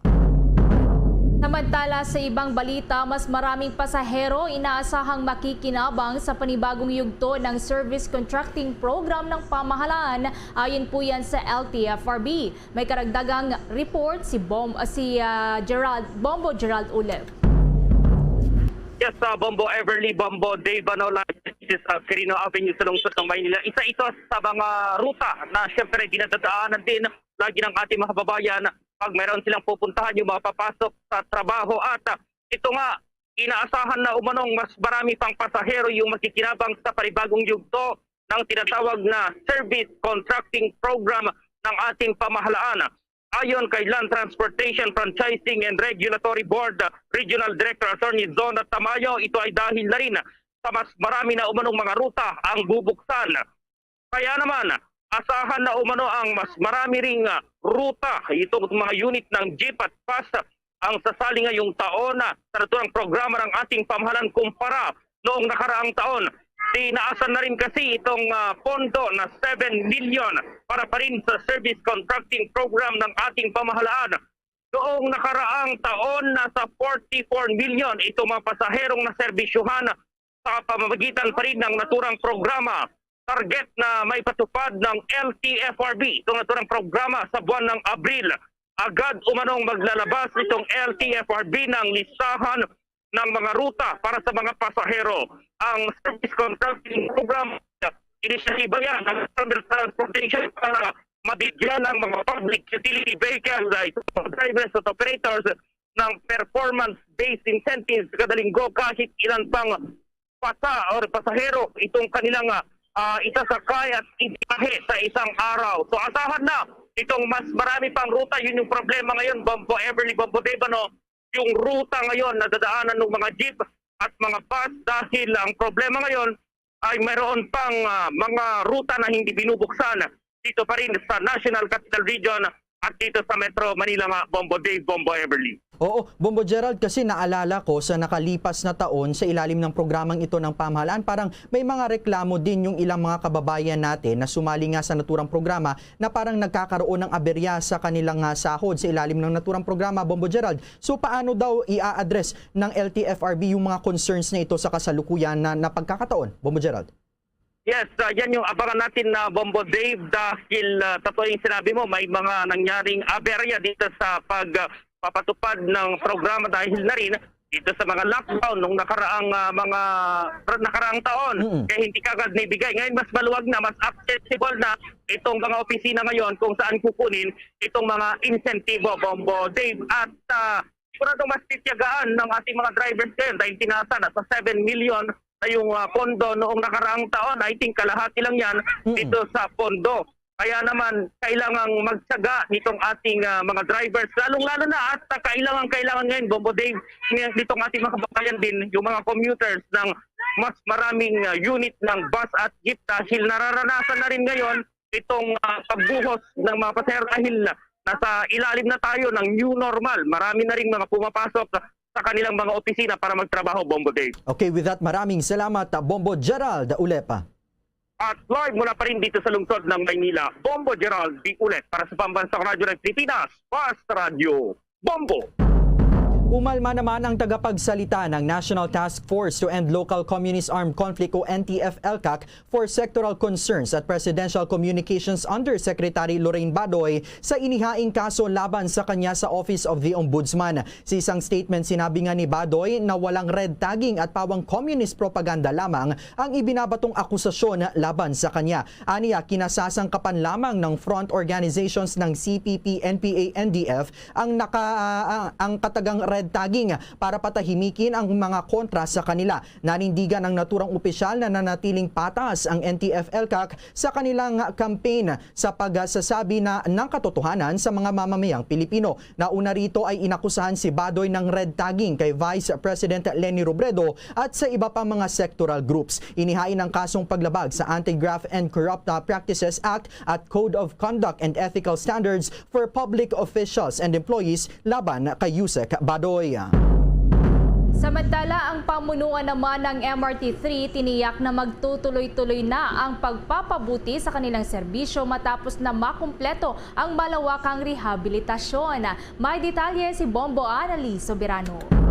Samantala, sa ibang balita, mas maraming pasahero inaasahang makikinabang sa panibagong yugto ng service contracting program ng pamahalaan, ayon po yan sa L T F R B. May karagdagang report si Bom, si, ah, Gerald, Bombo Gerald Ulep. Yes, uh, Bombo Everly, Bombo Dave, ano, live sa Quirino Avenue sa lungsod ng Maynila. Isa ito sa mga ruta na siyempre dinadadaanan din lagi ng ating mga kababayan pag mayroon silang pupuntahan, yung mga papasok sa trabaho. At, ah, ito nga, inaasahan na umanong mas marami pang pasahero yung makikinabang sa panibagong yugto ng tinatawag na service contracting program ng ating pamahalaan. Ayon kay Land Transportation Franchising and Regulatory Board, ah, Regional Director Attorney Zona Tamayo, ito ay dahil na rin sa mas marami na umanong mga ruta ang bubuksan. Kaya naman, asahan na umano ang mas marami ring, ah, ruta itong mga unit ng jeep at bus ang sasali ngayong taon, ah, sa naturang programa ng ating pamahalaan kumpara noong nakaraang taon. Tinaasan na rin kasi itong, ah, pondo na seven million para pa rin sa service contracting program ng ating pamahalaan. Noong nakaraang taon, nasa forty-four million itong mga pasaherong naserbisyuhan sa pamamagitan pa rin ng naturang programa. Target na maipatupad ng L T F R B itong naturang programa sa buwan ng Abril. Agad umanong maglalabas itong L T F R B ng listahan ng mga ruta para sa mga pasahero. Ang service contracting program, inisyatiba yan ng Department of Transportation para mabigyan ang mga public utility vehicles, uh, drivers at operators ng performance-based incentives kada linggo kahit ilan pang pasa or pasahero itong kanilang, ah, ah, isasakay at ibiyahe sa isang araw. So asahan na itong mas marami pang ruta. Yun yung problema ngayon, Bombo Everly, Bombo Dave, ano, yung ruta ngayon na dadaanan ng mga jeep at mga bus dahil ang problema ngayon ay mayroon pang, ah, mga ruta na hindi binubuksan dito pa rin sa National Capital Region at dito sa Metro Manila nga, Bombo Dave, Bombo Everly. Oo, Bombo Gerald, kasi naalala ko sa nakalipas na taon sa ilalim ng programang ito ng pamahalaan, parang may mga reklamo din yung ilang mga kababayan natin na sumali nga sa naturang programa na parang nagkakaroon ng aberya sa kanilang, ah, sahod sa ilalim ng naturang programa, Bombo Gerald. So paano daw i-address ng L T F R B yung mga concerns na ito sa kasalukuyan na, na pagkakataon, Bombo Gerald? Yes, ah, yan yung abangan natin na, Bombo Dave, dahil, ah, totoo yung sinabi mo, may mga nangyaring aberya dito sa pagpapatupad ng programa dahil na rin dito sa mga lockdown nung nakaraang, ah, mga nakaraang taon. Mm-mm. Kaya hindi kagad naibigay. Ngayon mas maluwag na, mas accessible na itong mga opisina ngayon kung saan kukunin itong mga insentibo, Bombo Dave. At, ah, sigurado mas titiyagaan ng ating mga drivers ngayon dahil tinasa na sa seven million na yung, ah, pondo noong nakaraang taon. I think kalahati lang yan Mm-mm. dito sa pondo. Kaya naman, kailangang magtyaga nitong ating, ah, mga drivers, lalong-lalo na at, ah, kailangan, kailangan ngayon, Bombo Dave, nitong ating mga kababayan din, yung mga commuters ng mas maraming, ah, unit ng bus at jeep dahil nararanasan na rin ngayon itong, ah, pagbuhos ng mga pasahero dahil nasa ilalim na tayo ng new normal. Marami na rin mga pumapasok sa kanilang mga opisina para magtrabaho, Bombo Dave. Okay, with that, maraming salamat, Bombo Gerald Ulepa. At live mula pa rin dito sa lungsod ng Maynila, Bombo Gerald Diulet para sa Pambansang Radyo ng Pilipinas, Fast Radio, Bombo! Umalma naman ang tagapagsalita ng National Task Force to End Local Communist Armed Conflict o N T F L CAC for Sectoral Concerns at Presidential Communications Undersecretary Lorraine Badoy sa inihaing kaso laban sa kanya sa Office of the Ombudsman. Sa isang statement, sinabi nga ni Badoy na walang red tagging at pawang communist propaganda lamang ang ibinabatong akusasyon laban sa kanya. Aniya, kinasasangkapan lamang ng front organizations ng C P P, N P A, N D F ang naka-, ah, ang katagang red tagging para patahimikin ang mga kontra sa kanila. Nanindigan ang naturang opisyal na nanatiling patas ang N T F L CAC sa kanilang campaign sa pagsasabi na ng katotohanan sa mga mamamayang Pilipino. Nauna rito ay inakusahan si Badoy ng red tagging kay Vice President Leni Robredo at sa iba pang mga sectoral groups. Inihain ang kasong paglabag sa Anti-Graft and Corrupt Practices Act at Code of Conduct and Ethical Standards for Public Officials and Employees laban kay Usec Badoy. Samantala, ang pamunuan naman ng M R T three tiniyak na magtutuloy-tuloy na ang pagpapabuti sa kanilang serbisyo matapos na makumpleto ang malawakang rehabilitasyon. May detalye si Bombo Anali Soberano.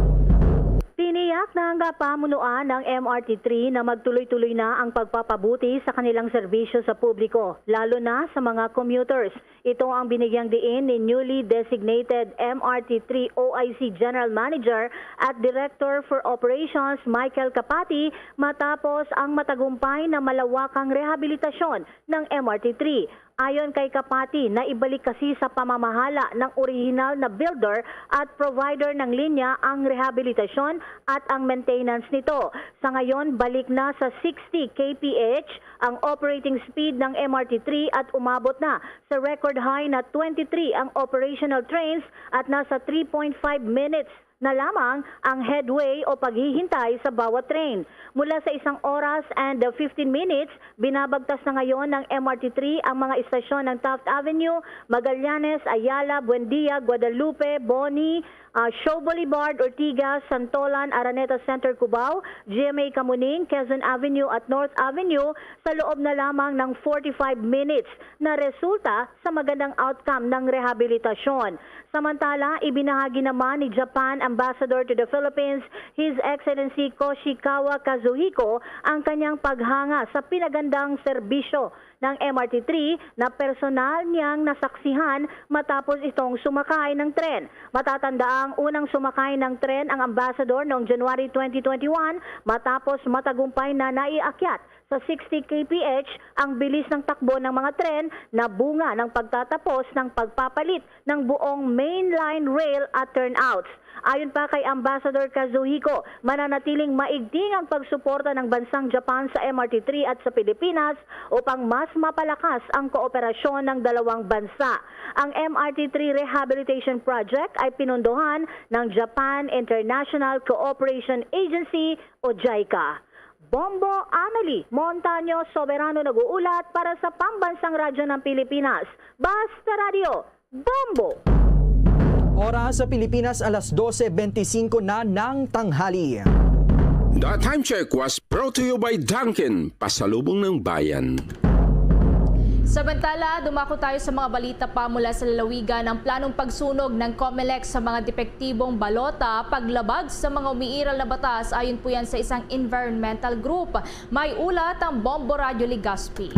Tiniyak ng pamunuan ng M R T three na magtuloy-tuloy na ang pagpapabuti sa kanilang serbisyo sa publiko, lalo na sa mga commuters. Ito ang binigyang diin ni newly designated M R T three O I C General Manager at Director for Operations Michael Capati matapos ang matagumpay na malawakang rehabilitasyon ng M R T three. Ayon kay Capati, naibalik kasi sa pamamahala ng orihinal na builder at provider ng linya ang rehabilitasyon at ang maintenance nito. Sa ngayon, balik na sa sixty K P H ang operating speed ng M R T three at umabot na sa record high na twenty-three ang operational trains at nasa three point five minutes na lamang ang headway o paghihintay sa bawat train. Mula sa isang oras and fifteen minutes, binabagtas na ngayon ng M R T three ang mga istasyon ng Taft Avenue, Magallanes, Ayala, Buendia, Guadalupe, Boni, ah, Shaw Boulevard, Ortigas, Santolan, Araneta Center, Cubao, G M A Kamuning, Quezon Avenue at North Avenue sa loob na lamang ng forty-five minutes na resulta sa magandang outcome ng rehabilitasyon. Samantala, ibinahagi naman ni Japan Ambassador to the Philippines, His Excellency Koshikawa Kazuhiko, ang kanyang paghanga sa pinagandang serbisyo ng M R T three na personal niyang nasaksihan matapos itong sumakay ng tren. Matatanda ang unang sumakay ng tren ang ambassador noong January twenty twenty-one matapos matagumpay na naiakyat sa sixty K P H ang bilis ng takbo ng mga tren na bunga ng pagtatapos ng pagpapalit ng buong mainline rail at turnouts. Ayon pa kay Ambassador Kazuhiko, mananatiling maigting ang pagsuporta ng bansang Japan sa M R T three at sa Pilipinas upang mas mapalakas ang kooperasyon ng dalawang bansa. Ang M R T three Rehabilitation Project ay pinundohan ng Japan International Cooperation Agency o JICA. Bombo Anali Montaño Soberano nag-uulat para sa Pambansang Radyo ng Pilipinas, Basta Radio, Bombo! Oras sa Pilipinas, alas dose bente singko na ng tanghali. The Time Check was brought to you by Dunkin, pasalubong ng bayan. Samantala, dumako tayo sa mga balita pa mula sa lalawigan. Ang planong pagsunog ng Comelec sa mga depektibong balota, paglabag sa mga umiiral na batas, ayon po yan sa isang environmental group. May ulat ang Bombo Radyo Legazpi.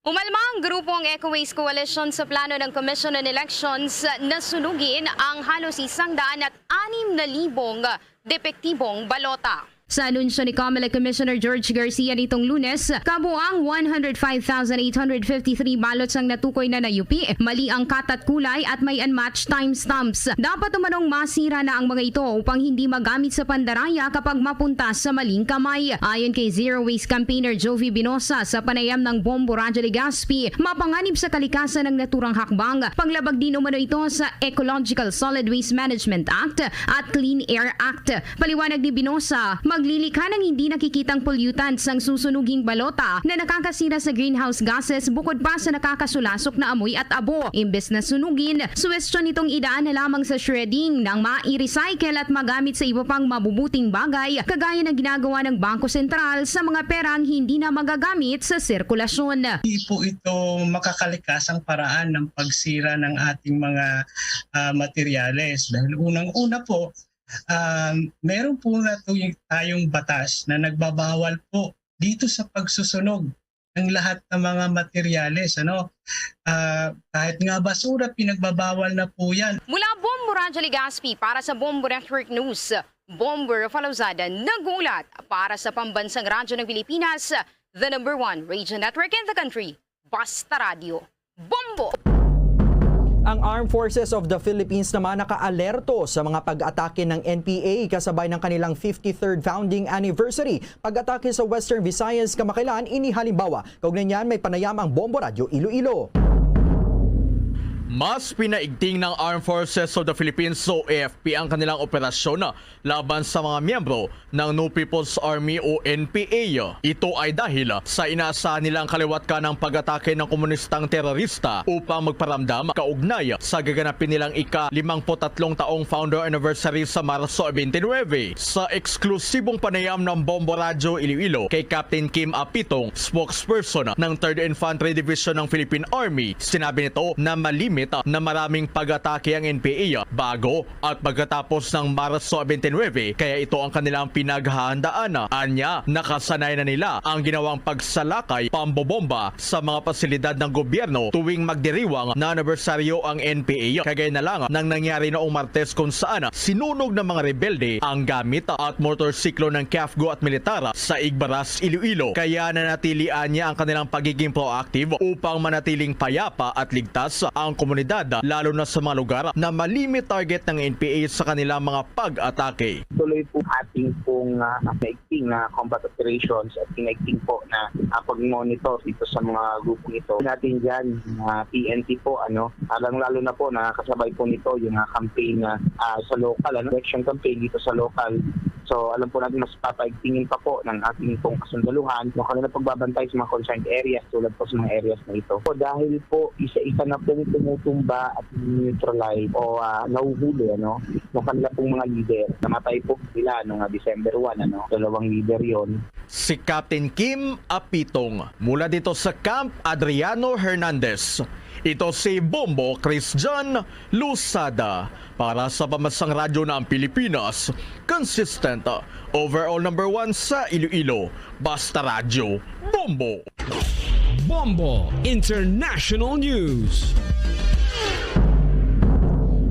Umalma ang grupong Eco Waste Coalition sa plano ng Commission on Elections na sunugin ang halos isang daan at anim na libong depektibong balota. Sa anunsyo ni Comelec Commissioner George Garcia nitong Lunes, kabuang one hundred five thousand eight hundred fifty-three ballots ang natukoy na nayupi. Mali ang cut at kulay at may unmatched timestamps. Dapat umanong masira na ang mga ito upang hindi magamit sa pandaraya kapag mapunta sa maling kamay. Ayon kay Zero Waste Campaigner Jovi Binosa sa panayam ng Bombo Radyo Legazpi, mapanganib sa kalikasan ang naturang hakbang. Paglabag din umano ito sa Ecological Solid Waste Management Act at Clean Air Act. Paliwanag ni Binosa, Maglilikha ng hindi nakikitang pollutants ang susunuging balota na nakakasira sa greenhouse gases bukod pa sa nakakasulasok na amoy at abo. Imbes na sunugin, suwestyon itong idaan na lamang sa shredding nang ma-recycle at magamit sa iba pang mabubuting bagay, kagaya ng ginagawa ng Bangko Sentral sa mga perang hindi na magagamit sa sirkulasyon. Hindi po ito makakalikasang paraan ng pagsira ng ating mga, ah, materyales. Dahil unang-una po, um, meron po na to yung, tayong batas na nagbabawal po dito sa pagsusunog ng lahat ng mga materyales, ano? Ah, kahit nga basura, pinagbabawal na po yan. Mula Bombo Radyo Legazpi para sa Bombo Network News, Bombo Rafa Lozada nag-uulat para sa Pambansang Radyo ng Pilipinas, the number one radio network in the country. Basta Radyo, Bombo! Ang Armed Forces of the Philippines naman nakaalerto sa mga pag-atake ng N P A kasabay ng kanilang fifty-third founding anniversary. Pag-atake sa Western Visayas kamakailan, ini halimbawa. Kaugnay niyan, may panayam ang Bombo Radyo Iloilo. Mas pinaigting ng Armed Forces of the Philippines o A F P ang kanilang operasyon laban sa mga miyembro ng New People's Army o N P A. Ito ay dahil sa inaasahan nilang kaliwat ka ng pag-atake ng komunistang terorista upang magparamdam kaugnay sa gaganapin nilang ika-limangput-tatlong taong founder anniversary sa Marso twenty-nine. Sa eksklusibong panayam ng Bombo Radyo Iloilo kay Captain Kim Apitong, spokesperson ng Third Infantry Division ng Philippine Army, sinabi nito na malimit na maraming pag-atake ang N P A bago at pagkatapos ng Marso twenty-nine, kaya ito ang kanilang pinaghahandaan. Anya, nakasanay na nila ang ginawang pagsalakay pambobomba sa mga pasilidad ng gobyerno tuwing magdiriwang na anibersaryo ang N P A. Kagaya na lang ng nangyari noong Martes, kung saan sinunog ng mga rebelde ang gamit at motorsiklo ng CAFGU at militar sa Igbaras, Iloilo. Kaya nanatili anya ang kanilang pagiging proactive upang manatiling payapa at ligtas ang komunidad, lalo na sa mga lugar na malimit target ng N P A sa kanilang mga pag-atake. Tuloy po ating pong, ah, maigting na combat operations at pinaigting po na, ah, pag-monitor dito sa mga grupong ito. Natin dyan, ah, P N P po, ano, alang lalo na po na kasabay po nito yung, ah, campaign na, ah, sa local, ano, election campaign dito sa local. So, alam po natin, mas papaigtingin pa po ng ating pong kasundaluhan, no, kanilang pagbabantay sa mga concerned areas tulad po sa mga areas na ito. So, dahil po isa-isa na pong tumutumba at neutralize o, ah, nahuhuli, ano, ng kanila pong mga leader. Namatay po sila noong, ah, December one, ano, dalawang leader yon. Si Captain Kim Apitong mula dito sa Camp Adriano Hernandez. Ito si Bombo Christian Lusada para sa Pambansang Radyo ng Pilipinas, consistent, overall number one sa Iloilo. Basta Radyo, Bombo! Bombo International News.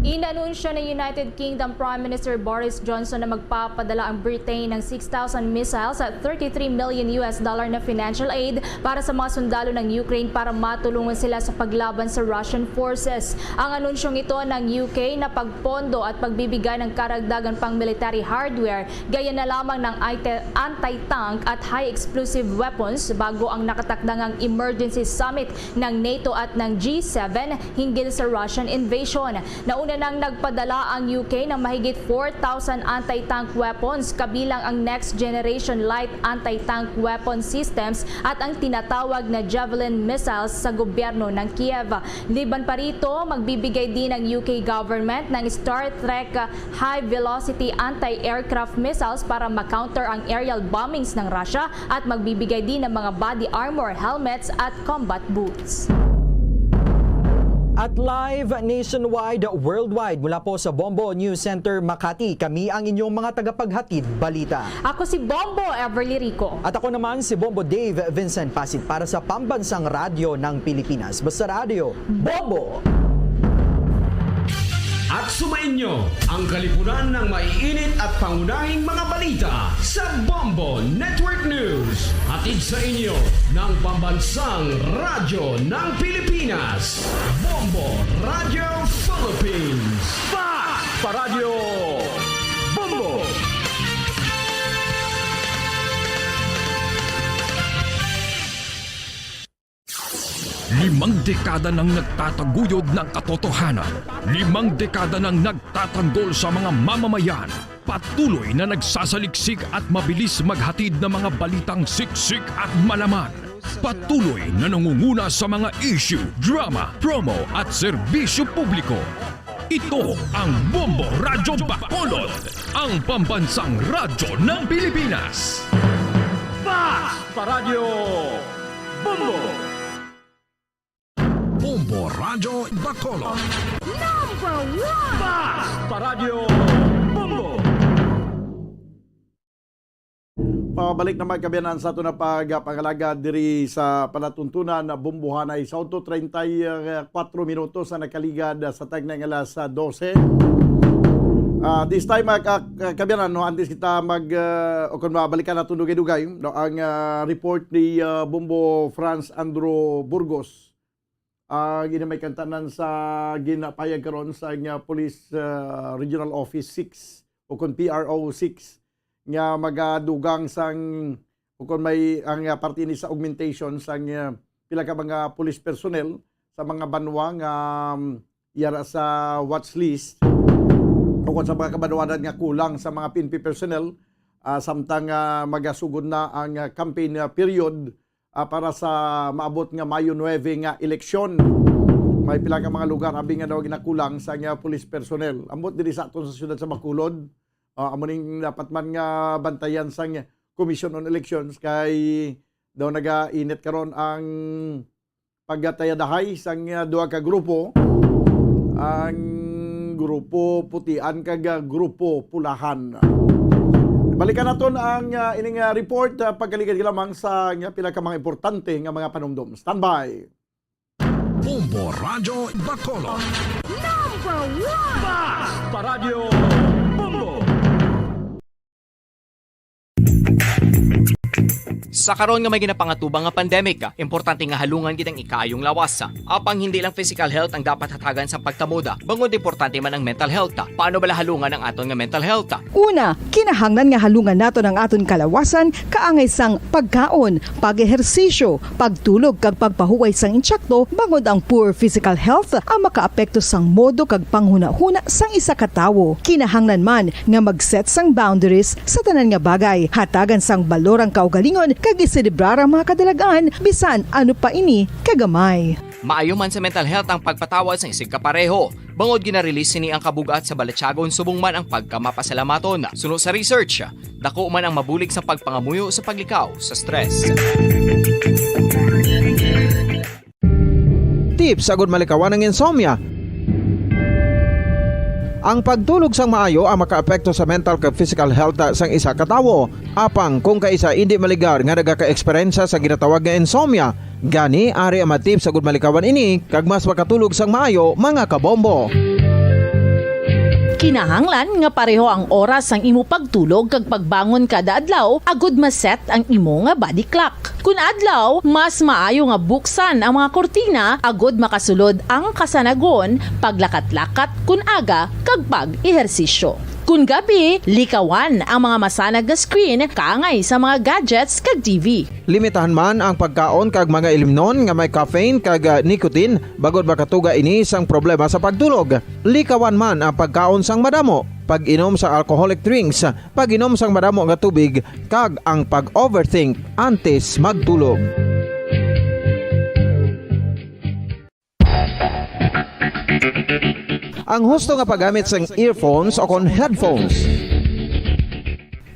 Inanunsyo ng United Kingdom Prime Minister Boris Johnson na magpapadala ang Britain ng six thousand missiles at thirty-three million U S dollar na financial aid para sa mga sundalo ng Ukraine para matulungan sila sa paglaban sa Russian forces. Ang anunsyong ito ng U K na pagpondo at pagbibigay ng karagdagan pang military hardware gaya na lamang ng ite-, anti-tank at high explosive weapons bago ang nakatakda ngang emergency summit ng NATO at ng G seven hinggil sa Russian invasion. Nauna nang nagpadala ang U K ng mahigit four thousand anti-tank weapons, kabilang ang next generation light anti-tank weapon systems at ang tinatawag na Javelin missiles sa gobyerno ng Kiev. Liban pa rito, magbibigay din ang U K government ng Star Trek high-velocity anti-aircraft missiles para ma-counter ang aerial bombings ng Russia at magbibigay din ng mga body armor, helmets at combat boots. At live nationwide, worldwide, mula po sa Bombo News Center, Makati, kami ang inyong mga tagapaghatid balita. Ako si Bombo Everly Rico. At ako naman si Bombo Dave Vincent Pasit para sa Pambansang Radyo ng Pilipinas. Basta Radyo, Bombo! At sumainyo ang kalipunan ng maiinit at pangunahing mga balita sa Bombo Network News. Hatid sa inyo ng Pambansang Radyo ng Pilipinas, Bombo Radio Philippines. Fact! Sa Radyo Bombo! Limang dekada nang nagtataguyod ng katotohanan. Limang dekada nang nagtatanggol sa mga mamamayan. Patuloy na nagsasaliksik at mabilis maghatid ng mga balitang siksik at malaman. Patuloy na nangunguna sa mga issue, drama, promo at serbisyo publiko. Ito ang Bombo Radyo Bacolod, ang pambansang radyo ng Pilipinas. Fast Paradyo Bombo! Bombo Radyo Bacolod. Number one! Fast Paradyo Bombo! Pabalik na, mga kaabyanan, sa aton na pagpangalagad diri sa palatuntunan na Bombohanay. Sa otro, treinta y cuatro minutos na nakaligad sa tagna nga alas dose. Ah, this time, mga ka-, ka-, kaabyanan, no, antes kita mag, ah, o kung mabalikan naton dugay-dugay, no, ang, ah, report ni, ah, Bombo Franz Andrew Burgos, ah, gina may kantanan sa ginapayag karon sa nga Police, ah, Regional Office six o kon P R O six nga magadugang sang, o kon may, ang, ah, parte ni sa augmentation sang, ah, pila ka mga police personnel sa mga banwa nga, um, yara sa watch list o kon sa mga kabanwanan nga kulang sa mga P N P personnel, ah, samtang, ah, magasugod na ang, ah, campaign, ah, period, ah, para sa maabot nga Mayo nuebe nga eleksyon. May pila ka mga lugar abi nga daw ginakulang sa nga police personnel. Ambot diri sa aton sa siyudad sa Bacolod, ah, amo ning dapat man nga bantayan sang Commission on Elections kay daw nagainit karon ang pagkatayadahay sang, ah, duha ka grupo, ang grupo putian kag, ah, grupo pulahan. Balikan naton ang, ah, ining, ah, report, ah, pagkaligad lamang sa nga pila ka mga importante nga mga panumdom. Standby. Bombo Radyo Bacolod. Number one! Fast Paradyo Bombo! Sa karon nga may ginapangatubang nga pandemic, importante nga halungan gid ang ikaayong lawas. Apang hindi lang physical health ang dapat hatagan sa pagkamoda, bangod importante man ang mental health. Paano bala halungan ang aton nga mental health? Una, kinahanglan nga halungan naton ang aton kalawasan kaangay sang pagkaon, pag-ehersisyo, pagtulog kag pagpahuway sang insakto, bangod ang poor physical health ang makaapekto sang modo kag panghunahuna sang isa ka tawo. Kinahanglan man nga mag-set sang boundaries sa tanan nga bagay, hatagan sang balor ang kaugalingon kag iselebrar ang mga kadalag-an bisan ano pa ini kagamay. Maayo man sa mental health ang pagpatawad sang isigkapareho. Bangod gina-release sini ang kabug-at sa balatyagon subong man ang pagkamapasalamaton. Suno sa research, dako man ang mabulig sa pagpangamuyo sa paglikaw sa stress. Tips agud malikawan ang insomnia. Ang pagtulog sang maayo ang makaapekto sa mental kag physical health sang isa ka tawo. Apang kung kaisa indi maligar nga nagaka-eksperyensya sa ginatawag nga insomnia, gani ari ang mga tips agud malikawan ini kag mas makatulog sang maayo, mga kabombo. Kinahanglan nga pareho ang oras sang imo pagtulog kag pagbangon kada adlaw agud ma-set ang imo nga body clock. Kun adlaw, mas maayo nga buksan ang mga kurtina agud makasulod ang kasanagon, paglakat-lakat kun aga, kag pag-ehersisyo. Kun gabi, likawan ang mga masanag nga screen kaangay sa mga gadgets kag T V. Limitahan man ang pagkaon kag mga ilimnon nga may caffeine kag, ah, nicotine, bangod makatuga ini sang problema sa pagtulog. Likawan man ang pagkaon sang madamo, pag-inom sa alcoholic drinks, pag-inom sang madamo nga tubig, kag ang pag-overthink antes magtulog. Ang husto nga paggamit sang earphones o kon headphones.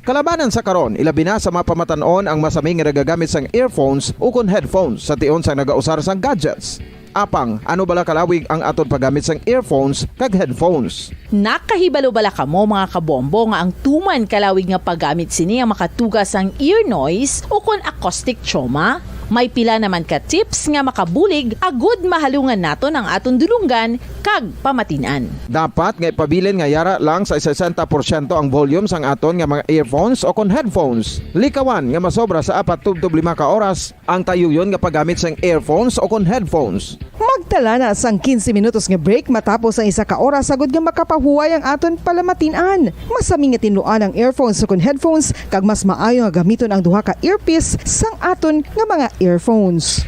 Kalabanan sa karon, ilabi na sa mga pamatan-on ang masami nga nagagamit sang earphones o kon headphones sa tion sang nagausar sang gadgets. Apang, ano bala kalawig ang aton paggamit sang earphones kag headphones? Nakahibalo bala kamo, mga kabombo, nga ang tuman kalawig nga paggamit sini ang makatuga sang ear noise o kon acoustic trauma? May pila naman ka tips nga makabulig agud mahalungan naton ang aton dulonggan kag pamatin-an. Dapat nga ipabilin nga yara lang sa sesenta porsyento ang volume sang aton nga mga earphones o kon headphones. Likawan nga masobra sa apat tubtob lima ka oras ang tayuyon nga paggamit sang earphones o kon headphones. Magtala na sang quince minutos nga break matapos ang isa ka oras, agud nga makapahuway ang aton palamatin-an. Masami nga tinluan ang earphones o kon headphones, kag mas maayo nga gamiton ang duha ka earpiece sang aton nga mga earphones.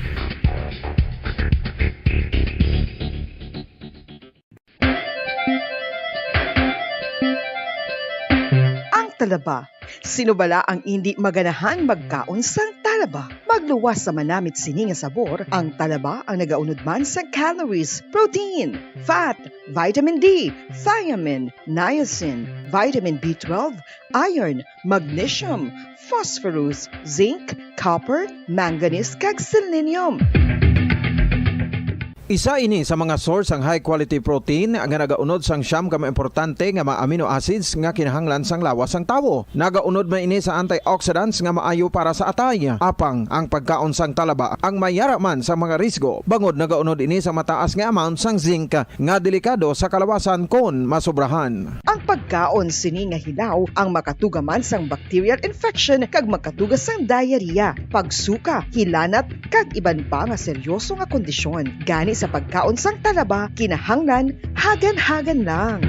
talaba. Sino bala ang indi maganahan magkaon sang talaba? Magluwas sa manamit sini nga sabor, ang talaba ang nagaunod man sang calories, protein, fat, vitamin D, thiamine, niacin, vitamin B twelve, iron, magnesium, phosphorus, zinc, copper, manganese, kag selenium. Isa ini sa mga source sang high quality protein nga nagaunod sang siyam ka mga importante nga mga amino acids nga kinahanglan sang lawas sang tawo. Nagaunod man ini sa antioxidants nga maayo para sa atay. Apang ang pagkaon sang talaba ang mayara man sa mga risgo, bangod nagaunod ini sa mataas nga amount sang zinc nga delikado sa kalawasan kon masobrahan. Ang pagkaon sini nga hilaw ang makatuga man sang bacterial infection kag makatuga sang diarrhea, pagsuka, hilanat, kag iban pa nga seryoso nga kondisyon. Gani sa pagkaon sang talaba, kinahanglan hagan-hagan lang.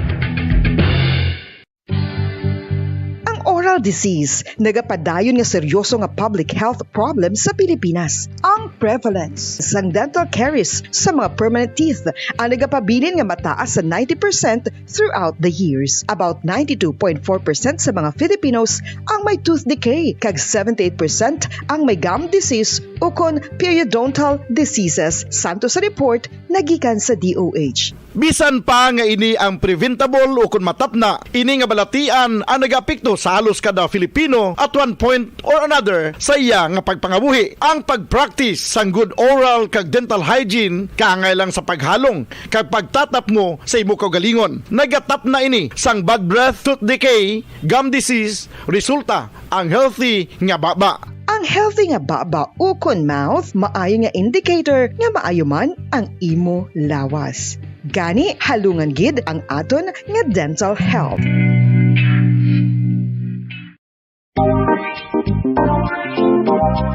Ang oral disease nagapadayon nga seryoso nga public health problem sa Pilipinas. Ang prevalence sang dental caries sa mga permanent teeth ang nagapabilin nga mataas sa ninety percent throughout the years. About ninety-two point four percent sa mga Filipinos ang may tooth decay, kag seventy-eight percent ang may gum disease ukon periodontal diseases, santo sa report nga gikan sa D O H. Bisan pa nga ini ang preventable ukon matapna, ini nga balatian ang nagaapekto sa halos kada Filipino at one point or another sa iya nga pagpangabuhi. Ang pag-practice sang good oral kag dental hygiene kaangay lang sa paghalong kag pagtatapmo sa imo kaugalingon. Nagatapna ini sang bad breath, tooth decay, gum disease, resulta ang healthy nga baba. Ang healthy nga baba ukon mouth maayo nga indicator nga maayo man ang imo lawas. Gani, halungan gid ang aton nga dental health.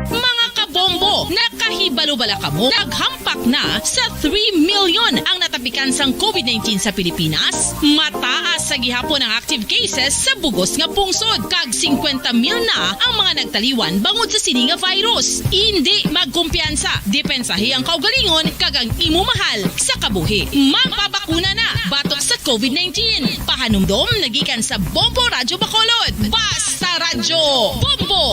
Mga kabombo, nakahibalo bala kamo? Naghampak na sa three million ang natapikan sang covid nineteen sa Pilipinas. Mataas sa gihapon ang active cases sa bugos nga pungsod, kag singkwenta mil na ang mga nagtaliwan bangod sa sini nga virus. Indi magkumpiyansa, depensahi ang kaugalingon kag ang imo mahal sa kabuhi. Magpabakuna na batok sa covid nineteen. Pahanumdom nagikan sa Bombo Radyo Bacolod. Basta Radyo Bombo!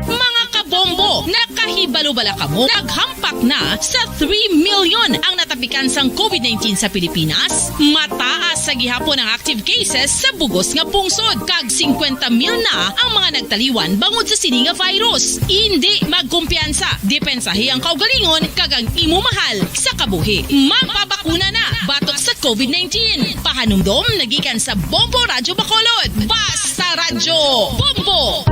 Mga kabombo, nakahibalo bala kamo? Naghampak na sa three million ang natapikan sang covid nineteen sa Pilipinas. Mataas sa gihapon ang active cases sa bugos nga pungsod, kag singkwenta mil na ang mga nagtaliwan bangod sa sini nga virus. Indi magkumpiyansa, depensahi ang kaugalingon kag ang imo mahal sa kabuhi. Magpabakuna na batok sa covid nineteen. Pahanumdom nagikan sa Bombo Radyo Bacolod. Basta Radyo Bombo!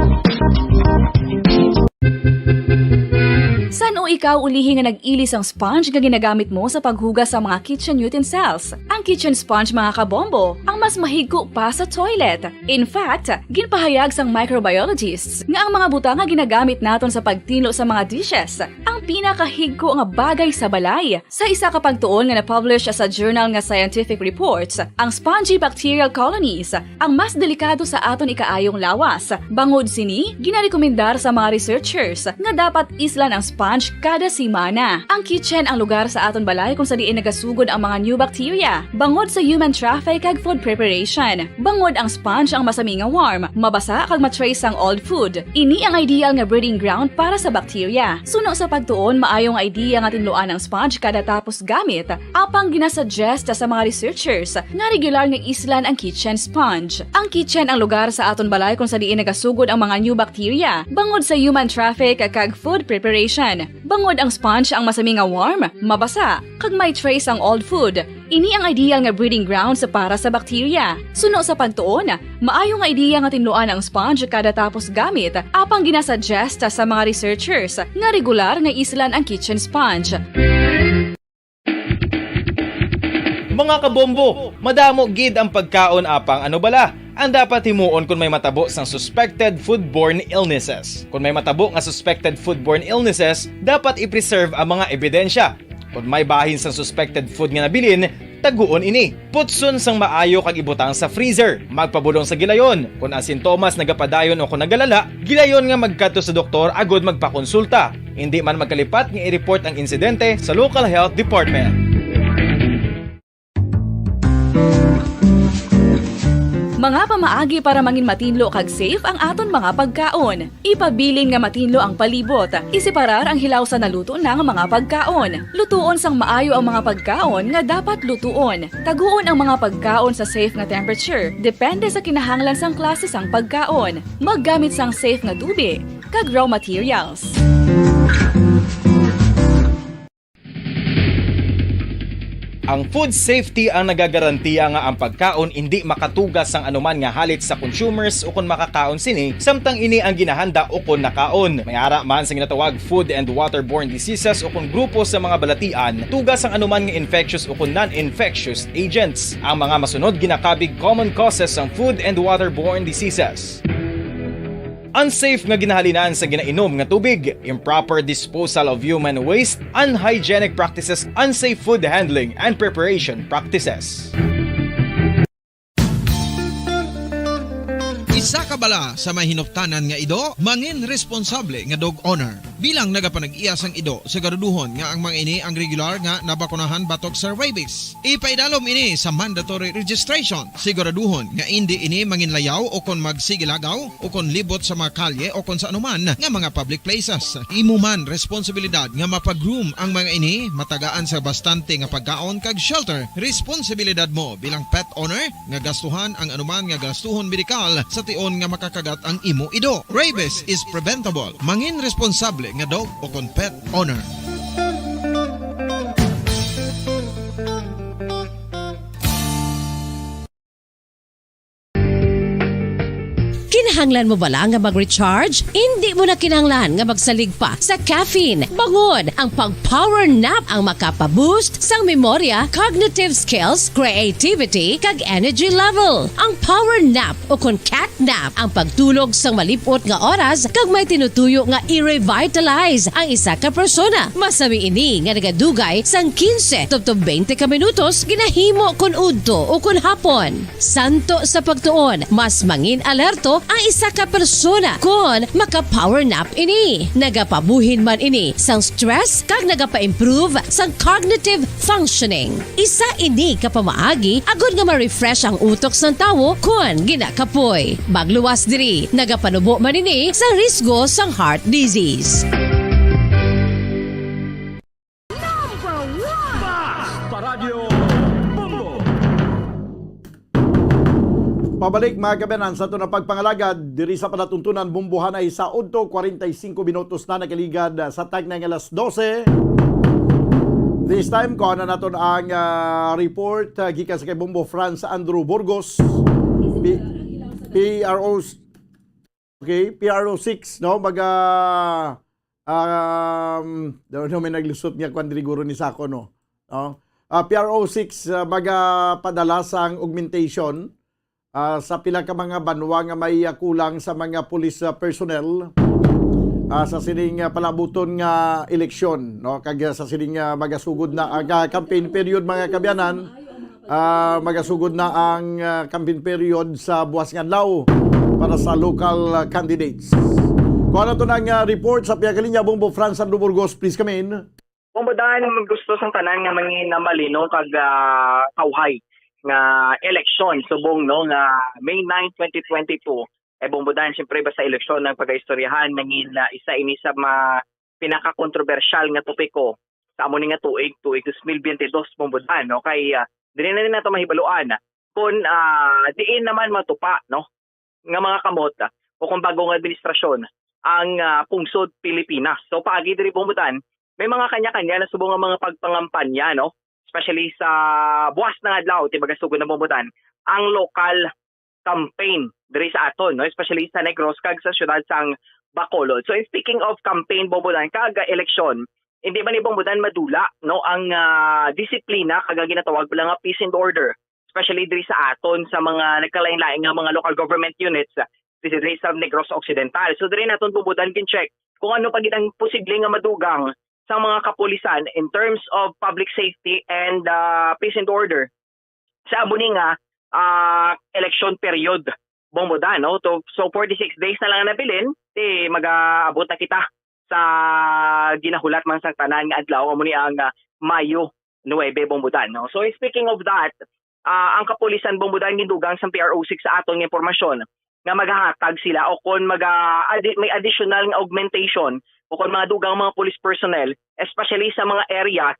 San-o ikaw ulihi nga nag-ili sang sponge nga ginagamit mo sa paghugas sa mga kitchen utensils? Ang kitchen sponge, mga kabombo, ang mas mahigko pa sa toilet. In fact, ginpahayag sang microbiologists nga ang mga butang nga ginagamit naton sa pagtinlo sa mga dishes ang pinakahigko nga bagay sa balay. Sa isa ka pagtuon nga na-publish sa journal nga Scientific Reports, ang spongy bacterial colonies ang mas delikado sa aton ikaayong lawas. Bangod sini, ginarekomendar sa mga researchers nga dapat islan ang sponge kada semana. Ang kitchen ang lugar sa aton balay kung sa diin nagasugod ang mga new bacteria, bangod sa human traffic kag food preparation. Bangod ang sponge ang masami nga warm, mabasa kag ma-trace ang old food. Ini ang ideal nga breeding ground para sa bacteria. Suno sa pagtuon, maayo nga idea nga tinluan ang sponge kada tapos gamit, apang ginasuggest sa mga researchers nga regular nga islan ang kitchen sponge. Ang kitchen ang lugar sa aton balay kung sa diin nagasugod ang mga new bacteria, bangod sa human traffic kag food preparation. Bangod ang sponge ang masami nga warm, mabasa, kag may trace ang old food, ini ang ideal nga breeding grounds para sa bacteria. Suno sa pagtuon, maayo nga ideya nga tinluan ang sponge kada tapos gamit, apang ginasuggest sa mga researchers nga regular nga islan ang kitchen sponge. Mga kabombo, madamo gid ang pagkaon, apang ano bala ang dapat himuon kon may matabo sang suspected foodborne illnesses? Kon may matabo nga suspected foodborne illnesses, dapat i-preserve ang mga ebidensya. Kon may bahin sang suspected food nga nabilin, Taguon ini. Putson sang maayo kag ibutang sa freezer. Magpabulong sa gilayon. Kon ang sintomas nagapadayon o kon nagalala, gilayon nga magkadto sa doktor agud magpakonsulta. Indi man magkalipat nga i-report ang insidente sa local health department. Mga pamaagi para mangin matinlo kag safe ang aton mga pagkaon. Ipabilin nga matinlo ang palibot. Iseparar ang hilaw sa naluto na nga mga pagkaon. Lutuon sang maayo ang mga pagkaon nga dapat lutuon. Taguon ang mga pagkaon sa safe nga temperature, depende sa kinahanglan sang klase sang pagkaon. Maggamit sang safe nga tubig kag raw materials. Ang food safety ang nagagarantiya nga ang pagkaon indi makatuga sang anuman nga halit sa consumers ukon makakaon sini, samtang ini ang ginahanda ukon nakaon. May ara man sa ginatawag food and waterborne diseases ukon grupo sa mga balatian, tuga sang anuman nga infectious ukon non-infectious agents. Ang mga masunod ginakabig common causes sang food and waterborne diseases. Unsafe nga ginahalinan sa ginainom nga tubig, improper disposal of human waste, unhygienic practices, unsafe food handling and preparation practices. Isa ka bala sa may hinuptanan nga ido, mangin responsable nga dog owner. Bilang nagapanag-iya sang ido, siguraduhon nga ang mga ini ang regular nga nabakunahan batok sa rabies. Ipaidalom ini sa mandatory registration. Siguraduhon nga indi ini manginlayaw o kon magsigilagaw o kon libot sa mga kalye o kon sa anuman nga mga public places. Imo man responsibilidad nga mapa-groom ang mga ini, matagaan sa bastante nga pagkaon kag shelter. Responsibilidad mo bilang pet owner nga gastuhan ang anuman nga gastuhon medikal sa tion nga makakagat ang imo ido. Rabies is preventable. Mangin responsable nga dog o kon pet owner. Kinahanglan mo bala nga mag-recharge? Indi mo na kinahanglan nga magsalig pa sa caffeine. Bangon, ang pag-power nap ang makapa-boost sang memorya, cognitive skills, creativity, kag energy level. Ang power nap o kon cat nap ang pagtulog sang malip-ot nga oras kag may tinutuyo nga i-revitalize ang isa ka persona. Masami ini nga nagadugay sang quince tubtob twenty ka minutos ginahimo kon udto o kon hapon. Santo sa pagtuon, mas mangin-alerto ang isa ka persona kon maka-power nap ini. Nagapabuhin man ini sang stress kag nagapa-improve sang cognitive functioning. Isa ini ka pamaagi agod nga ma-refresh ang utok sang tawo kon ginakapoy. Magluwas diri, nagapanubo man ini sa risgo sang heart disease. Number one! Bas! Paradyo Bombo! Pabalik, mga kaabyanan, sa aton nga pagpangalagad diri sa palatuntunan, bombohanay sa udto, kwarenta y singko minutos na nakaligad, ah, sa tagna nga alas dose. This time, kuha na naton ang, ah, report, ah, gikan sa kay Bombo Franz Andrew Burgos, P-, P R O, okay, P R O six, no? Maga, um, daw, daw may naglusot nga kwan diri guro ni Sako, no? No? Ah, P R O six, ah, magapadala sang augmentation, ah, sa pila ka mga banwa nga may, ah, kulang sa mga police, ah, personnel, ah, sa sining, ah, palabuton nga eleksyon, no? Kag, ah, sa sining, ah, magasugod na ang, ah, campaign period, mga kaabyanan, ah, magasugod na ang, ah, campaign period sa buwas nga adlaw para sa local, ah, candidates. Kuha naton ang, ah, report sa pihak linya, Bombo Franz Andrew Burgos, please come in. Bombo Dan, gusto sang tanan nga mangin-, malinong kag, ah, kauhay nga eleksyon subong, no, nga May nine, twenty twenty-two. Eh, Bombo Dan, siyempre, basta eleksyon ang pagaistoryahan, nangin, ah, isa ini sa ma-, pinakakontrobersyal nga topiko sa amo ni nga tuig, tuig dos mil biyente dos, Bombo Dan, no? Kay, ah, dili na rin nato mahibaluan kung, ah, diin naman matupa, no, nga mga kamot, ah, o kung bagong administrasyon ang, ah, pungsod Pilipinas. So, paagi diri, Bombo Dan, may mga kanya-kanya na subong nga mga pagpangampanya, no? Especially sa buwas na nga adlaw, ti magasugod na, Bombo Dan, ang lokal campaign diri sa aton, no? Especially sa Negros kag sa siyudad sang Bacolod. So, speaking of campaign, Bombo Dan, kag eleksyon, hindi man ni, Bombo Dan, madula, no, ang, ah, disiplina kag ang ginatawag pala nga peace and order, especially diri sa aton sa mga nagkalain-lain nga mga local government units, ah, diri sa Negros Occidental. So, diri naton, Bombo Dan, gin-check kung ano pa gid ang posible nga madugang sa mga kapulisan in terms of public safety and, ah, peace and order sa amo ni nga, ah, election period, Bombodan, no? So, so forty-six days na lang ang nabilin, ti magaabot na kita sa ginahulat man sang tanan nga adlaw, amo ni ang, ah, Mayo nuebe, Bombodan, no? So, speaking of that, ah, ang kapulisan, Bombodan, gindugang sang P R O six sa aton nga impormasyon nga magahatag sila o kon maga-, adi-, may additional nga augmentation o kon mga dugang mga police personnel, especially sa mga area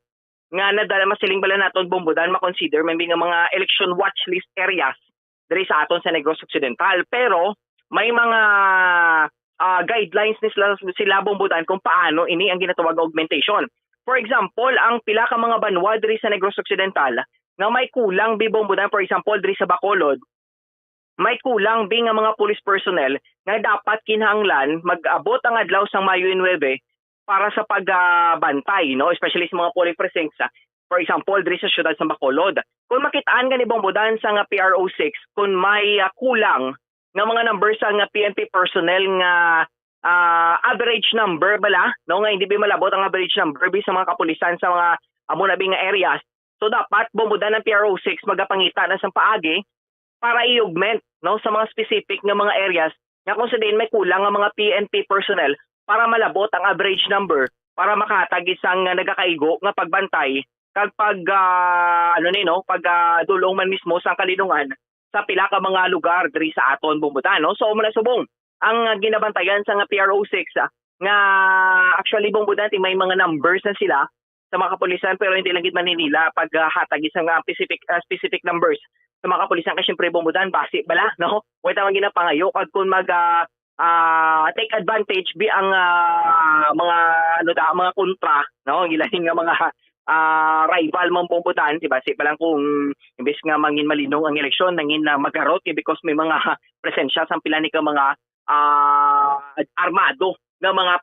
nga nadala, masiling bala naton, Bombodan, ma-consider man nga mga election watch list areas diri sa aton sa Negros Occidental. Pero may mga, ah, guidelines ni sila, sila, Bombodan, kung paano ini ang ginatawag nga augmentation. For example, ang pila ka mga banwa diri sa Negros Occidental nga may kulang bi, Bombodan, for example, diri sa Bacolod, may kulang bi nga mga police personnel nga dapat kinahanglan mag-abot ang adlaw sang Mayo nuebe para sa pagbantay, no? Especially sa mga polling precincts, ah, for example, diri sa siyudad sa Bacolod. Kung makitaan gani, Bombodan, sa nga P R O six, kung may, ah, kulang nga mga numbers sa nga P N P personnel nga, ah, average number bala, no, nga hindi bi malabot ang average number bi sa mga kapulisan sa mga amo na bi nga areas. So, dapat, Bombodan, ang P R O six magapangita na sang paagi para i-augment, no, sa mga specific nga mga areas nga kung sa diin may kulang nga mga P N P personnel para malabot ang average number para makahatag isang, ah, nagakaigo nga pagbantay kag pag, ah, ano ni, no, pag, ah, dulong man mismo sang kalinungan sa pila ka mga lugar diri sa aton, Bombodan, no? So, amo na, subong ang, ah, ginabantayan sa nga P R O six, ah, nga actually, Bombodan, ti may mga numbers na sila sa mga kapulisan, pero hindi lang gid man nila paghatag isang, ah, specific, ah, specific numbers sa mga kapulisan kay, syempre, Bombodan, basi bala, no? Wala man ginapangayo kag kung mag, ah, ah, take advantage bi ang, ah, mga, ano da, mga kontra, no? Ang ilahin nga mga, ah, rival man, Bombodan, di ba? Si pa lang kung imbes nga mangin malinong ang eleksyon, nangin na magarot, eh, because may mga presensya sa pila ni ka mga, ah, armado nga mga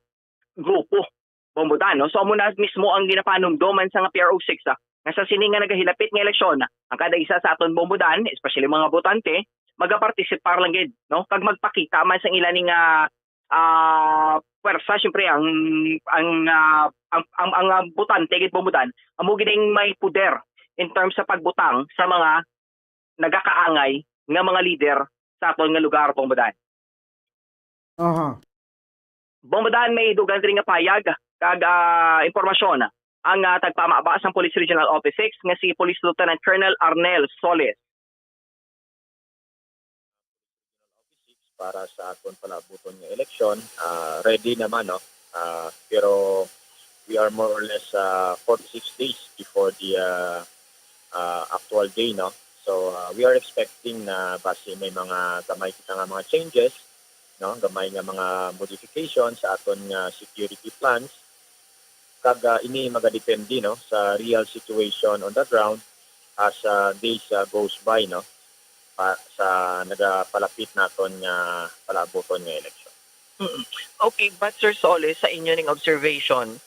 grupo, Bombodan, no? So, amo na mismo ang ginapanumdoman sa nga P R O six, ah, nga sa sini nga nagahilapit nga eleksyon, ang kada isa sa aton, Bombodan, especially mga botante, magapartisipar lang gid, no? Kag magpakita man sang ila ni nga, ah, pwersa, syempre, ang, ang, ah, ang, ang, ang, ah, botante gid, Bombodan, amo gid ang may poder in terms sa pagbutang sa mga nagakaangay nga mga lider sa aton nga lugar, Bombodan. Aha. Bombodan, may dugang diri nga payag kag, ah, impormasyon ang, ah, tagpamaba sang Police Regional Office six nga si Police Lieutenant Colonel Arnel Solis. Para sa aton palaabuton nga eleksyon, ah, ready naman, no? Ah, pero we are more or less, ah, forty-six days before the, ah, ah, actual day, no? So, ah, we are expecting na basi may mga gamay kita nga mga changes, no? Gamay nga mga modification sa aton nga security plans. Kag, ah, ini magadepende, no, sa real situation on the ground as, ah, days, ah, goes by, no, pa, sa nagapalapit naton nga palaabuton nga eleksyon. Mm. Okay, but Sir Solis, sa inyo ning observation,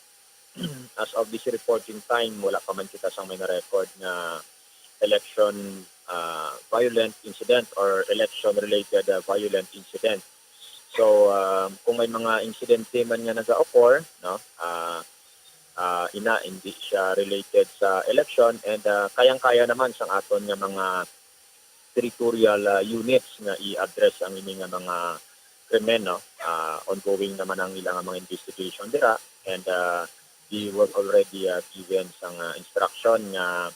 as of this reporting time, wala pa man kita sang may na-record nga election, ah, violent incident or election-related, ah, violent incident. So, ah, kung may mga insidente man nga naga-occur, no, ah, ah, ina, hindi siya related sa election and, ah, kayang-kaya naman sang aton nga mga territorial, ah, units nga i-address ang ini nga mga krimen, no? Ah, ongoing naman ang ilang mga investigation dira and, ah, they were already, ah, given sang, ah, instruction nga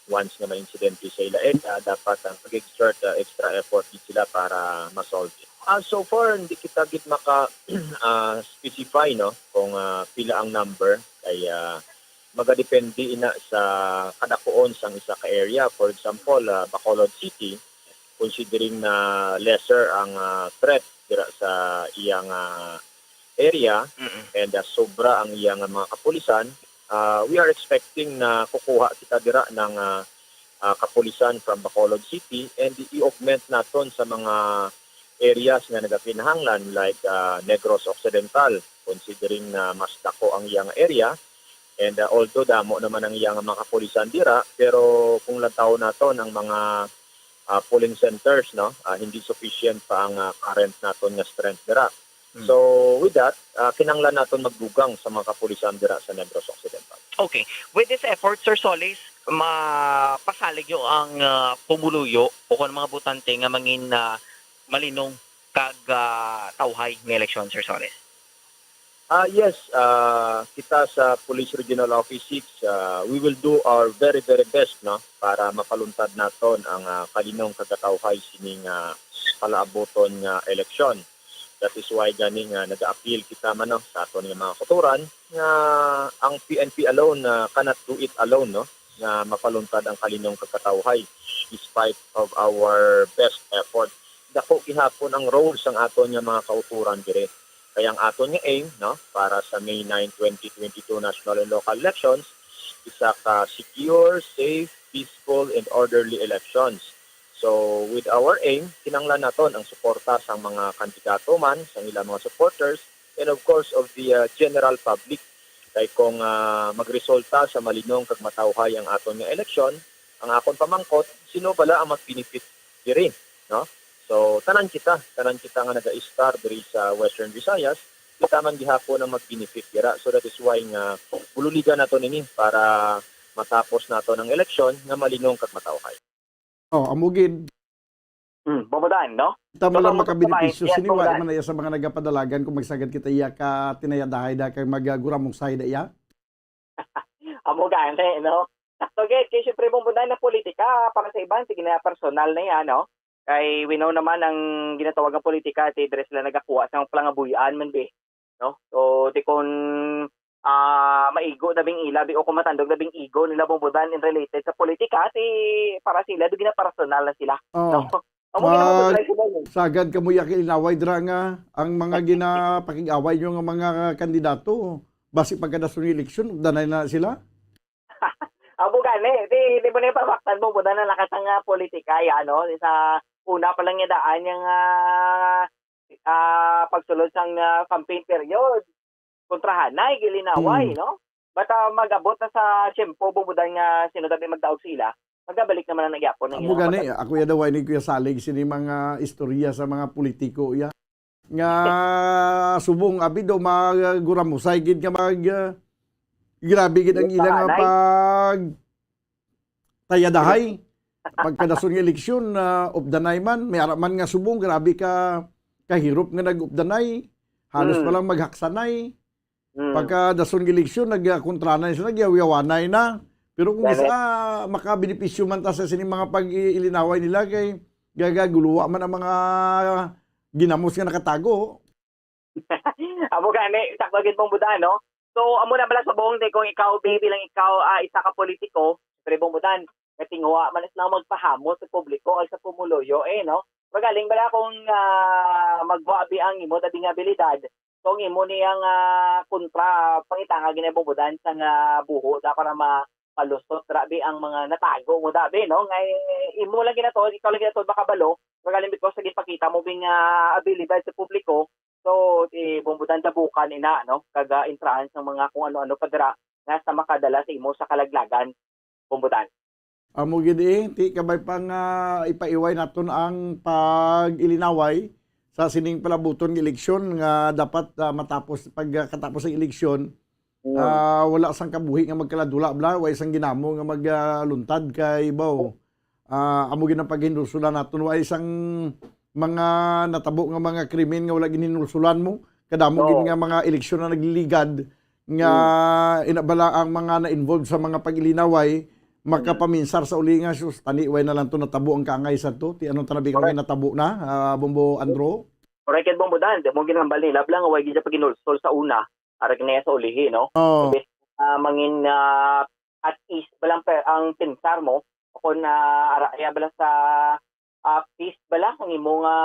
once nga may insidente sa ila area, dapat ang mag-exert, ah, extra effort gid sila para ma-solve it. Ah, so far, hindi kita gid maka, ah, specify, no, kung, ah, pila ang number. Kay, ah, magadepende ina sa kadakuon sang isa ka area. For example, ah, Bacolod City, considering na lesser ang, ah, threat dira sa iyang, ah, area Mm-mm. and, ah, sobra ang iyang, ah, mga kapulisan, ah, we are expecting na kukuha kita dira ng, ah, ah, kapulisan from Bacolod City and i-augment naton sa mga areas nga nagakinahanglan like, ah, Negros Occidental, considering na mas dako ang iyang area. And, ah, although damo naman ang iyang mga kapulisan dira, pero kung lantawon naton ang mga, ah, polling centers, no, ah, hindi sufficient pa ang, ah, current naton nga strength dira. So, with that, ah, kinahanglan naton magdugang sa mga kapulisan dira sa Negros Occidental. Okay. With this effort, Sir Solis, mapasalig nyo ang, ah, pumuluyo o kung mga botante nga mangin, ah, malinong kag, ah, tawhay nga eleksyon, Sir Solis? Ah, yes, ah, kita sa Police Regional Office six, ah, we will do our very, very best, no, para mapaluntad naton ang, ah, kalinong kag katawhay sining, ah, palaabuton nga eleksyon. That is why gani nga nag-appeal kita man, no, sa aton nga mga kauturan nga ang P N P alone, ah, cannot do it alone, no, nga mapaluntad ang kalinong kag katawhay despite of our best effort. Dako gihapon ang role sang aton nga mga kauturan diri. Kaya ang aton nga aim, no, para sa May nine, twenty twenty-two national and local elections, isa ka secure, safe, peaceful, and orderly elections. So, with our aim, kinahanglan naton ang suporta sang mga kandidato man, sang ilang mga supporters, and of course, of the, uh, general public. Kay kung, uh, magresulta sa malinong kag matawhay ang aton nga eleksyon, ang akon pamangkot, sino bala ang mag-benefit diri, no? So, tanan kita, tanan kita nga naga-estar diri sa Western Visayas, kita man gihapon ang mag-benefit dira. So, that is why nga bululigan nato nini para matapos nato ang eleksyon nga malinong kag matawhay. Oh, amo gid. Hmm, Bombo Dan, no? Kita man lang makabenepisyo sini, wa man iya sa mga nagapadalagan kung magsagad kita iya ka tinayadahay da kag magaguramusay da iya. Amo gani, no? Sakto gid, kay syempre, Bombo Dan, ang politika para sa iban, sige na, personal na yan, no? Kay we know naman ang ginatawag nga politika, ti dire sila nagakuha sa mga palangabuy-an man, be. No? So, ti kon, ah, maigo na bing ila, bi, o kung matandog na bing igo nila, Bombo Dan, in related sa politika, ti para sila, do ginapersonal na sila. Oh. No? Amo gid ang Mag-, mga sagad kamo iya kay Inaway dira nga ang mga ginapakig-away nyo nga mga kandidato, basi pagkadason nga eleksyon, danay na sila? Amo gani, di, di mo na ipabaktan, Bombo Dan, na lakas ang, ah, politika, ya, no? Sa una pa lang niya daan yung, ah, ah, pagsulod sang, ah, campaign period, kontrahanay, gilinaway, Hmm. no? But, ah, mag-abot na sa tiyempo, Bombo Dan, nga sino dapat magdaog sa ila, magabalik naman ang nagyapon ng Amo ilang gani, kapatid. Ako ya daw, ini kuya salig, sini mga istorya sa mga politiko, ya. Nga subong, abi daw, maguramusay gid nga mag, ah, grabe gid ang ila nga Kontrahanay. pag tayadahay. Pagkadason nga eleksyon, ah, updanay man, may ara man nga subong, grabe ka, kahirop nga nag-updanay. Halos Mm. pa lang maghaksanay. Mm. Pagkadason nga eleksyon, nagkontra na sila, nagyaw-yawanay na. Pero kung Gani. isa, makabenepisyo man ta sa sining mga pag-ilinaway nila, kay gagaguluwa man ang mga ginamos nga nakatago. Amo gani, sakto gid, Bombo Dan, no? So, amo na bala subong, di, kung ikaw, bi, bilang ikaw, ah, isa ka politiko, siyempre, Bombo Dan, natinguha man sila magpahamot sa publiko o sa pumuluyo, eh, no? Magaling bala kung, ah, magbuabi ang imo, tabi nga abilidad, so, ang imo niyang, ah, kontra, pangitanga gid na, Bombo Dan, sa nga buho da para ma-, malusot, grabe ang mga natago mo, dabi, no? Nga, eh, imo lang ginatuod, ikaw lang ginatuod makabalo, magaling because sa ginpakita mo, bing, ah, abilidad sa publiko, so, eh, Bombo Dan, dabukan ina, no? Kag, ah, intrahan sa mga kung ano-ano pa dira nga sa makadala sa imo sa kalaglagan, Bombo Dan. Amo gid, eh, ti kabay pa nga ipaiway naton ang pag-ilinaway sa sining palabuton nga eleksyon nga dapat, ah, matapos, pagkatapos ang eleksyon, Mm. ah, wala sang kabuhi nga magkaladula, bla, wa isang ginamo nga magluntad kay baw. Ah, amo gid ang paghinulsulan naton, wa isang mga natabo nga mga krimen nga wala ginhinulsulan mo. Kadamo gid Oo. nga mga eleksyon na nagliligad nga Mm. ina bala ang mga na-involve sa mga pag-ilinaway, makapaminsar sa uli nga, "Sus, tani, way na lang to natabo ang kaangay sa to. Ti ano tanabi kami Correct. natabo na, ah, Bombo Andro?" Correct, Bombo Dan. Di mo ginambal nila, bla, nga way gid siya paghinulsol sa una. Arag niya sa ulihi, no? Oo. Imbes, ah, mangin, ah, at ease bala ang pe-, ang pensar mo, o kung, ah, ara-, ya bala sa, ah, peace bala ang imo nga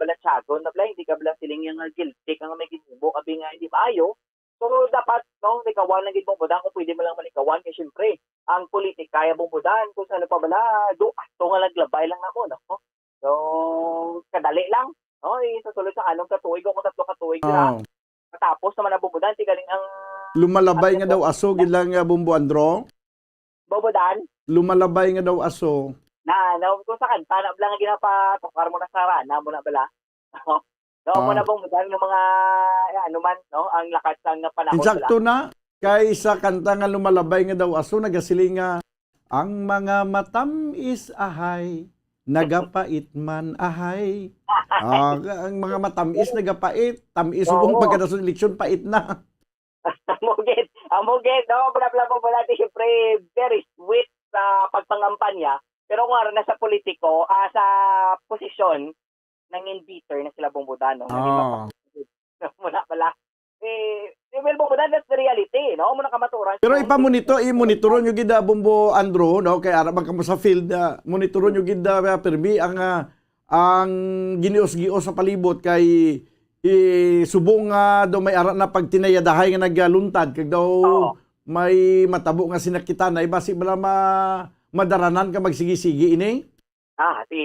bala tiyagon, na bala, hindi ka bala feeling nga guilty ka nga may ginhimo ka bi nga hindi maayo. So, dapat, no, likawan lang gid, Bombo Dan, kung pwede mo lang malikawan, kay siyempre, ang politika, ya, Bombo Dan, kung sa ano pa bala, do, ato nga naglabay lang namo, no? So, kadali lang, no? Eh, sa sulod sa anong katuig o kung tatlo katuig na, Oo. matapos naman ang Bombo Dan, ti galing ang Lumalabay ang nga daw aso, gid lang nga Bombo Andro. Bombo Dan? Lumalabay nga daw aso. Na, na, kung sa kanta na lang ginapatukar mo na sa rana mo na bala. No, amo Ah. na, Bong Budan, nga mga, eh, ano man, no, ang lakat sang panahon, Insakto wala. na, kay sa kanta nga lumalabay nga daw aso, nagasiling nga, "Ang mga matamis ahay, nagapait man ahay." Ah, ang mga matamis, nagapait. Tamis subong Oo. pagkadason eleksyon, pait na. Amo gid, amo gid, no? Bla, bla, bla, bla, di, siyempre, very sweet sa pagpangampanya. Pero kung ara na sa politiko, ah, sa posisyon, nangin bitter na sila, Bong Budan, no? Naging Ah. mapag-, muna pala. Eh, eh, well, Bong Budan, that's the reality, no? Muna kamatuoran Pero sa ipamonito-, i-monitoron nyo gid, ah, Bombo Andrew, no? Kay ara man kamo sa field, ah, monitoron nyo gid, ah, pirmi ang, ah, ang ginios-gios sa palibot kay i-, subong nga daw may ara na pagtinayadahay nga nagaluntad kag daw Oo. may matabo nga sinakitan. Ay, basi bala ma-, madaranan ka magsigi-sigi ini? Ah, si,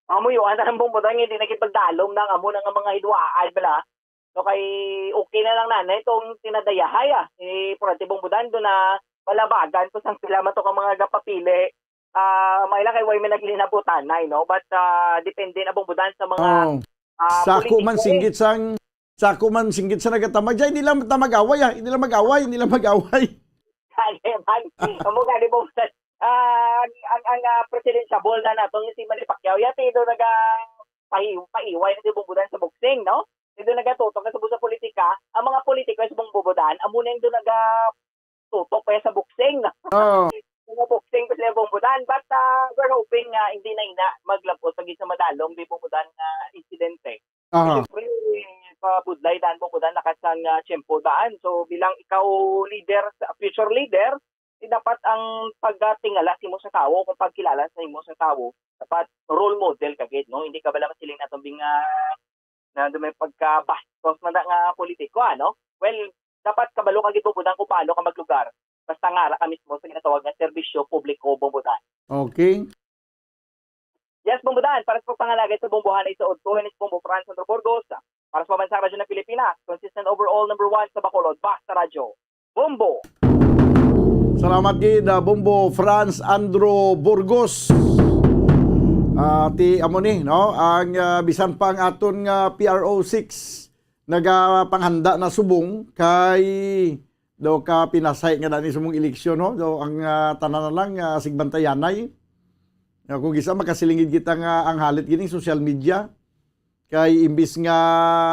amo yun, ang Bong Budan, hindi na gid pagdalom ng amo na nga mga hidwaan bala. So, kay okay na lang na, na itong tinadayahay, ah. Si Purante Bong Budan, doon na palabagan ko sang pila man to ka mga gapapili. Ah, may lang kay way may naglinabutanay, no? But, ah, depende na, Bong Budan, sa mga, Oh. ah, Sako man politiko, eh. singgit sang, sako man singgit sa nagatamag. Diyan, hindi lang ta mag-away, ah. Hindi lang mag-away, hindi lang mag-away. Kaya man, amo gani, Bong Budan. Ah, ang, ang, ang, ah, presidential ball na nato, yung si Manny Pacquiao, yati doon naga pahi-, paiway na si Bong Budan sa boxing, no? Hindi nagatutok na sa, sa politika. Ang mga politiko sa Bong Budan, amo na yung doon nagatutok pa sa boxing, no? Oo. Mga boxing pa sila, Bong Budan. But, ah, we're hoping nga hindi na ina maglabot sa gid sa madalom, di, Bong Budan, nga insidente. Aha. Siyempre, pabudlay daan, Bong Budan, lakas ang, ah, tiyempo daan. So, bilang ikaw leader, sa future leader, eh, dapat ang pagtingala sa imo sa tawo, kung pagkilala sa imo sa tawo, dapat role model ka gid, no? Hindi ka bala masiling na tumbing nga na may pagkabastos man na nga politiko, ano? Well, dapat kabalo ka gid, Bong Budan, kung paano ka maglugar. Basta nga ara ka mismo sa ginatawag nga serbisyo publiko, Bong Budan. Okay. Yes, Bong Budan, para sa pagpangalagay sa Bombohanay sa Udto, ini si Bombo Franz Andro Burgos. Para sa Pambansang Radyo ng Pilipinas, consistent overall number one sa Bacolod, Basta Radyo. Bombo! Salamat gid, ah, Bombo Franz Andro Burgos. Ah, ti amo ni, no? Ang, ah, bisan pa ang aton nga P R O six nagapanghanda na subong kay daw ka pinasay nga dani subong eleksyon, no? Daw ang, ah, tanan na lang, ah, sigbantayanay. Nga kung gisa makasilingid kita nga ang halit gini social media. Kay imbis nga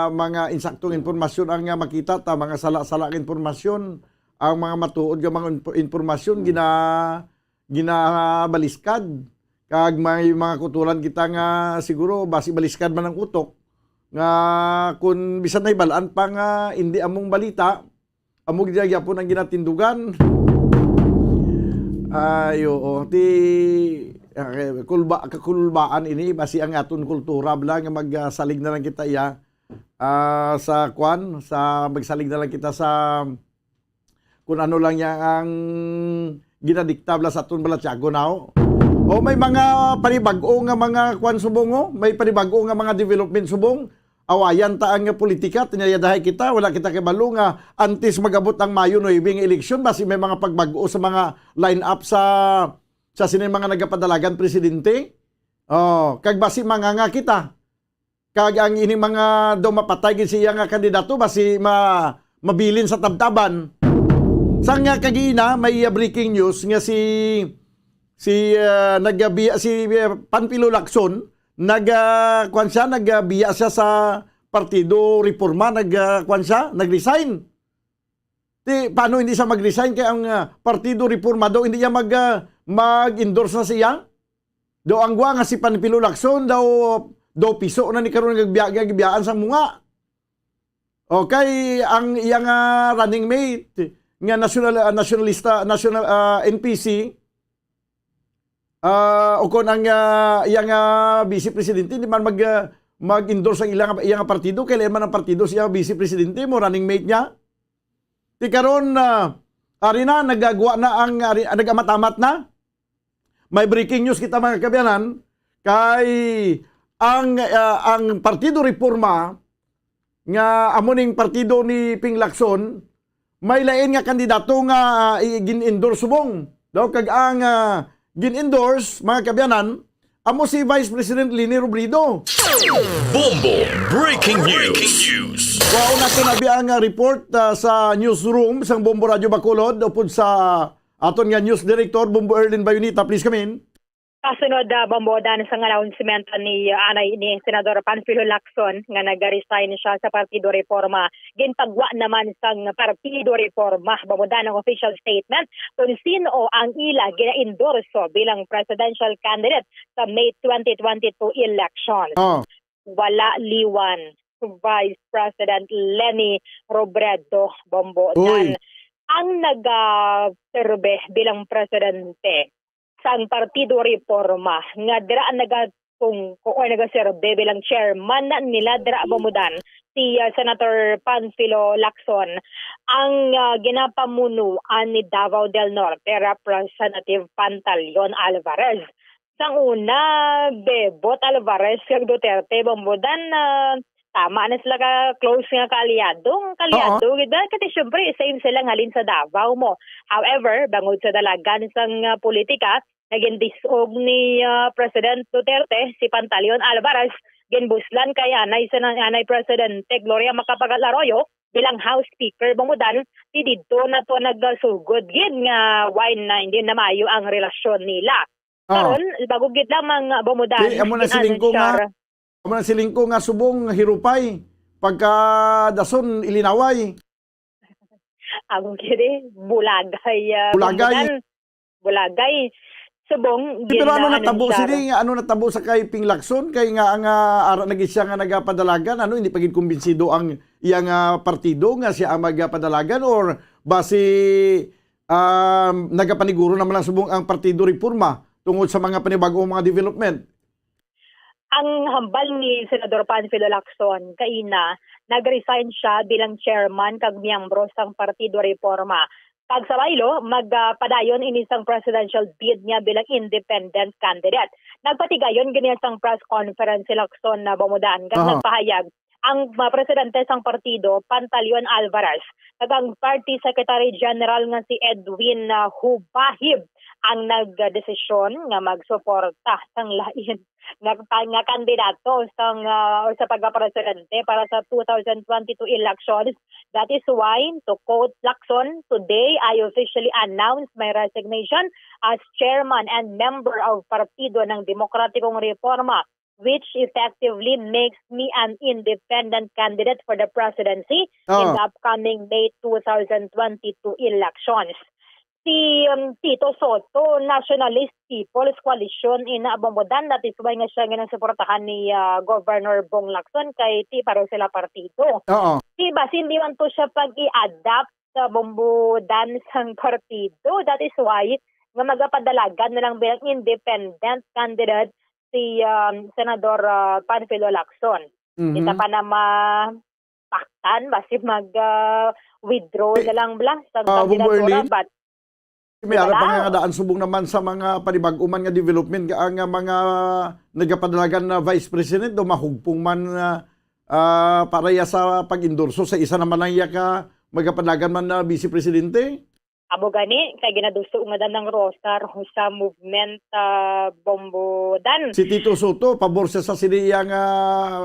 mga insaktong impormasyon ang, ah, makita ta, mga sala-sala nga impormasyon, ang mga matuod nga mga inpo-, impormasyon gina-, ginabaliskad. Kag may mga kutulan kita nga siguro basi baliskad man ang utok nga kun bisan nahibalaan pa nga hindi among balita, amo gid gyapon ang ginatindugan. Ay, oo. Ti, ah, kulba, kakulbaan ini, basi ang aton kultura bala nga magsalig na lang kita iya, ah, sa kwan, sa magsalig na lang kita sa kung ano lang niya ang ginadikta bala sa aton bala, Tiago, now. O may mga panibag-o nga mga kwan subong, oh. May panibag-o nga mga development subong. Awayan ta ang politika, tinayadahay kita, wala kita kabalo nga antes mag-abot ang Mayo nuebe nga eleksyon, basi may mga pagbag-o sa mga line-up sa, sa sini mga nagapadalagan presidente. Oh, kag basi manganga kita. Kag ang ining mga daw mapatay gid siya nga kandidato, basi ma-, mabilin sa tabtaban. Sang, ah, kagina, may, ah, breaking news nga si, si, ah, nagabiya, si, ah, Panfilo Lacson, nag, ah, kwan siya, nagabiya siya sa Partido Reforma, nag, ah, kwan siya, nag-resign. Ti, paano hindi siya mag-resign? Kay ang, ah, Partido Reforma daw, hindi niya mag, ah, mag-endorse na siya. Daw ang gwa nga si Panfilo Lacson, daw, daw piso na ni karon nga gbiya-, nga gibiyaan sang munga. Okay, ang iyang, ah, running mate nga national, ah, nationalista, national, ah, N P C, ah, o kon ang, ah, iyang, ah, vice presidente, di man mag, ah, mag-endorse ang ilang, iyang partido, kay lain man ang partido siya, vice presidente mo, running mate niya. Ti karon, ah, ari na, nagagwa na ang, ari, ah, nag-amat-amat na. May breaking news kita, mga kaabyanan, kay ang, ah, ang Partido Reforma, nga amo ning partido ni Ping Lacson, may lain nga kandidato nga, ah, i-, gin-endorse subong. Daw kag ang, ah, gin-endorse, mga kaabyanan, Amo si Vice President Leni Robredo. Bombo Breaking News. Kuhaon naton abi ang, ah, report, ah, sa newsroom sang Bombo Radyo Bacolod upod sa aton nga news director, Bombo Erlin Bayonita. Please come in. Kasunod, ah, Bombo, Dan, sang announcement ni, ah, anay ni Senador Panfilo Lacson nga nag-resign siya sa Partido Reforma, ginpagwa naman sang Partido Reforma, Bombo, Dan, ang official statement kung sino ang ila gina-endorso bilang presidential candidate sa May twenty twenty-two election. Oh. Wala liwan Vice President Leni Robredo, Bombo, Uy. Dan. Ang nagaserbe bilang presidente sang Partido Reforma nga dira nagatungko or nagaserbe bilang chairman na nila dira, Bombo, Dan, si, ah, Senator Panfilo Lacson, ang, ah, ginapamunuan ni Davao del Norte Representative Pantaleon Alvarez. Sang una, Bebot, Alvarez kag Duterte, Bombo, Dan, ah, tama na sila ka close nga kaalyado. Ang kaalyado Oo. gid na, kasi syempre, same sila nga halin sa Davao mo. However, bangod sa dalagan sang, ah, politika, naging disog ni, ah, President Duterte si Pantaleon Alvarez, ginbuslan kay anay sa anay Presidente Gloria Macapagal Arroyo bilang House Speaker, Bombo, Dan, di didto na to nagsugod gid nga why na hindi na maayo ang relasyon nila. Ah. Karon, bago gid lamang, ah, Bombo, Dan, Di, amo na siling ko nga, gin-answer. Amo na siling ko nga subong hirupay, pagka dason ilinaway. Amo gid eh, bulagay, ah, Bulagay. Bombo, Dan. Bulagay. Subong, Di, pero ano gin-, natabo answer. Sini nga, ano natabo sa kay Ping Lacson? Kay nga ang, ah, ara na gid siya nga nagapadalagan, ano, hindi pa gid kumbinsido ang iyang, ah, partido nga siya ang magapadalagan, or basi, ah, nagapaniguro naman lang subong ang Partido Reforma tungod sa mga panibagong mga development? Ang hambal ni Senador Panfilo Lacson, kaina, nag-resign siya bilang chairman kag miyembro sang Partido Reforma. Kag sa baylo, magpadayon ini sang presidential bid niya bilang independent candidate. Nagpatigayon gid niya sang press conference si Lacson na, Bombo, Dan, kag Aha. nagpahayag ang, uh, presidente sang partido, Pantaleon Alvarez, kag ang party secretary general nga si Edwin, uh, Hubahib, ang nagdesisyon nga magsuporta sang lain nga, nga kandidato sang, uh, sa pagkapresidente para sa two thousand twenty-two elections. That is why, to quote Lacson, "Today, I officially announce my resignation as chairman and member of Partido ng Demokratikong Reforma, which effectively makes me an independent candidate for the presidency in Oh. the upcoming May two thousand twenty-two elections." Si, um, Tito Sotto, Nationalist People's Coalition, ina, Bombo, Dan, that is why nga siya ginasuportahan ni, ah, Governor Bong Lacson kay ti pareho sila partido. Oo. Di ba, hindi man to siya pag-i-adapt sa, Bombo, Dan, sang partido. That is why nga magapadalagan na lang bilang independent candidate si, um, Senador, ah, Panfilo Lacson. Mhm. Kita pa na mapaktan, basi mag, ah, withdraw Eh, na lang bala sa ah, Bombo kandidatura, Erlin? But May ara pa nga daan subong naman sa mga panibag-o man nga development nga ang, ah, mga nagapadalagan na vice president do mahugpong man, ah, ah, para ya sa pag-endorso sa isa naman lang ya ka magapadalagan man na vice presidente. Amo gani, kay ginaduso nga dan ng Rosa, Rosa movement, ah, Bombo Dan. Si Tito Sotto, pabor siya sa sini iya nga,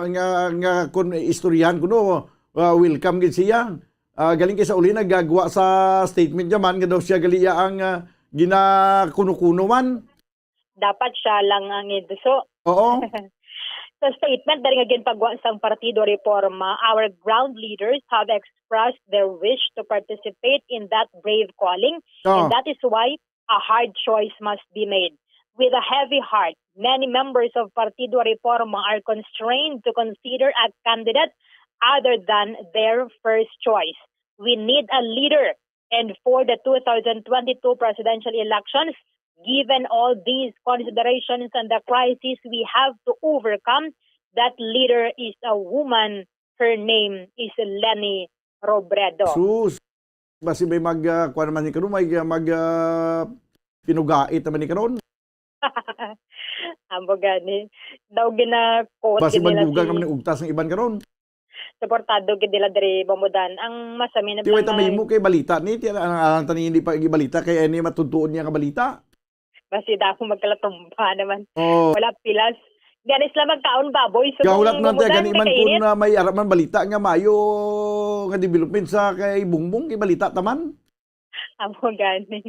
nga, nga kun istoryahan kuno, ah, welcome gid siya. Ah, galing kay sa uli nagagwa sa statement niya man nga daw siya gali iya ang, ah, ginakuno-kuno man. Dapat siya lang ang iduso. Oo. Sa statement diri nga ginpagwa sang Partido Reforma, our ground leaders have expressed their wish to participate in that brave calling, Oo. and that is why a hard choice must be made. With a heavy heart, many members of Partido Reforma are constrained to consider a candidate other than their first choice. We need a leader, and for the two thousand twenty-two presidential elections, given all these considerations and the crisis we have to overcome, that leader is a woman. Her name is Leni Robredo. Sus, basi may mag, ah, kuwan naman ni karon, may, ah, mag, ah, pinugait naman ni karon. Amo gani. Daw gina-quote Basi gid nila magdugang si naman ni ugtas ang iban karon. Suportado gid nila diri, Bombo Dan. Ang masami na Di, wait, lang may na imo kay balita ni, ti, ang, ang, ang tani hindi pa gibalita, kay ani matutuon niya nga balita. Basi daw magkalatumba naman. Oh. Wala pilas. Gani sila magkaon baboy. So, gahulat kung man tayo, gani man kung, ah, may ara man balita nga maayo nga development sa kay Bongbong, kay balita taman. Amo gani.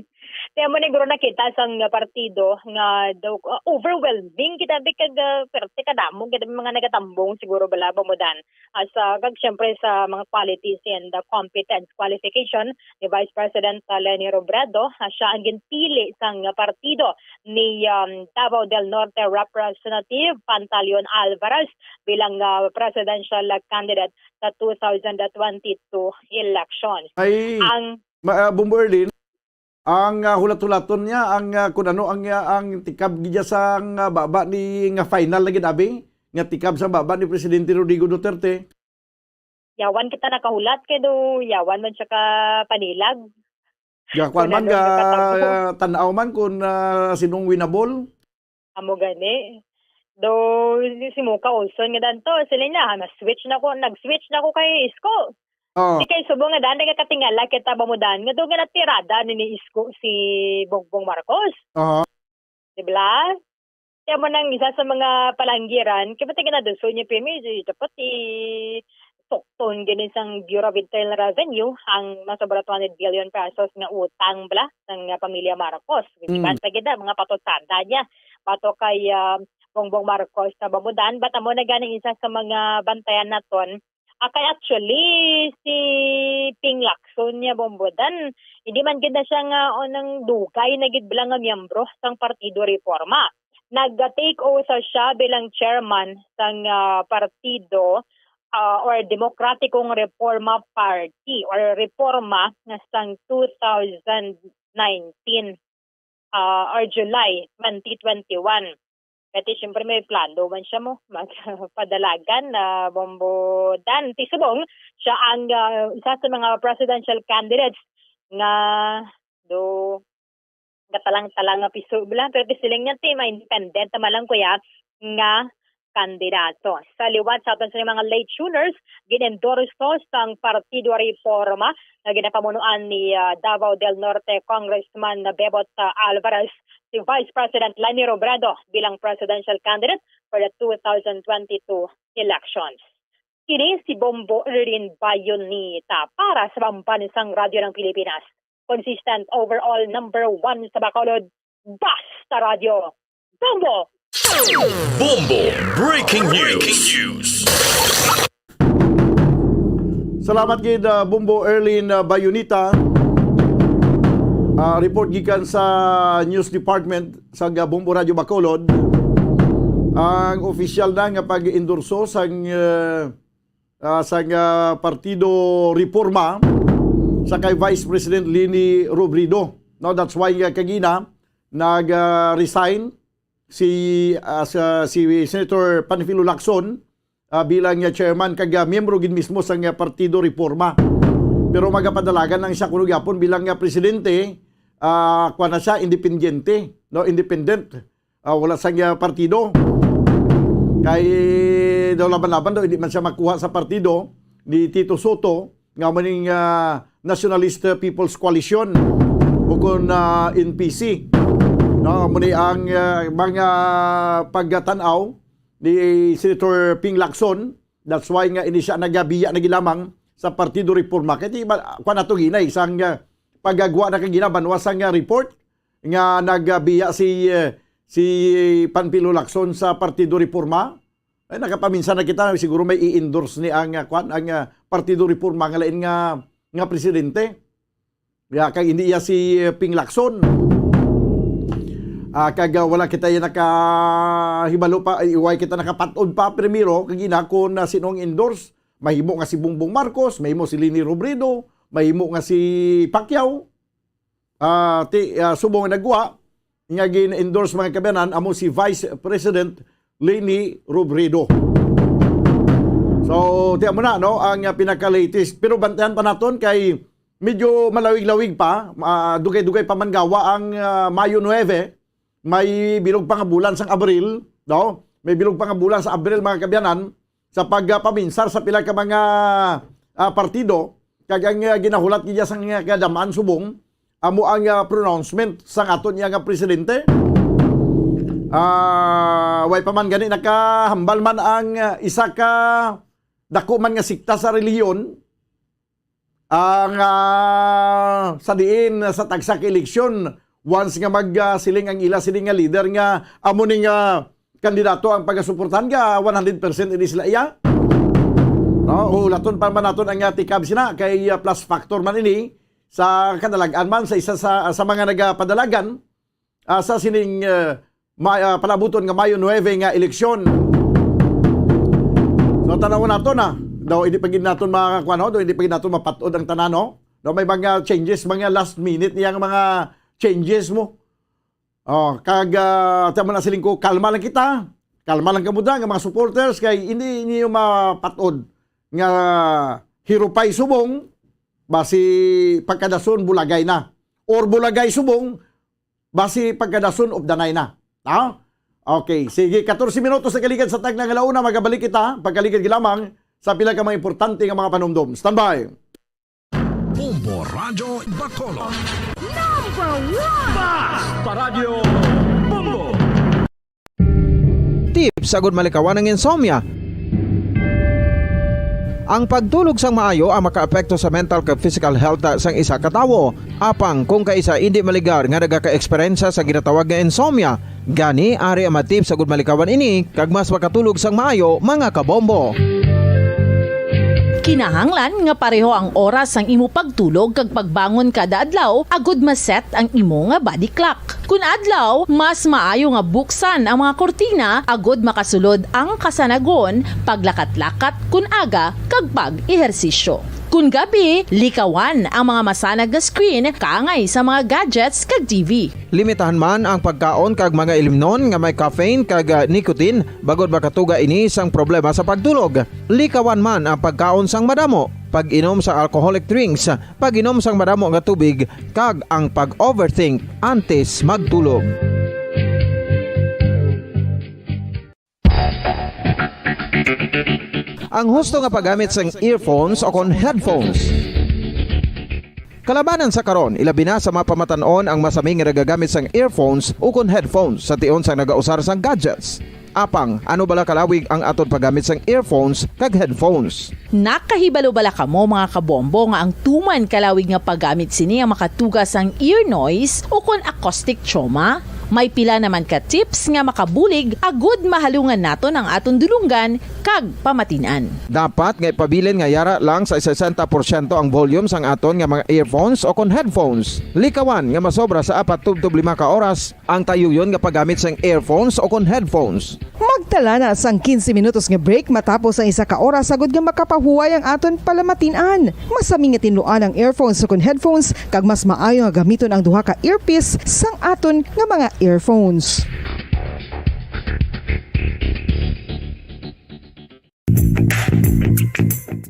Kaya mo niguro nakita sang partido nga daw, ah, overwhelming kita, di kag, ah, perte kadamo kita mga nagatambong siguro bala, Bombo Dan. As, ah, kag siyempre sa mga qualities and the competence qualification ni Vice President, ah, Leni Robredo, ah, siya ang ginpili sang partido ni, um, Davao del Norte Representative Pantaleon Alvarez bilang, ah, presidential candidate sa two thousand twenty-two elections. Ay, ang ma-, ah, Bombo Erlin, ang, ah, hulat-hulaton niya, ang, ah, kun ano ang, ah, ang tikab gid sa, ah, baba ni nga final na gid, abi, nga tikab sa baba ni Presidente Rodrigo Duterte. Yawan kita nakahulat kay do, yawan man siya ka panilag. Gakuan man, ga-, tan-aw man kung, ah, sinong winnable. Amo gani. Do, si Muka Olson nga danto, sila niya, ha, na-switch na ko, nag-switch na ko kay Isko. Oh. Di kay subong nga daan, nagakatingala kita, Bombo Dan, nga do nga natirada ni, ni Isko si Bongbong Marcos. Aha. Di ba? Kaya mo nang isa sa mga palanggiran, kaya pati ginaduso niya, P M A, dapat i-, tukton gani sang Bureau of Internal Revenue ang mga sobra two hundred billion pesos nga utang bala sang, ah, pamilya Marcos. Which Mm. basta gid na, mga patutsada niya. Bato kay, ah, Bongbong Marcos na, Bombo Dan, but amo na ganing isa sa mga bantayan naton. Ah, kay actually, si Ping Lacson niya, Bombo Dan, hindi man gid na siya nga, o, nang dugay na gid bala nga miyembro sang Partido Reforma. Nag-take oath siya bilang chairman sang, ah, partido, ah, or Demokratikong Reforma Party or Reforma nga sang two thousand nineteen, ah, or July twenty twenty-one. Kati siyempre may plano man siya mo magpadalagan na, Bombo Dan. Ti subong, siya ang, ah, isa sa mga presidential candidates nga do gatalang-talang nga piso bala, pero pisiling niya, ti, may independent naman lang, kuya, nga kandidato. Sa liwat sa aton sa mga late tuners, gin-endorso sang Partido Reforma nga ginapamunuan ni, ah, Davao del Norte Congressman Bebot, ah, Alvarez si Vice President Leni Robredo bilang presidential candidate for the two thousand twenty-two elections. Kini si Bombo Erin Bayonita para sa Pambansang Radyo ng Pilipinas. Consistent overall number one sa Bacolod, Basta Radyo. Bombo! Bombo Breaking News. Salamat gid, ah, Bombo Erlin, ah, Bayonita. Ah, report gikan sa News Department sa, ah, Bombo Radyo Bacolod. Ang opisyal na nga pag-endorso sang, ah, ah, sang, ah, Partido Reforma sa kay Vice President Leni Robredo. No, that's why, ah, kagina nag, ah, resign si, ah, sa, si Senator Panfilo Lacson, ah, bilang, ah, chairman kag, ah, miyembro gid mismo sang, ah, Partido Reforma. Pero magapadalagan lang siya kuno gyapon bilang, ah, presidente, ah, kuwan na siya, independiente, no, independent. Ah, wala sang, ah, partido. Kay daw laban-laban daw, hindi man siya makuha sa partido ni Tito Sotto, nga maning, ah, Nationalist People's Coalition, o kun, ah, N P C. No, muni ang, ah, mga pagkatanaw ni Senator Ping Lacson. That's why nga ini siya nagabiya na gilamang sa Partido Reforma. Kay di ba, kuwan nato ginay, sang, ah, pagagwa na kagina, banwa sang, ah, report nga nagabiya si, eh, si Panfilo Lacson sa Partido Reforma. Ay, nakapaminsan na kita, siguro may i-endorse ni ang, ah, kwan, ang, ah, Partido Reforma nga lain nga, nga presidente. Ya, kag hindi iya si, eh, Ping Lacson. Ah, kag, ah, wala kita iya nakahibalo pa, ay, way kita nakapat-od pa primero, kag ina kon, ah, sino ang endorse. Mahimo nga si Bongbong Marcos, mahimo si Leni Robredo, mahimo nga si Pacquiao. Ah, ti, ah, subong nga nagwa, nga gin-endorse, mga kabayanan, amo si Vice President Leni Robredo. So, tiyan mo na, no, ang, ah, pinaka-latest. Pero bantayan pa naton kay medyo malawig-lawig pa, ah, dugay-dugay pa man gawa ang, ah, Mayo nuebe. May bilog pa nga bulan sang Abril, no? May bilog pa nga bulan sa Abril, mga kabayanan, sa pagpaminsar sa pila ka mga, ah, partido, kag ang, ah, ginahulat niya sa nga kadam-an subong, amo ang, ah, pronouncement sang aton iya nga presidente. Ah, way pa man gani nakahambal man ang, ah, isa ka dako man nga sekta sa relihiyon, ang, ah, sa diin sa tagsa ka eleksyon, once nga mag, ah, siling ang ila sini nga leader nga amo ni nga kandidato ang pagasuportahan, nga one hundred percent ini sila iya. No, ulaton pa man naton ang, ah, tikab sina kay, ah, plus factor man ini sa kadalag-an man sa isa sa, sa mga nagapadalagan, ah, sa sining, ah, ma-, ah, palabuton nga Mayo nuebe nga eleksyon. So, tan-awon nato na. Daw, hindi pa gid naton makakuha, no? Daw, hindi pa gid naton mapat-od ang tanan, no? Daw, may mga changes, mga last minute niyang mga changes mo. Oh, kag, ah, tama na siling ko, kalma lang kita. Kalma lang kamo dyan, ang mga supporters, kay hindi niyo mapat-od nga hirupay subong, basi pagkadason bulagay na. Or bulagay subong, basi pagkadason updanay na. Ha? Okay, sige, katorse minutos na kaligad sa tagna nga launa, magabalik kita, pagkaligad lamang sa pila ka mga importante nga mga panumdom. Standby. Bombo Radyo Bacolod. Number one! Basta Radyo Bombo! Tips agud malikawan ang insomnia. Ang pagtulog sang maayo ang makaapekto sa mental kag physical health sang isa ka tawo. Apang kung kaisa indi maligar nga nagaka-eksperyensya sa ginatawag nga insomnia, gani ari ang mga tips agud malikawan ini kag mas makatulog sang maayo, mga kabombo. Kinahanglan nga pareho ang oras sang imo pagtulog kag pagbangon kada adlaw agud ma-set ang imo nga body clock. Kun adlaw, mas maayo nga buksan ang mga kurtina agud makasulod ang kasanagon, paglakat-lakat kun aga, kag pag-ehersisyo. Kun gabi, likawan ang mga masanag nga screen kaangay sa mga gadgets kag T V. Limitahan man ang pagkaon kag mga ilimnon nga may caffeine kag, ah, nicotine, bangod makatuga ini sang problema sa pagtulog. Likawan man ang pagkaon sang madamo, pag-inom sa alcoholic drinks, pag-inom sang madamo nga tubig, kag ang pag-overthink antes magtulog. Ang husto nga paggamit sang earphones o kon headphones. Kalabanan sa karon, ilabi na sa mga pamatan-on ang masami nga nagagamit sang earphones o kon headphones sa tion sang nagausar sang gadgets. Apang, ano bala kalawig ang aton paggamit sang earphones kag headphones? Nakahibalo bala kamo, mga kabombo, nga ang tuman kalawig nga paggamit sini ang makatuga sang ear noise o kon acoustic trauma? May pila naman ka tips nga makabulig agud mahalungan naton ang aton dulonggan kag pamatin-an. Dapat nga ipabilin nga yara lang sa sesenta porsyento ang volume sang aton nga mga earphones o kon headphones. Likawan nga masobra sa apat tubtob lima ka oras ang tayuyon nga paggamit sang earphones o kon headphones. Magtala na sang quince minutos nga break matapos ang isa ka oras agud nga makapahuway ang aton palamatin-an. Masami nga tinluan ang earphones o kon headphones, kag mas maayo nga gamiton ang duha ka earpiece sang aton nga mga earphones.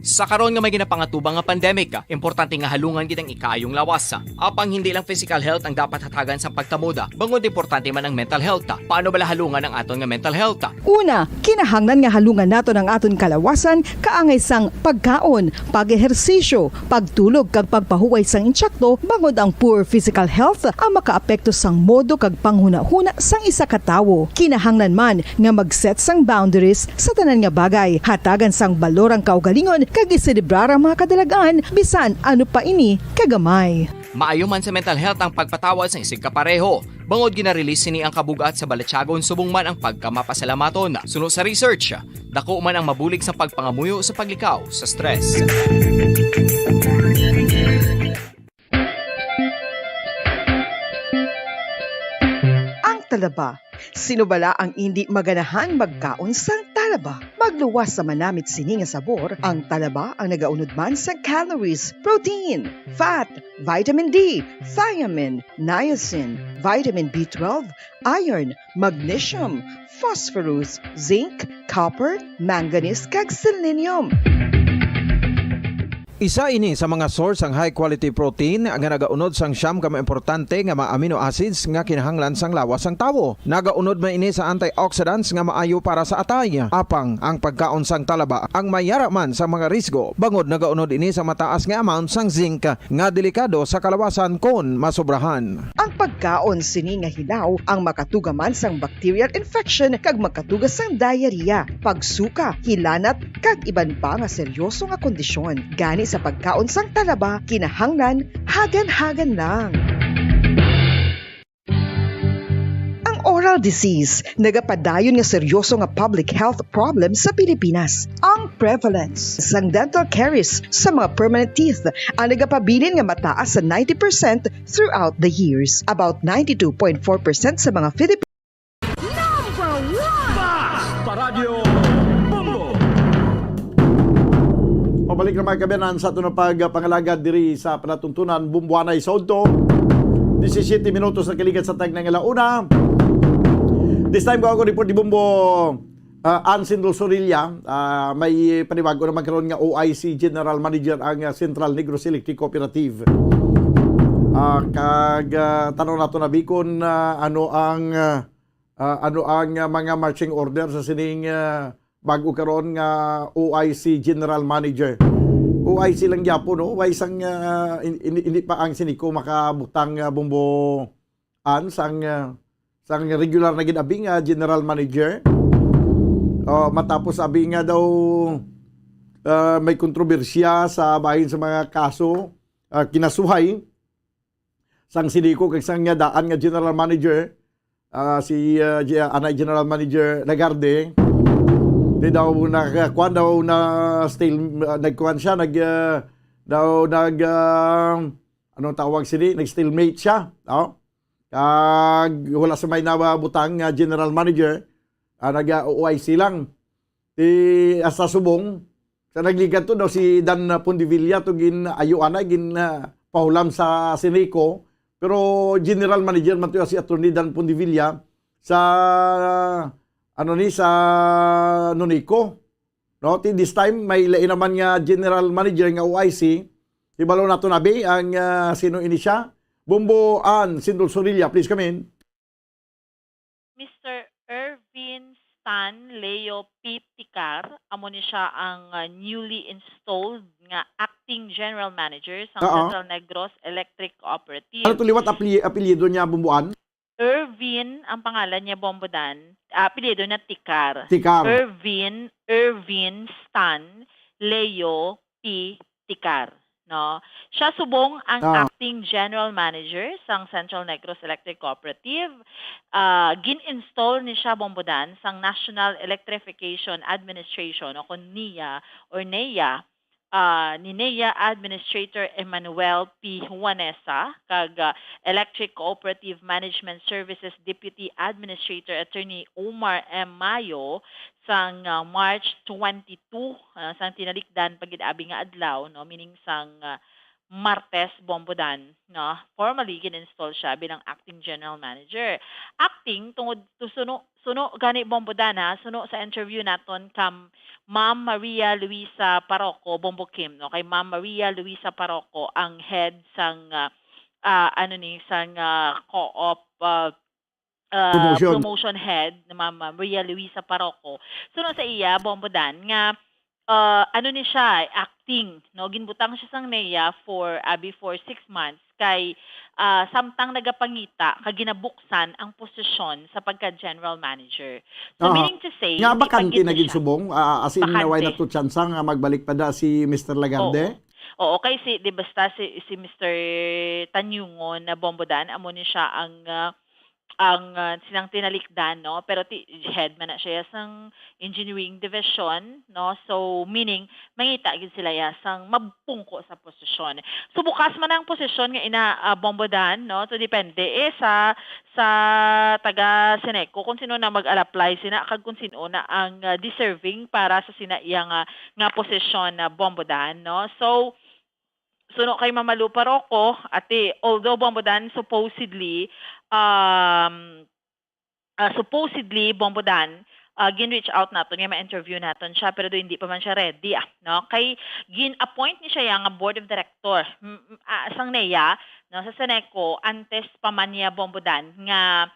Sa karon nga may ginapangatubang nga pandemic, importante nga halungan gid ang ikaayong lawas. Apang hindi lang physical health ang dapat hatagan sa pagtamod, bangod importante man ang mental health. Paano bala halungan ang aton nga mental health? Una, kinahanglan nga halungan naton ang aton kalawasan kaangay sang pagkaon, pag-ehersisyo, pagtulog kag pagpahuway sang intsakto, bangod ang poor physical health ang makaapekto sang modo kag panghunahuna sang isa ka tawo. Kinahanglan man nga mag-set sang boundaries sa tanan nga bagay. Hatagan sang balor ang kaugalingon kag iselebrar ang mga kadalag-an, bisan ano pa ini kagamay. Maayo man sa mental health ang pagpatawad sang isigkapareho, bangod gina-release sini ang kabug-at sa balatyagon subong man ang pagkamapasalamaton. Suno sa research, dako man ang mabulig sa pagpangamuyo sa paglikaw sa stress. Ang talaba. Sino bala ang indi maganahang magkaon sang talaba? Magluwas sa manamit sini nga sabor, ang talaba ang nagaunod man sa calories, protein, fat, vitamin D, thiamine, niacin, vitamin B twelve, iron, magnesium, phosphorus, zinc, copper, manganese, kag selenium. Isa ini sa mga source sang high quality protein nga nagaunod sang siyam ka mga importante nga mga amino acids nga kinahanglan sang lawas sang tawo. Nagaunod man ini sa antioxidants nga maayo para sa atay. Apang ang pagkaon sang talaba ang mayara man sa mga risgo, bangod nagaunod ini sa mataas nga amount sang zinc nga delikado sa kalawasan kon masobrahan. Ang Pagkaon sini nga hilaw ang makatuga man sang bacterial infection kag makatuga sang diarrhea, pagsuka, hilanat, kag iban pa nga seryoso nga kondisyon. Gani sa pagkaon sang talaba, kinahanglan hagan-hagan lang. Ang oral disease nagapadayon nga seryoso nga public health problem sa Pilipinas. Ang prevalence sang dental caries sa mga permanent teeth ang nagapabilin nga mataas sa ninety percent throughout the years. About ninety-two point four percent sa mga Filipino Number one! Basta Radyo Bombo! Pabalik na, mga kaabyanan, sa aton nga pagpangalagad diri sa palatuntunan, Bomboanay sa udto. Disisiete minutos na kaligat sa tag na nga ala una. This time, ko ako report ni Bombo, ah, Ann Sindol Sorilla. Ah, may panibago naman karon nga O I C General Manager ang, ah, Central Negros Electric Cooperative. Ah, kag, ah, tanaw nato na, Bi, kon, ah, ano ang, ah, ah, ano ang, ah, mga marching order sa sining, ah, bag-o karon nga O I C General Manager. O I C lang gyapon, no? Way sang, ah, in-, in-, hindi pa ang Ceneco makabutang, ah, Bombo Ann, sang, ah, sang regular na gid abi nga General Manager. Oh, matapos abi nga daw, ah, may kontrobersya sa bahin sa mga kaso, ah, kinasuhay sang Ceneco kag sang, ah, daan nga General Manager, ah, si, ah, G-, anay General Manager Legarde. Di daw na, kuwan daw na stalemate, ah, nagkuwan siya, nag, ah, daw nag, ah, anong tawag sini? Nag-stalemate siya, no? Kag wala sa may nabutang nga General Manager, ah, nag, ah, O I C lang. Ti, hasta subong, sa nagligadto daw si Dan Pondevilla to gin-, ayo ana, gin, ah, pahulam sa Ceneco, pero General Manager man to si Attorney Dan Pondevilla sa, ano ni, sa Noneco. No? Ti this time, may lain naman nga General Manager nga O I C. Hibalo nato na, Bi, ang, ah, sino ini siya. Bombo Ann Sindol Sorilla, please come in. Mister Ervin Stan Leo P. Ticar, amo ni siya ang, ah, newly installed nga acting general manager sa Oo. Central Negros Electric Cooperative. Ano to liwat apli-, apelyido niya, Bombo Ann? Ervin ang pangalan niya, Bombo Dan. Ah, apelyido niya Ticar. Ticar. Ervin, Ervin Stan Leo P. Ticar, no? Siya subong ang Ah. acting general manager sang Central Negros Electric Cooperative. Ah, gin-install ni siya, Bombo Dan, sang National Electrification Administration o kon NEA or NEA, ah, ni NEA Administrator Emmanuel P. Juanesa kag, ah, Electric Cooperative Management Services Deputy Administrator Attorney Omar M. Mayo sang, ah, March twenty-two, ah, sang tinalikdan pa gid abi nga adlaw, no, meaning sang, ah, Martes, Bombo Dan, no, formally gin-install siya bilang acting general manager. Acting tungod to suno, suno gani, Bombo Dan, ha, suno sa interview naton kam Ma'am Maria Luisa Paroco, Bombo Kim, no, kay Ma'am Maria Luisa Paroco ang head sang, ah, ah, ano ni, sang, ah, co-op, ah, ah, Promotion. promotion head na Ma'am Maria Luisa Paroco. Suno sa iya, Bombo Dan, nga, ah, ano ni siya, acting, no? Ginbutang siya sang NEA for, ah, before six months kay, ah, samtang nagapangita kag ginabuksan ang posisyon sa pagka-general manager. So, Aha. meaning to say, Nga hindi pa bakante gid na na gid siya. subong, ah, as in, Bakante. way na to tsansa nga magbalik pa da si Mister Lagarde? Oo. Oo, kay si, di basta si, si Mister Tanyungon na Bombo Dan, amo ni siya ang, ah, ang, ah, silang tinalikdan, no? Pero ti-, head man na siya sang engineering division, no? So, meaning, mangita gid sila ya sang mapungko sa posisyon. So, bukas man ang posisyon nga ina, ah, Bombo Dan, no? So, depende, eh, sa, sa taga Ceneco kung sino na mag-apply sina kag kung sino na ang, ah, deserving para sa sina iya nga, nga posisyon na Bombo Dan, no? So, suno kay Mama Lu Paroco, ati, although Bombo Dan supposedly, um, ah, supposedly, Bombo Dan, ah, gin-reach out naton nga ma-interview naton siya, pero do hindi pa man siya ready, ah, no? Kay gin-appoint ni siya ya nga board of director, mm, mm, ah, sang NEA, no, sa Ceneco, antes pa man niya, Bombo Dan, nga,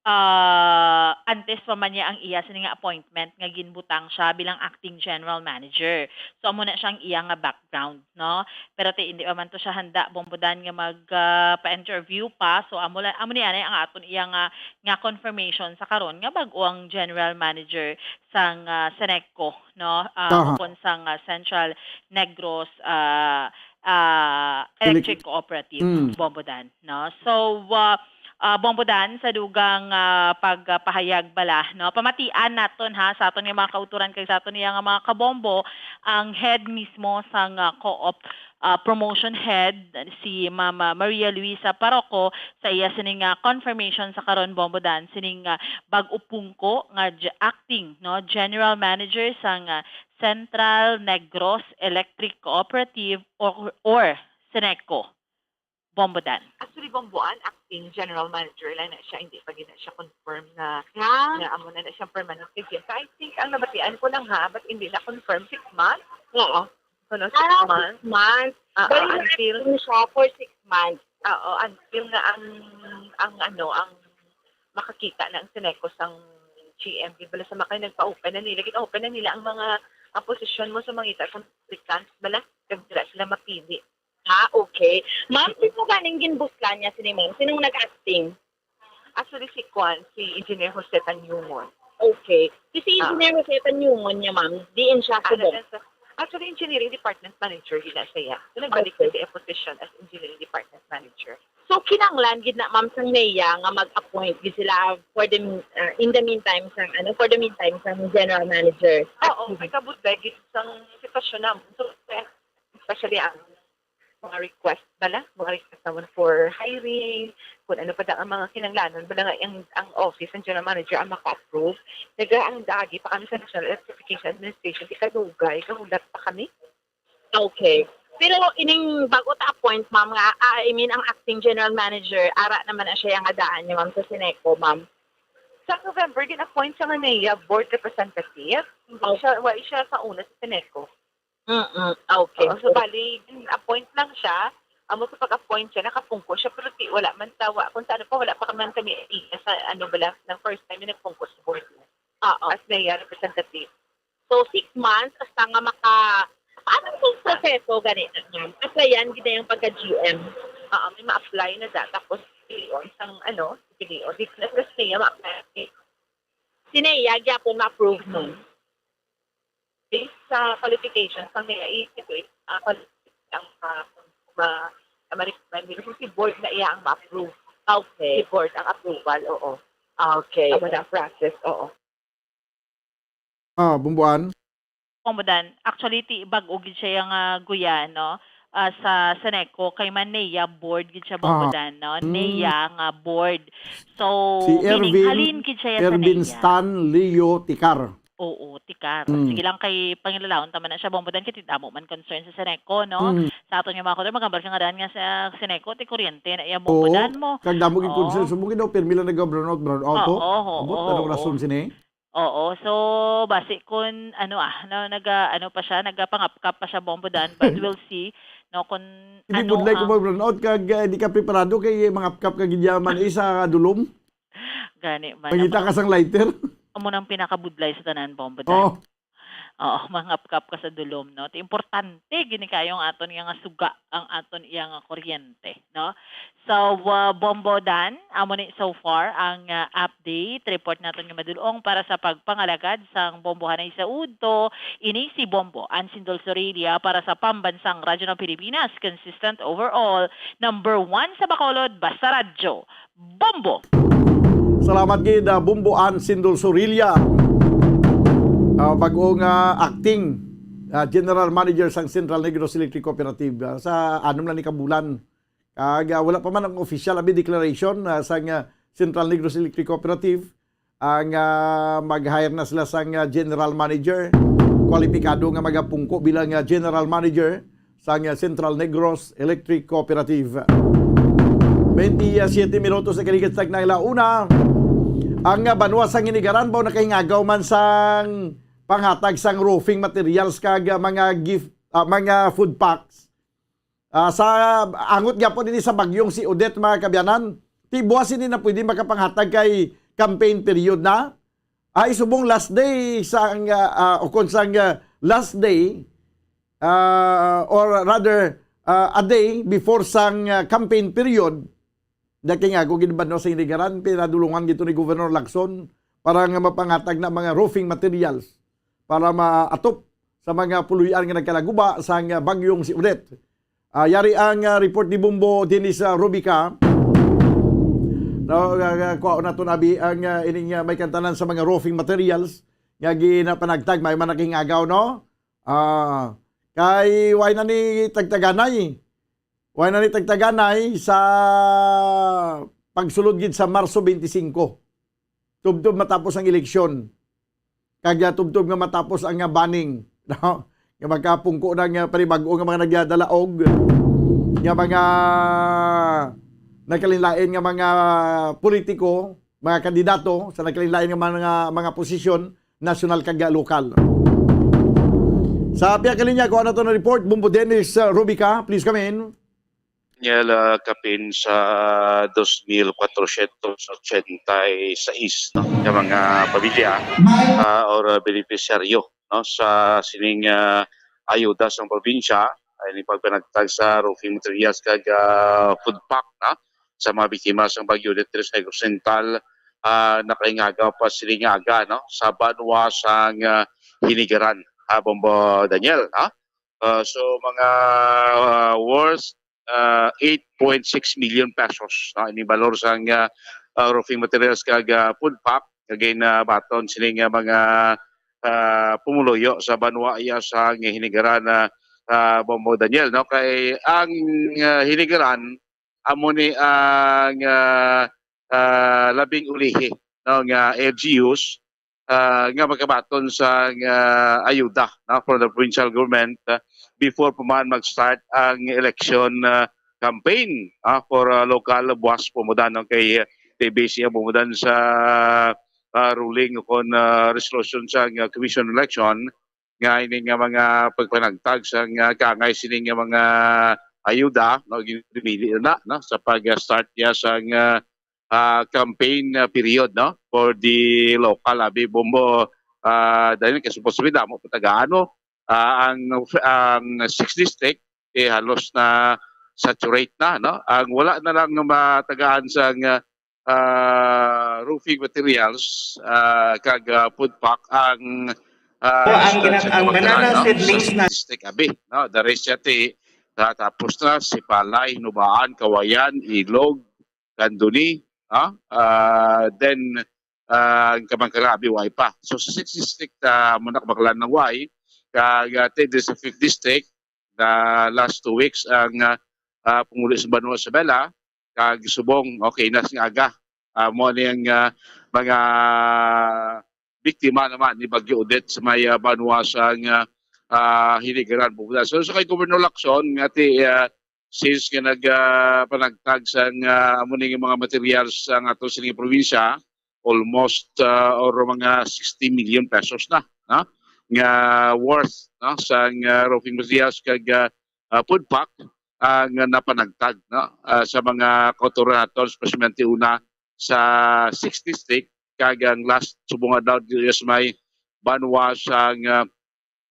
ah, antes pa man niya ang iya sini nga appointment nga ginbutang siya bilang acting general manager. So, amo na siya ang iya nga background, no? Pero ti, hindi pa man to siya handa, Bombo Dan, nga mag, ah, pa-interview pa. So, amo la-, amo ni anay ang aton iya nga, nga confirmation sa karon nga bag-o ang general manager sang, ah, Senecco, no? Ah, Aha. Ukon sang, ah, Central Negros, ah, ah, Electric Electric. Cooperative, Mm. Bombo Dan, no? So, ah, ah, Bombo Dan, sa dugang, ah, pagpahayag bala, no? Pamatian naton, ha, sa aton nga mga kautoran kag sa aton nga mga kabombo, ang head mismo sang, ah, co-op, ah, promotion head, si Mama Maria Luisa Paroco, sa iya sining, ah, confirmation sa karon, Bombo Dan, sining, ah, bag-o pungko nga ge-, acting, no, general manager sang, ah, Central Negros Electric Cooperative or, or Senecco. Bombo Dan. Actually, Bombo, ang acting general manager lang na siya, hindi pa gid na siya confirm na, Ah. na amo na na siyang permanent agent. I think, ang nabatian ko lang ha, but hindi na confirm, six months? Oo. So, no, six Ah, months. Six months. Ah, Bali, ah, until siya for six months. Oo, until nga ang, ang ano, ang makakita na ang Senecco sang G M, di ba, sa makay nagpa-open na nila, gin-open na nila ang mga, ang posisyon mo sa mga ita, sa applicants, bala, kag dira sila mapili. Ah, okay. Ma'am, sino ganing ginbutlan niya sini, ma'am? Sinong nag-acting? Actually, si Kwan, si Engineer Jose Tanyungon. Okay. Si, si Ah. Engineer Jose Tanyungon niya, ma'am, diin siya Ah, subong? nasa-, actually, engineering department manager yun na siya. So, nagbalik Okay. na siya position as engineering department manager. So, kinahanglan gid na, ma'am, sang NEA nga mag-appoint gid sila for the, uh, in the meantime sang, ano, for the meantime sang general manager. Oo, may kabudlay gid sang sitwasyon namin. So, especially ang mga request bala, mga request naman for hiring, kung ano pa da ang mga kinahanglanon bala nga ang, ang office ng general manager ang maka-approve. Naga-, ang dagi pa kami sa National Electrification Administration, di kadugay, kahulat pa kami. Okay. Pero ining bago ta appoint, ma'am, nga, ah, I mean, ang acting general manager, ara naman na siya nga daan niya, ma'am, sa Senecco, ma'am. Sa November, gin-appoint siya nga NEA board representative. Hindi Okay. siya, wa siya sa una sa Senecco. Mm-mm. Okay. Oo, so, bali, gin-appoint lang siya. Amo sa pag-appoint siya, nakapungko siya, pero di, wala man sa, wa, kung sa ano pa, wala pa man kami idea sa, ano bala, ng first time yung nagpungko sa board niya. Oo. As NEA representative. So, six months, hasta nga maka, paano ang proseso gani, ma'am? Applyan gid na yung pagka-G M? Oo, may ma-apply na da, tapos pilion sang, ano, pilion. Di na sa NEA ma-apply. Si NEA, gyapon ma-approve mo? Based sa qualifications, sang NEA, ito, eh, ah, quali-, ang, ah, ma-, ma-, ma-, si board na iya ang ma-approve. Okay. Si board ang approval, oo. Okay. Amo na ang process, oo. Ah, Bombo Dan. Bombo Dan. Actually, ti, bag-o gid siya nga guya, no? Ah, sa Senecco, kay man NEA board gid siya, Bombo Ah. Dan, no? Hmm. NEA nga board. So, Si meaning, Ervin, halin gid siya sa Ervin NEA. Stan Leo Ticar. Oo, Ticar. Hmm. Sige lang kay pangilalaon ta man na siya, Bombo Dan, kay ti damo man concern sa Senecco, no? Hmm. Sa aton nga mga kutob, magambal ka nga daan nga sa Senecco, ti kuryente na iya, Bombo Oo, Dan, mo. Kag damo gid Oo. concern. So, mungkin daw, pirmi lang nag-brownout, brownout, Oo, oh. oo, Abot, anong oo. rason sini? Oo, so, basi kun, ano, ah, no, naga-, ano pa siya, nagapangapkap pa siya, Bombo Dan, but we'll see, no, kun Hindi ano budlay ang kung mag-brownout kag, eh, di ka preparado kay mangapkap ka gid yaman, eh, sa dulom. Gani man. Mangita ka sang lighter. Amo nang pinakabudlay sa tanan, Bombo Dan. Oh. Oo, mangapkap ka sa dulom, no? Ti importante gini kayo ang aton nga, nga suga, ang aton iya nga kuryente, no? So, uh, Bombo Dan, amo ni so far ang, uh, update report naton nga madulong para sa pagpangalagad sang bombohanay sa udto. Ini si Bombo Ansindol Sorilla para sa Pambansang Radyo ng Pilipinas, consistent overall, number one sa Bacolod, basta radyo. Bombo! Salamat gid, ah, Bombo Ansindol Sorilla. Ah, bag-o nga acting, ah, general manager sang Central Negros Electric Cooperative, ah, sa anom lang ni ka bulan. Kag, ah, wala pa man ang official abi declaration, ah, sang, ah, Central Negros Electric Cooperative. Ang, ah, mag-hire na sila sang, ah, general manager, kwalipikado nga magapungko bilang, ah, general manager sang, ah, Central Negros Electric Cooperative. Twenty-seven minutos na kaligat sa nang launa. Ang, ah, banwa sang Inigaran ba nakahingagaw man sang panghatag sang roofing materials kag, ah, mga gift, ah, mga food packs? Ah, sa angot gyapon ini sa bagyong si Odette, mga kabyanan, ti buwas ini na pwede makapanghatag kay campaign period na. Ay, subong last day sang, ah, ah, o kung sang, ah, last day, ah, or rather, ah, a day before sang, ah, campaign period, na kay nga, kung ginbanwa sa hinigaran, pinadulungan gito ni Governor Lacson para nga mapangatag na mga roofing materials para maatop sa mga puloy-an nga nagkalaguba sang bagyong si Odette. Ah, yari ang, ah, report ni Bombo Dennis, ah, Rubica. No, ah, ah, kuha nato na abi ang, ah, ining, ah, may kantanan sa mga roofing materials nga ginapanagtag, may man nakingagaw, no? Ah, kay why na ni tagtaganay? Wala na ni tagtaganay sa pagsulod gid sa Marso twenty-five. Tubtob matapos ang eleksyon. Kag, ah, tubtob nga matapos ang, ah, banning, no? Nga magkapungko na nga panibag-o nga mga nagyadalaog, nga mga nagkalain-lain nga mga politiko, mga kandidato sa nagkalain-lain nga mga, mga posisyon, nasyonal kag lokal. Sa pihak linya, kuha nato na report, Bombo Dennis, uh, Rubica, please come in. Daniel, uh, kapin sa dos mil kwatrosyentos otsenta y seis, no, nga mga pamilya, uh, or, uh, benepisyaryo, no, sa sining, uh, ayuda sang probinsya, ay ni pagpanagtag sa roofing materials kag, uh, food pack, no, sa mga biktima sang Bagyo Odette sa Negros Oriental, ah, nakaingagaw pa sini nga aga, no, sa banwa sang, ah, Hinigaran, ah, Bombo Daniel, no? Ah, so, mga, ah, worth, ah, eight point six million pesos, no, ini balor sang, ah, ah, roofing materials kag, ah, food pack, kag ginabaton sini nga mga, ah, pumuluyo sa banwa iya sang Hinigaran, ah, ah, Bombo Daniel, no? Kay ang, ah, Hinigaran, amo ni ang, ah, ah, labing ulihi, no, nga L G Us, ah, nga makabaton sang ayuda, no, from the provincial government, ah, before pa man mag-start ang election, ah, campaign, ah, for, ah, local buwas pumudan, no, kay, ah, T B C ang pumudan sa, ah, ruling o kon, ah, resolution sa, ah, commission election nga ini nga mga pagpanagtag sang, ah, kaangay sini nga mga ayuda, no, ginpili na, no, sa pag-start niya sang, ah, ah, campaign, ah, period, no, for the local, abi, Bombo, ah, dahil kay supposed to be damo patagaan mo, ah, ang, ang six district, eh, halos na saturate na, no? Ang wala na lang matagaan sang, ah, ah, roofing materials, ah, kag, ah, food pack ang, ah, O, ang residents gina-, sa ang Kabataan, banana no? Sa seedlings na district, abi, no? Dari siya ti, ah, tapos na, Sipalay, Nubaan, Kawayan, Ilog, Candoni, ah, ah, then, ah, ang Kamankaran, abi, way pa. So, sa sixth district, ah, muna kamaklan ng way, kag, ah, ti, diri sa fifth district, the last two weeks, ang, ah, ah, pumuli sa banwa sa Bela, kag subong, okay, nas nga aga. Ah, mo ni ang, ah, mga biktima naman ni Bagyo Odette sa may, ah, banwa sang, ah, ah, Hinigaran. So, sa kay Governor Lacson, nga ti, ah, since nga nag, ah, panagtag sang, ah, amo ning mga materials ang ato sining probinsya, almost, ah, or mga sixty million pesos na, no? Nga worth, no, sang, ah, roofing materials kag, ah, ah, food pack ang napanagtag, no, ah, sa mga kautoran naton, especially una sa sixth district, kag ang last subong adlaw diri sa may banwa sang, ah,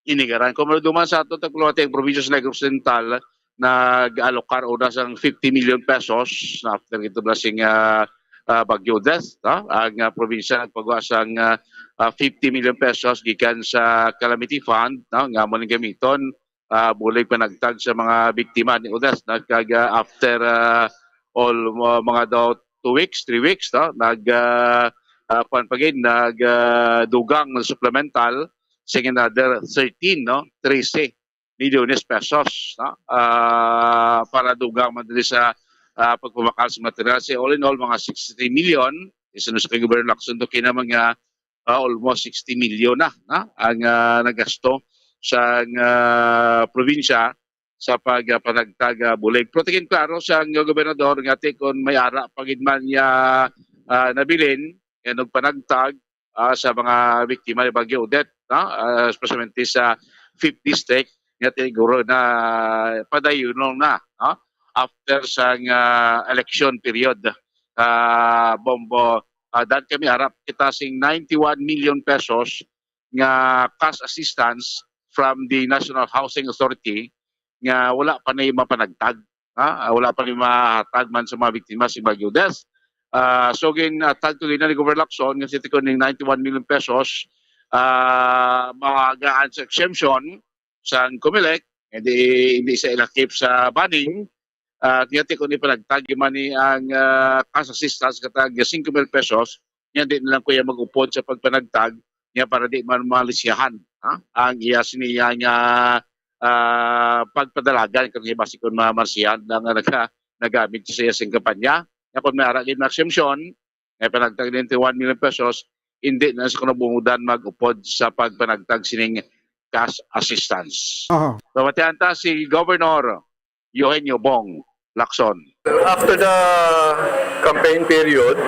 Hinigaran. Kung maluduman sa aton, tagpulati ang probinsya sa Negros Oriental, nag-alokar una sang fifty million pesos na after ito blasing, ah, ah, Bagyo Odette, no? Ang, ah, probinsya nagpagawa sang, ah, ah, fifty million pesos gikan sa Calamity Fund, no? Nga amo ning gamiton, ah, bulig panagtag sa mga biktima ni Odette, no? Kag, ah, after, ah, all, uh, mga daw two weeks, three weeks, no? Nag, ah, ah, kuwan pa gid, nag, ah, dugang ng supplemental sing another thirteen, no? Trese milyones pesos, no? Ah, para dugang man diri sa, ah, pagpabakal sa material. So, all in all, mga sixty-three million, isunod sa kay Governor Lacson, to kina mga, ah, almost sixty million na, na ang, ah, nagasto sa, ah, probinsya sa pag, ah, panagtag, ah, bulig. Pero tingin klaro sang gobernador nga ti kon may ara pa gid man niya, ah, nabilin, yan og panagtag, ah, sa mga biktima ni Bagyo Odette, no? Ah, especially sa fifth district, nga siguro na padayunon na, no? After sang, ah, election period, ah, Bombo Ah, dan kami arap kita sing ninety-one million pesos nga cash assistance from the National Housing Authority nga wala pa ni mapanagtag, ha? Ah, wala pa ni mahatag man sa mga biktima sa Baguio Death. Ah, so gin, ah, tag to gina ni Governor Lacson nga si tikon ning ninety-one million pesos, ah, magaan sa exemption sang Comelec, hindi, hindi sa ilakip sa banning, at nga tikon ipanagtag man ni ang, ah, cash assistance katag singko mil pesos, nga di na lang kuya mag-upod sa pagpanagtag, nga para di man malisyahan, ha? Ang iya siniya nga, ah, pagpadalagan kung basi kung mamarsihan lang nga naga-, nagamit sa iya sing kampanya. Nga kung may ara gid na exemption, nga panagtag ninety-one million pesos, hindi na sa kunabungudan mag-upod sa pagpanagtag sining cash assistance. Aha. Pamatian ta si Governor Eugenio Bong Lacson. After the campaign period,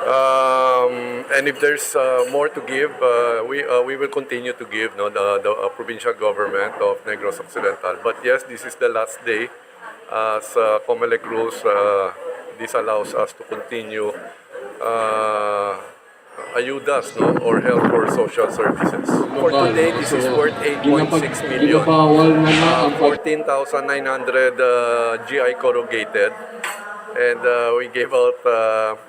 um, and if there's, uh, more to give, uh, we, uh, we will continue to give, no, the, the, uh, provincial government of Negros Occidental. But yes, this is the last day as, uh, Comelec rules, uh, this allows us to continue, uh, ayudas, no, or help for social services. For today, this is worth eight point six million. Uh, fourteen thousand nine hundred, uh, G I corrugated. And, uh, we gave out, uh,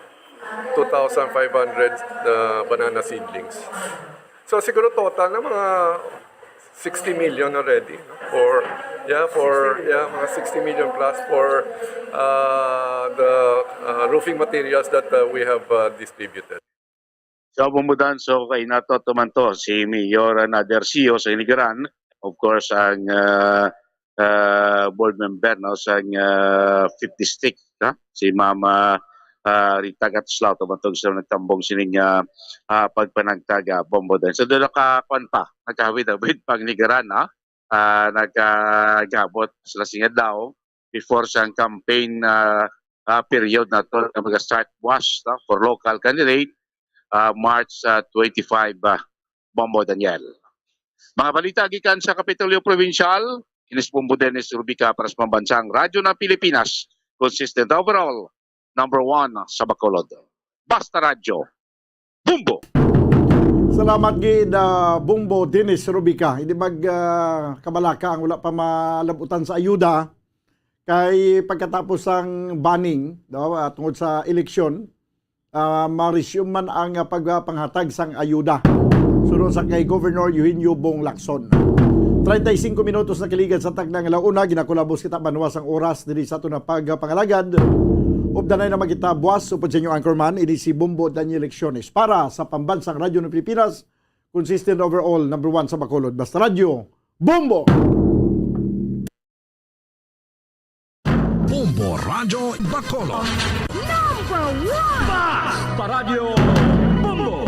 two thousand five hundred, uh, banana seedlings. So siguro total na mga sixty million already, no? For, yeah, for, yeah, mga sixty million plus for, uh, the, uh, roofing materials that, uh, we have, uh, distributed. So, bumudan, so kay nato tumanto si Mayor Nader Sio sa Iligaran, of course, ang, uh, uh, board member, no, sa, uh, fifth District, no? Si Mama, uh, Rita Gatslao, tumantog sa nagtambong sining, uh, uh, pagpanagtag, uh, bombo din. So, doon ka, kwan pa, nagkahawid-hawid pang Iligaran, no? Ah, nagkagabot sila sing adlaw before sang campaign, ah, ah, period nato nga mag-start buwas, no, for local candidate, ah, March, ah, twenty-five, ah, Bombo Daniel. Mga balita gikan sa Kapitolyo Provincial, inis Bombo Dennis Rubica para sa Pambansang Radyo ng Pilipinas, consistent overall, number one sa Bacolod. Basta Radyo, Bombo! Salamat gid, ah, Bombo Dennis Rubica. Hindi mag, ah, kabalaka ang wala pa malabutan sa ayuda. Kay pagkatapos sang banning, no, ah, tungod sa eleksyon, ah, ma-resume man ang, ah, pagpanghatag sang ayuda. Suno sa kay Governor Eugenio Bong Lacson. Treinta y cinco minutos na kaligan sa takna nga launa, ginakulabos kita banwa sang oras diri sa aton nga pagpangalagad. Updanay na magkita buwas, upod sa inyo anchorman, ini si Bombo Daniel Lecciones para sa Pambansang Radyo ng Pilipinas, consistent overall, number one sa Bacolod. Basta Radyo, Bombo! Bombo Radyo Bacolod. Number one! Basta Radyo Bombo!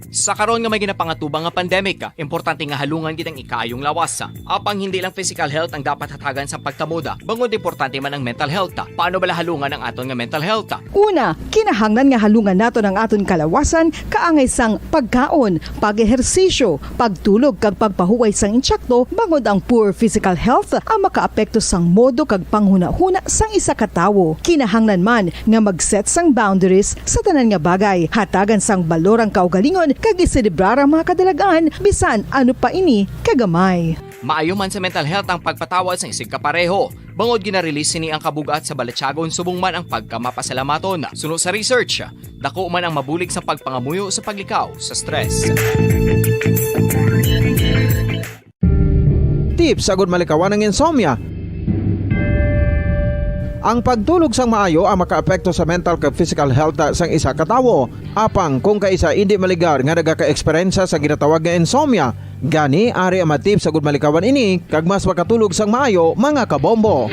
Sa karon nga may ginapangatubang nga pandemic, importante nga halungan gid ang ikaayong lawas. Apang hindi lang physical health ang dapat hatagan sa pagtamod, bangod importante man ang mental health. Paano bala halungan ang aton nga mental health? Una, kinahanglan nga halungan naton ang aton kalawasan kaangay sang pagkaon, pag-ehersisyo, pagtulog kag pagpahuway sang intsakto, bangod ang poor physical health ang makaapekto sang modo kag panghunahuna sang isa ka tawo. Kinahanglan man nga mag-set sang boundaries sa tanan nga bagay, hatagan sang balor ang kaugalingon kag iselebrar ang mga kadalag-an bisan ano pa ini kagamay. Maayo man sa mental health ang pagpatawad sang isigkapareho, bangod gina-release sini ang kabug-at sa balatyagon subong man ang pagkamapasalamaton. Suno sa research, dako man ang mabulig sa pagpangamuyo sa paglikaw sa stress. Tips agud malikawan ang insomnia. Ang pagtulog sang maayo ang makaapekto sa mental kag physical health sang isa ka tawo. Apang kung kaisa indi maligar nga nagaka-eksperyensya sa ginatawag nga insomnia, gani ari ang mga tips agud malikawan ini kag mas makatulog sang maayo, mga kabombo.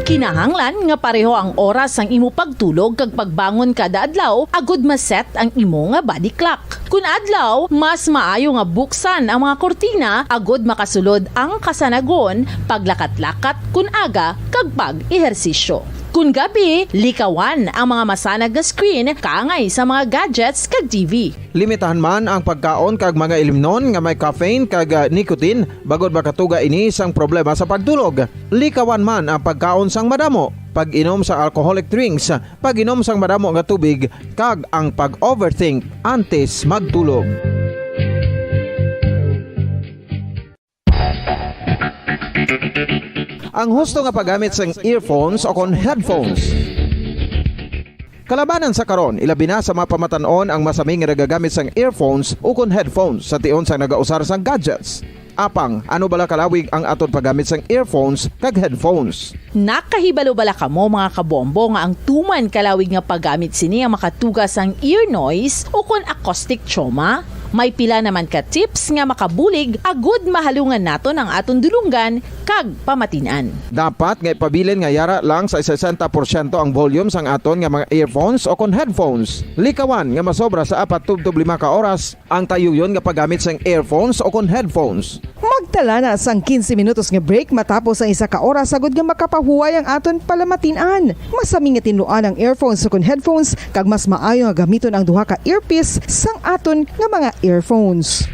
Kinahanglan nga pareho ang oras sang imo pagtulog kag pagbangon kada adlaw agud ma-set ang imo nga body clock. Kun adlaw, mas maayo nga buksan ang mga kurtina agud makasulod ang kasanagon, paglakat-lakat kun aga, kag pag-ehersisyo. Kun gabi, likawan ang mga masanag nga screen kaangay sa mga gadgets kag T V. Limitahan man ang pagkaon kag mga ilimnon nga may caffeine kag, ah, nicotine, bangod makatuga ini sang problema sa pagtulog. Likawan man ang pagkaon sang madamo. pag-inom sang alcoholic drinks, pag-inom sang madamo nga tubig, kag ang pag-overthink antes magtulog. Ang husto nga paggamit sang earphones o kon headphones. Kalabanan sa karon, ilabi na sa mga pamatan-on ang masami nga nagagamit sang earphones ukon headphones sa tion sang nagausar sang gadgets. Apang, ano bala kalawig ang aton paggamit sang earphones kag headphones? Nakahibalo bala kamo, mga kabombo, nga ang tuman kalawig nga paggamit sini ang makatuga sang ear noise ukon acoustic trauma? May pila naman ka tips nga makabulig agud mahalungan naton ang aton dulonggan kag pamatin-an. Dapat nga ipabilin nga yara lang sa sesenta porsyento ang volume sang aton nga mga earphones o kon headphones. Likawan nga masobra sa apat tubtob lima ka oras ang tayuyon nga paggamit sang earphones o kon headphones. Magtala na sang quince minutos nga break matapos ang isa ka oras, agud nga makapahuway ang aton palamatin-an. Masami nga tinluan ang earphones o kon headphones, kag mas maayo nga gamiton ang duha ka earpiece sang aton nga mga earphones.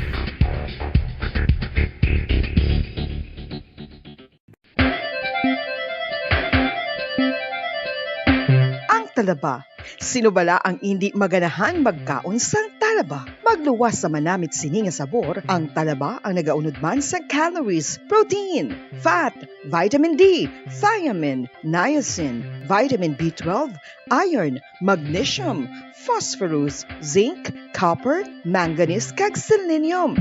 Ang talaba. Sino bala ang indi maganahan magkaon sang talaba? Magluwas sa manamit sini nga sabor, ang talaba ang nagaunod man sa calories, protein, fat, vitamin D, thiamine, niacin, vitamin B twelve, iron, magnesium, phosphorus, zinc, copper, manganese, kag selenium.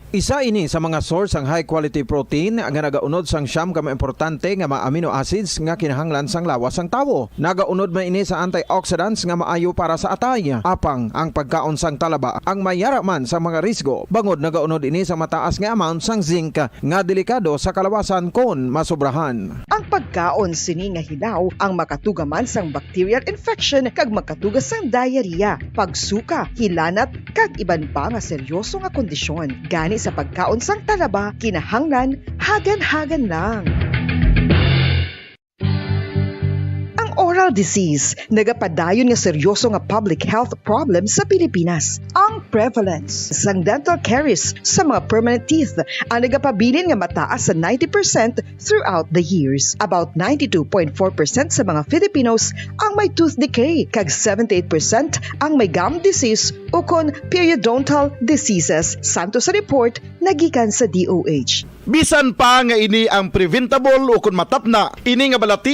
Isa ini sa mga source sang high quality protein nga nagaunod sang siyam ka mga importante nga mga amino acids nga kinahanglan sang lawas sang tawo. Nagaunod man ini sa antioxidants nga maayo para sa atay. Apang ang pagkaon sang talaba ang may yara man sa mga risgo, bangod nagaunod ini sa mataas nga amount sang zinc nga delikado sa kalawasan kon masobrahan. Ang pagkaon sini nga hilaw ang makatuga man sang bacterial infection kag makatuga sang diarrhea, pagsuka, hilanat, kag iban pa nga seryoso nga kondisyon. Gani sa pagkaon sang talaba, kinahanglan hagan-hagan lang. Ang oral disease nagapadayon nga seryoso nga public health problem sa Pilipinas. Ang prevalence sang dental caries sa mga permanent teeth ang nagapabilin nga mataas sa ninety percent throughout the years. About ninety-two point four percent sa mga Filipinos ang may tooth decay, kag seventy-eight percent ang may gum disease ukon periodontal diseases, santo sa report nagikan sa D O H. Bisan pa nga ini ang preventable ukon matapna, ini nga balati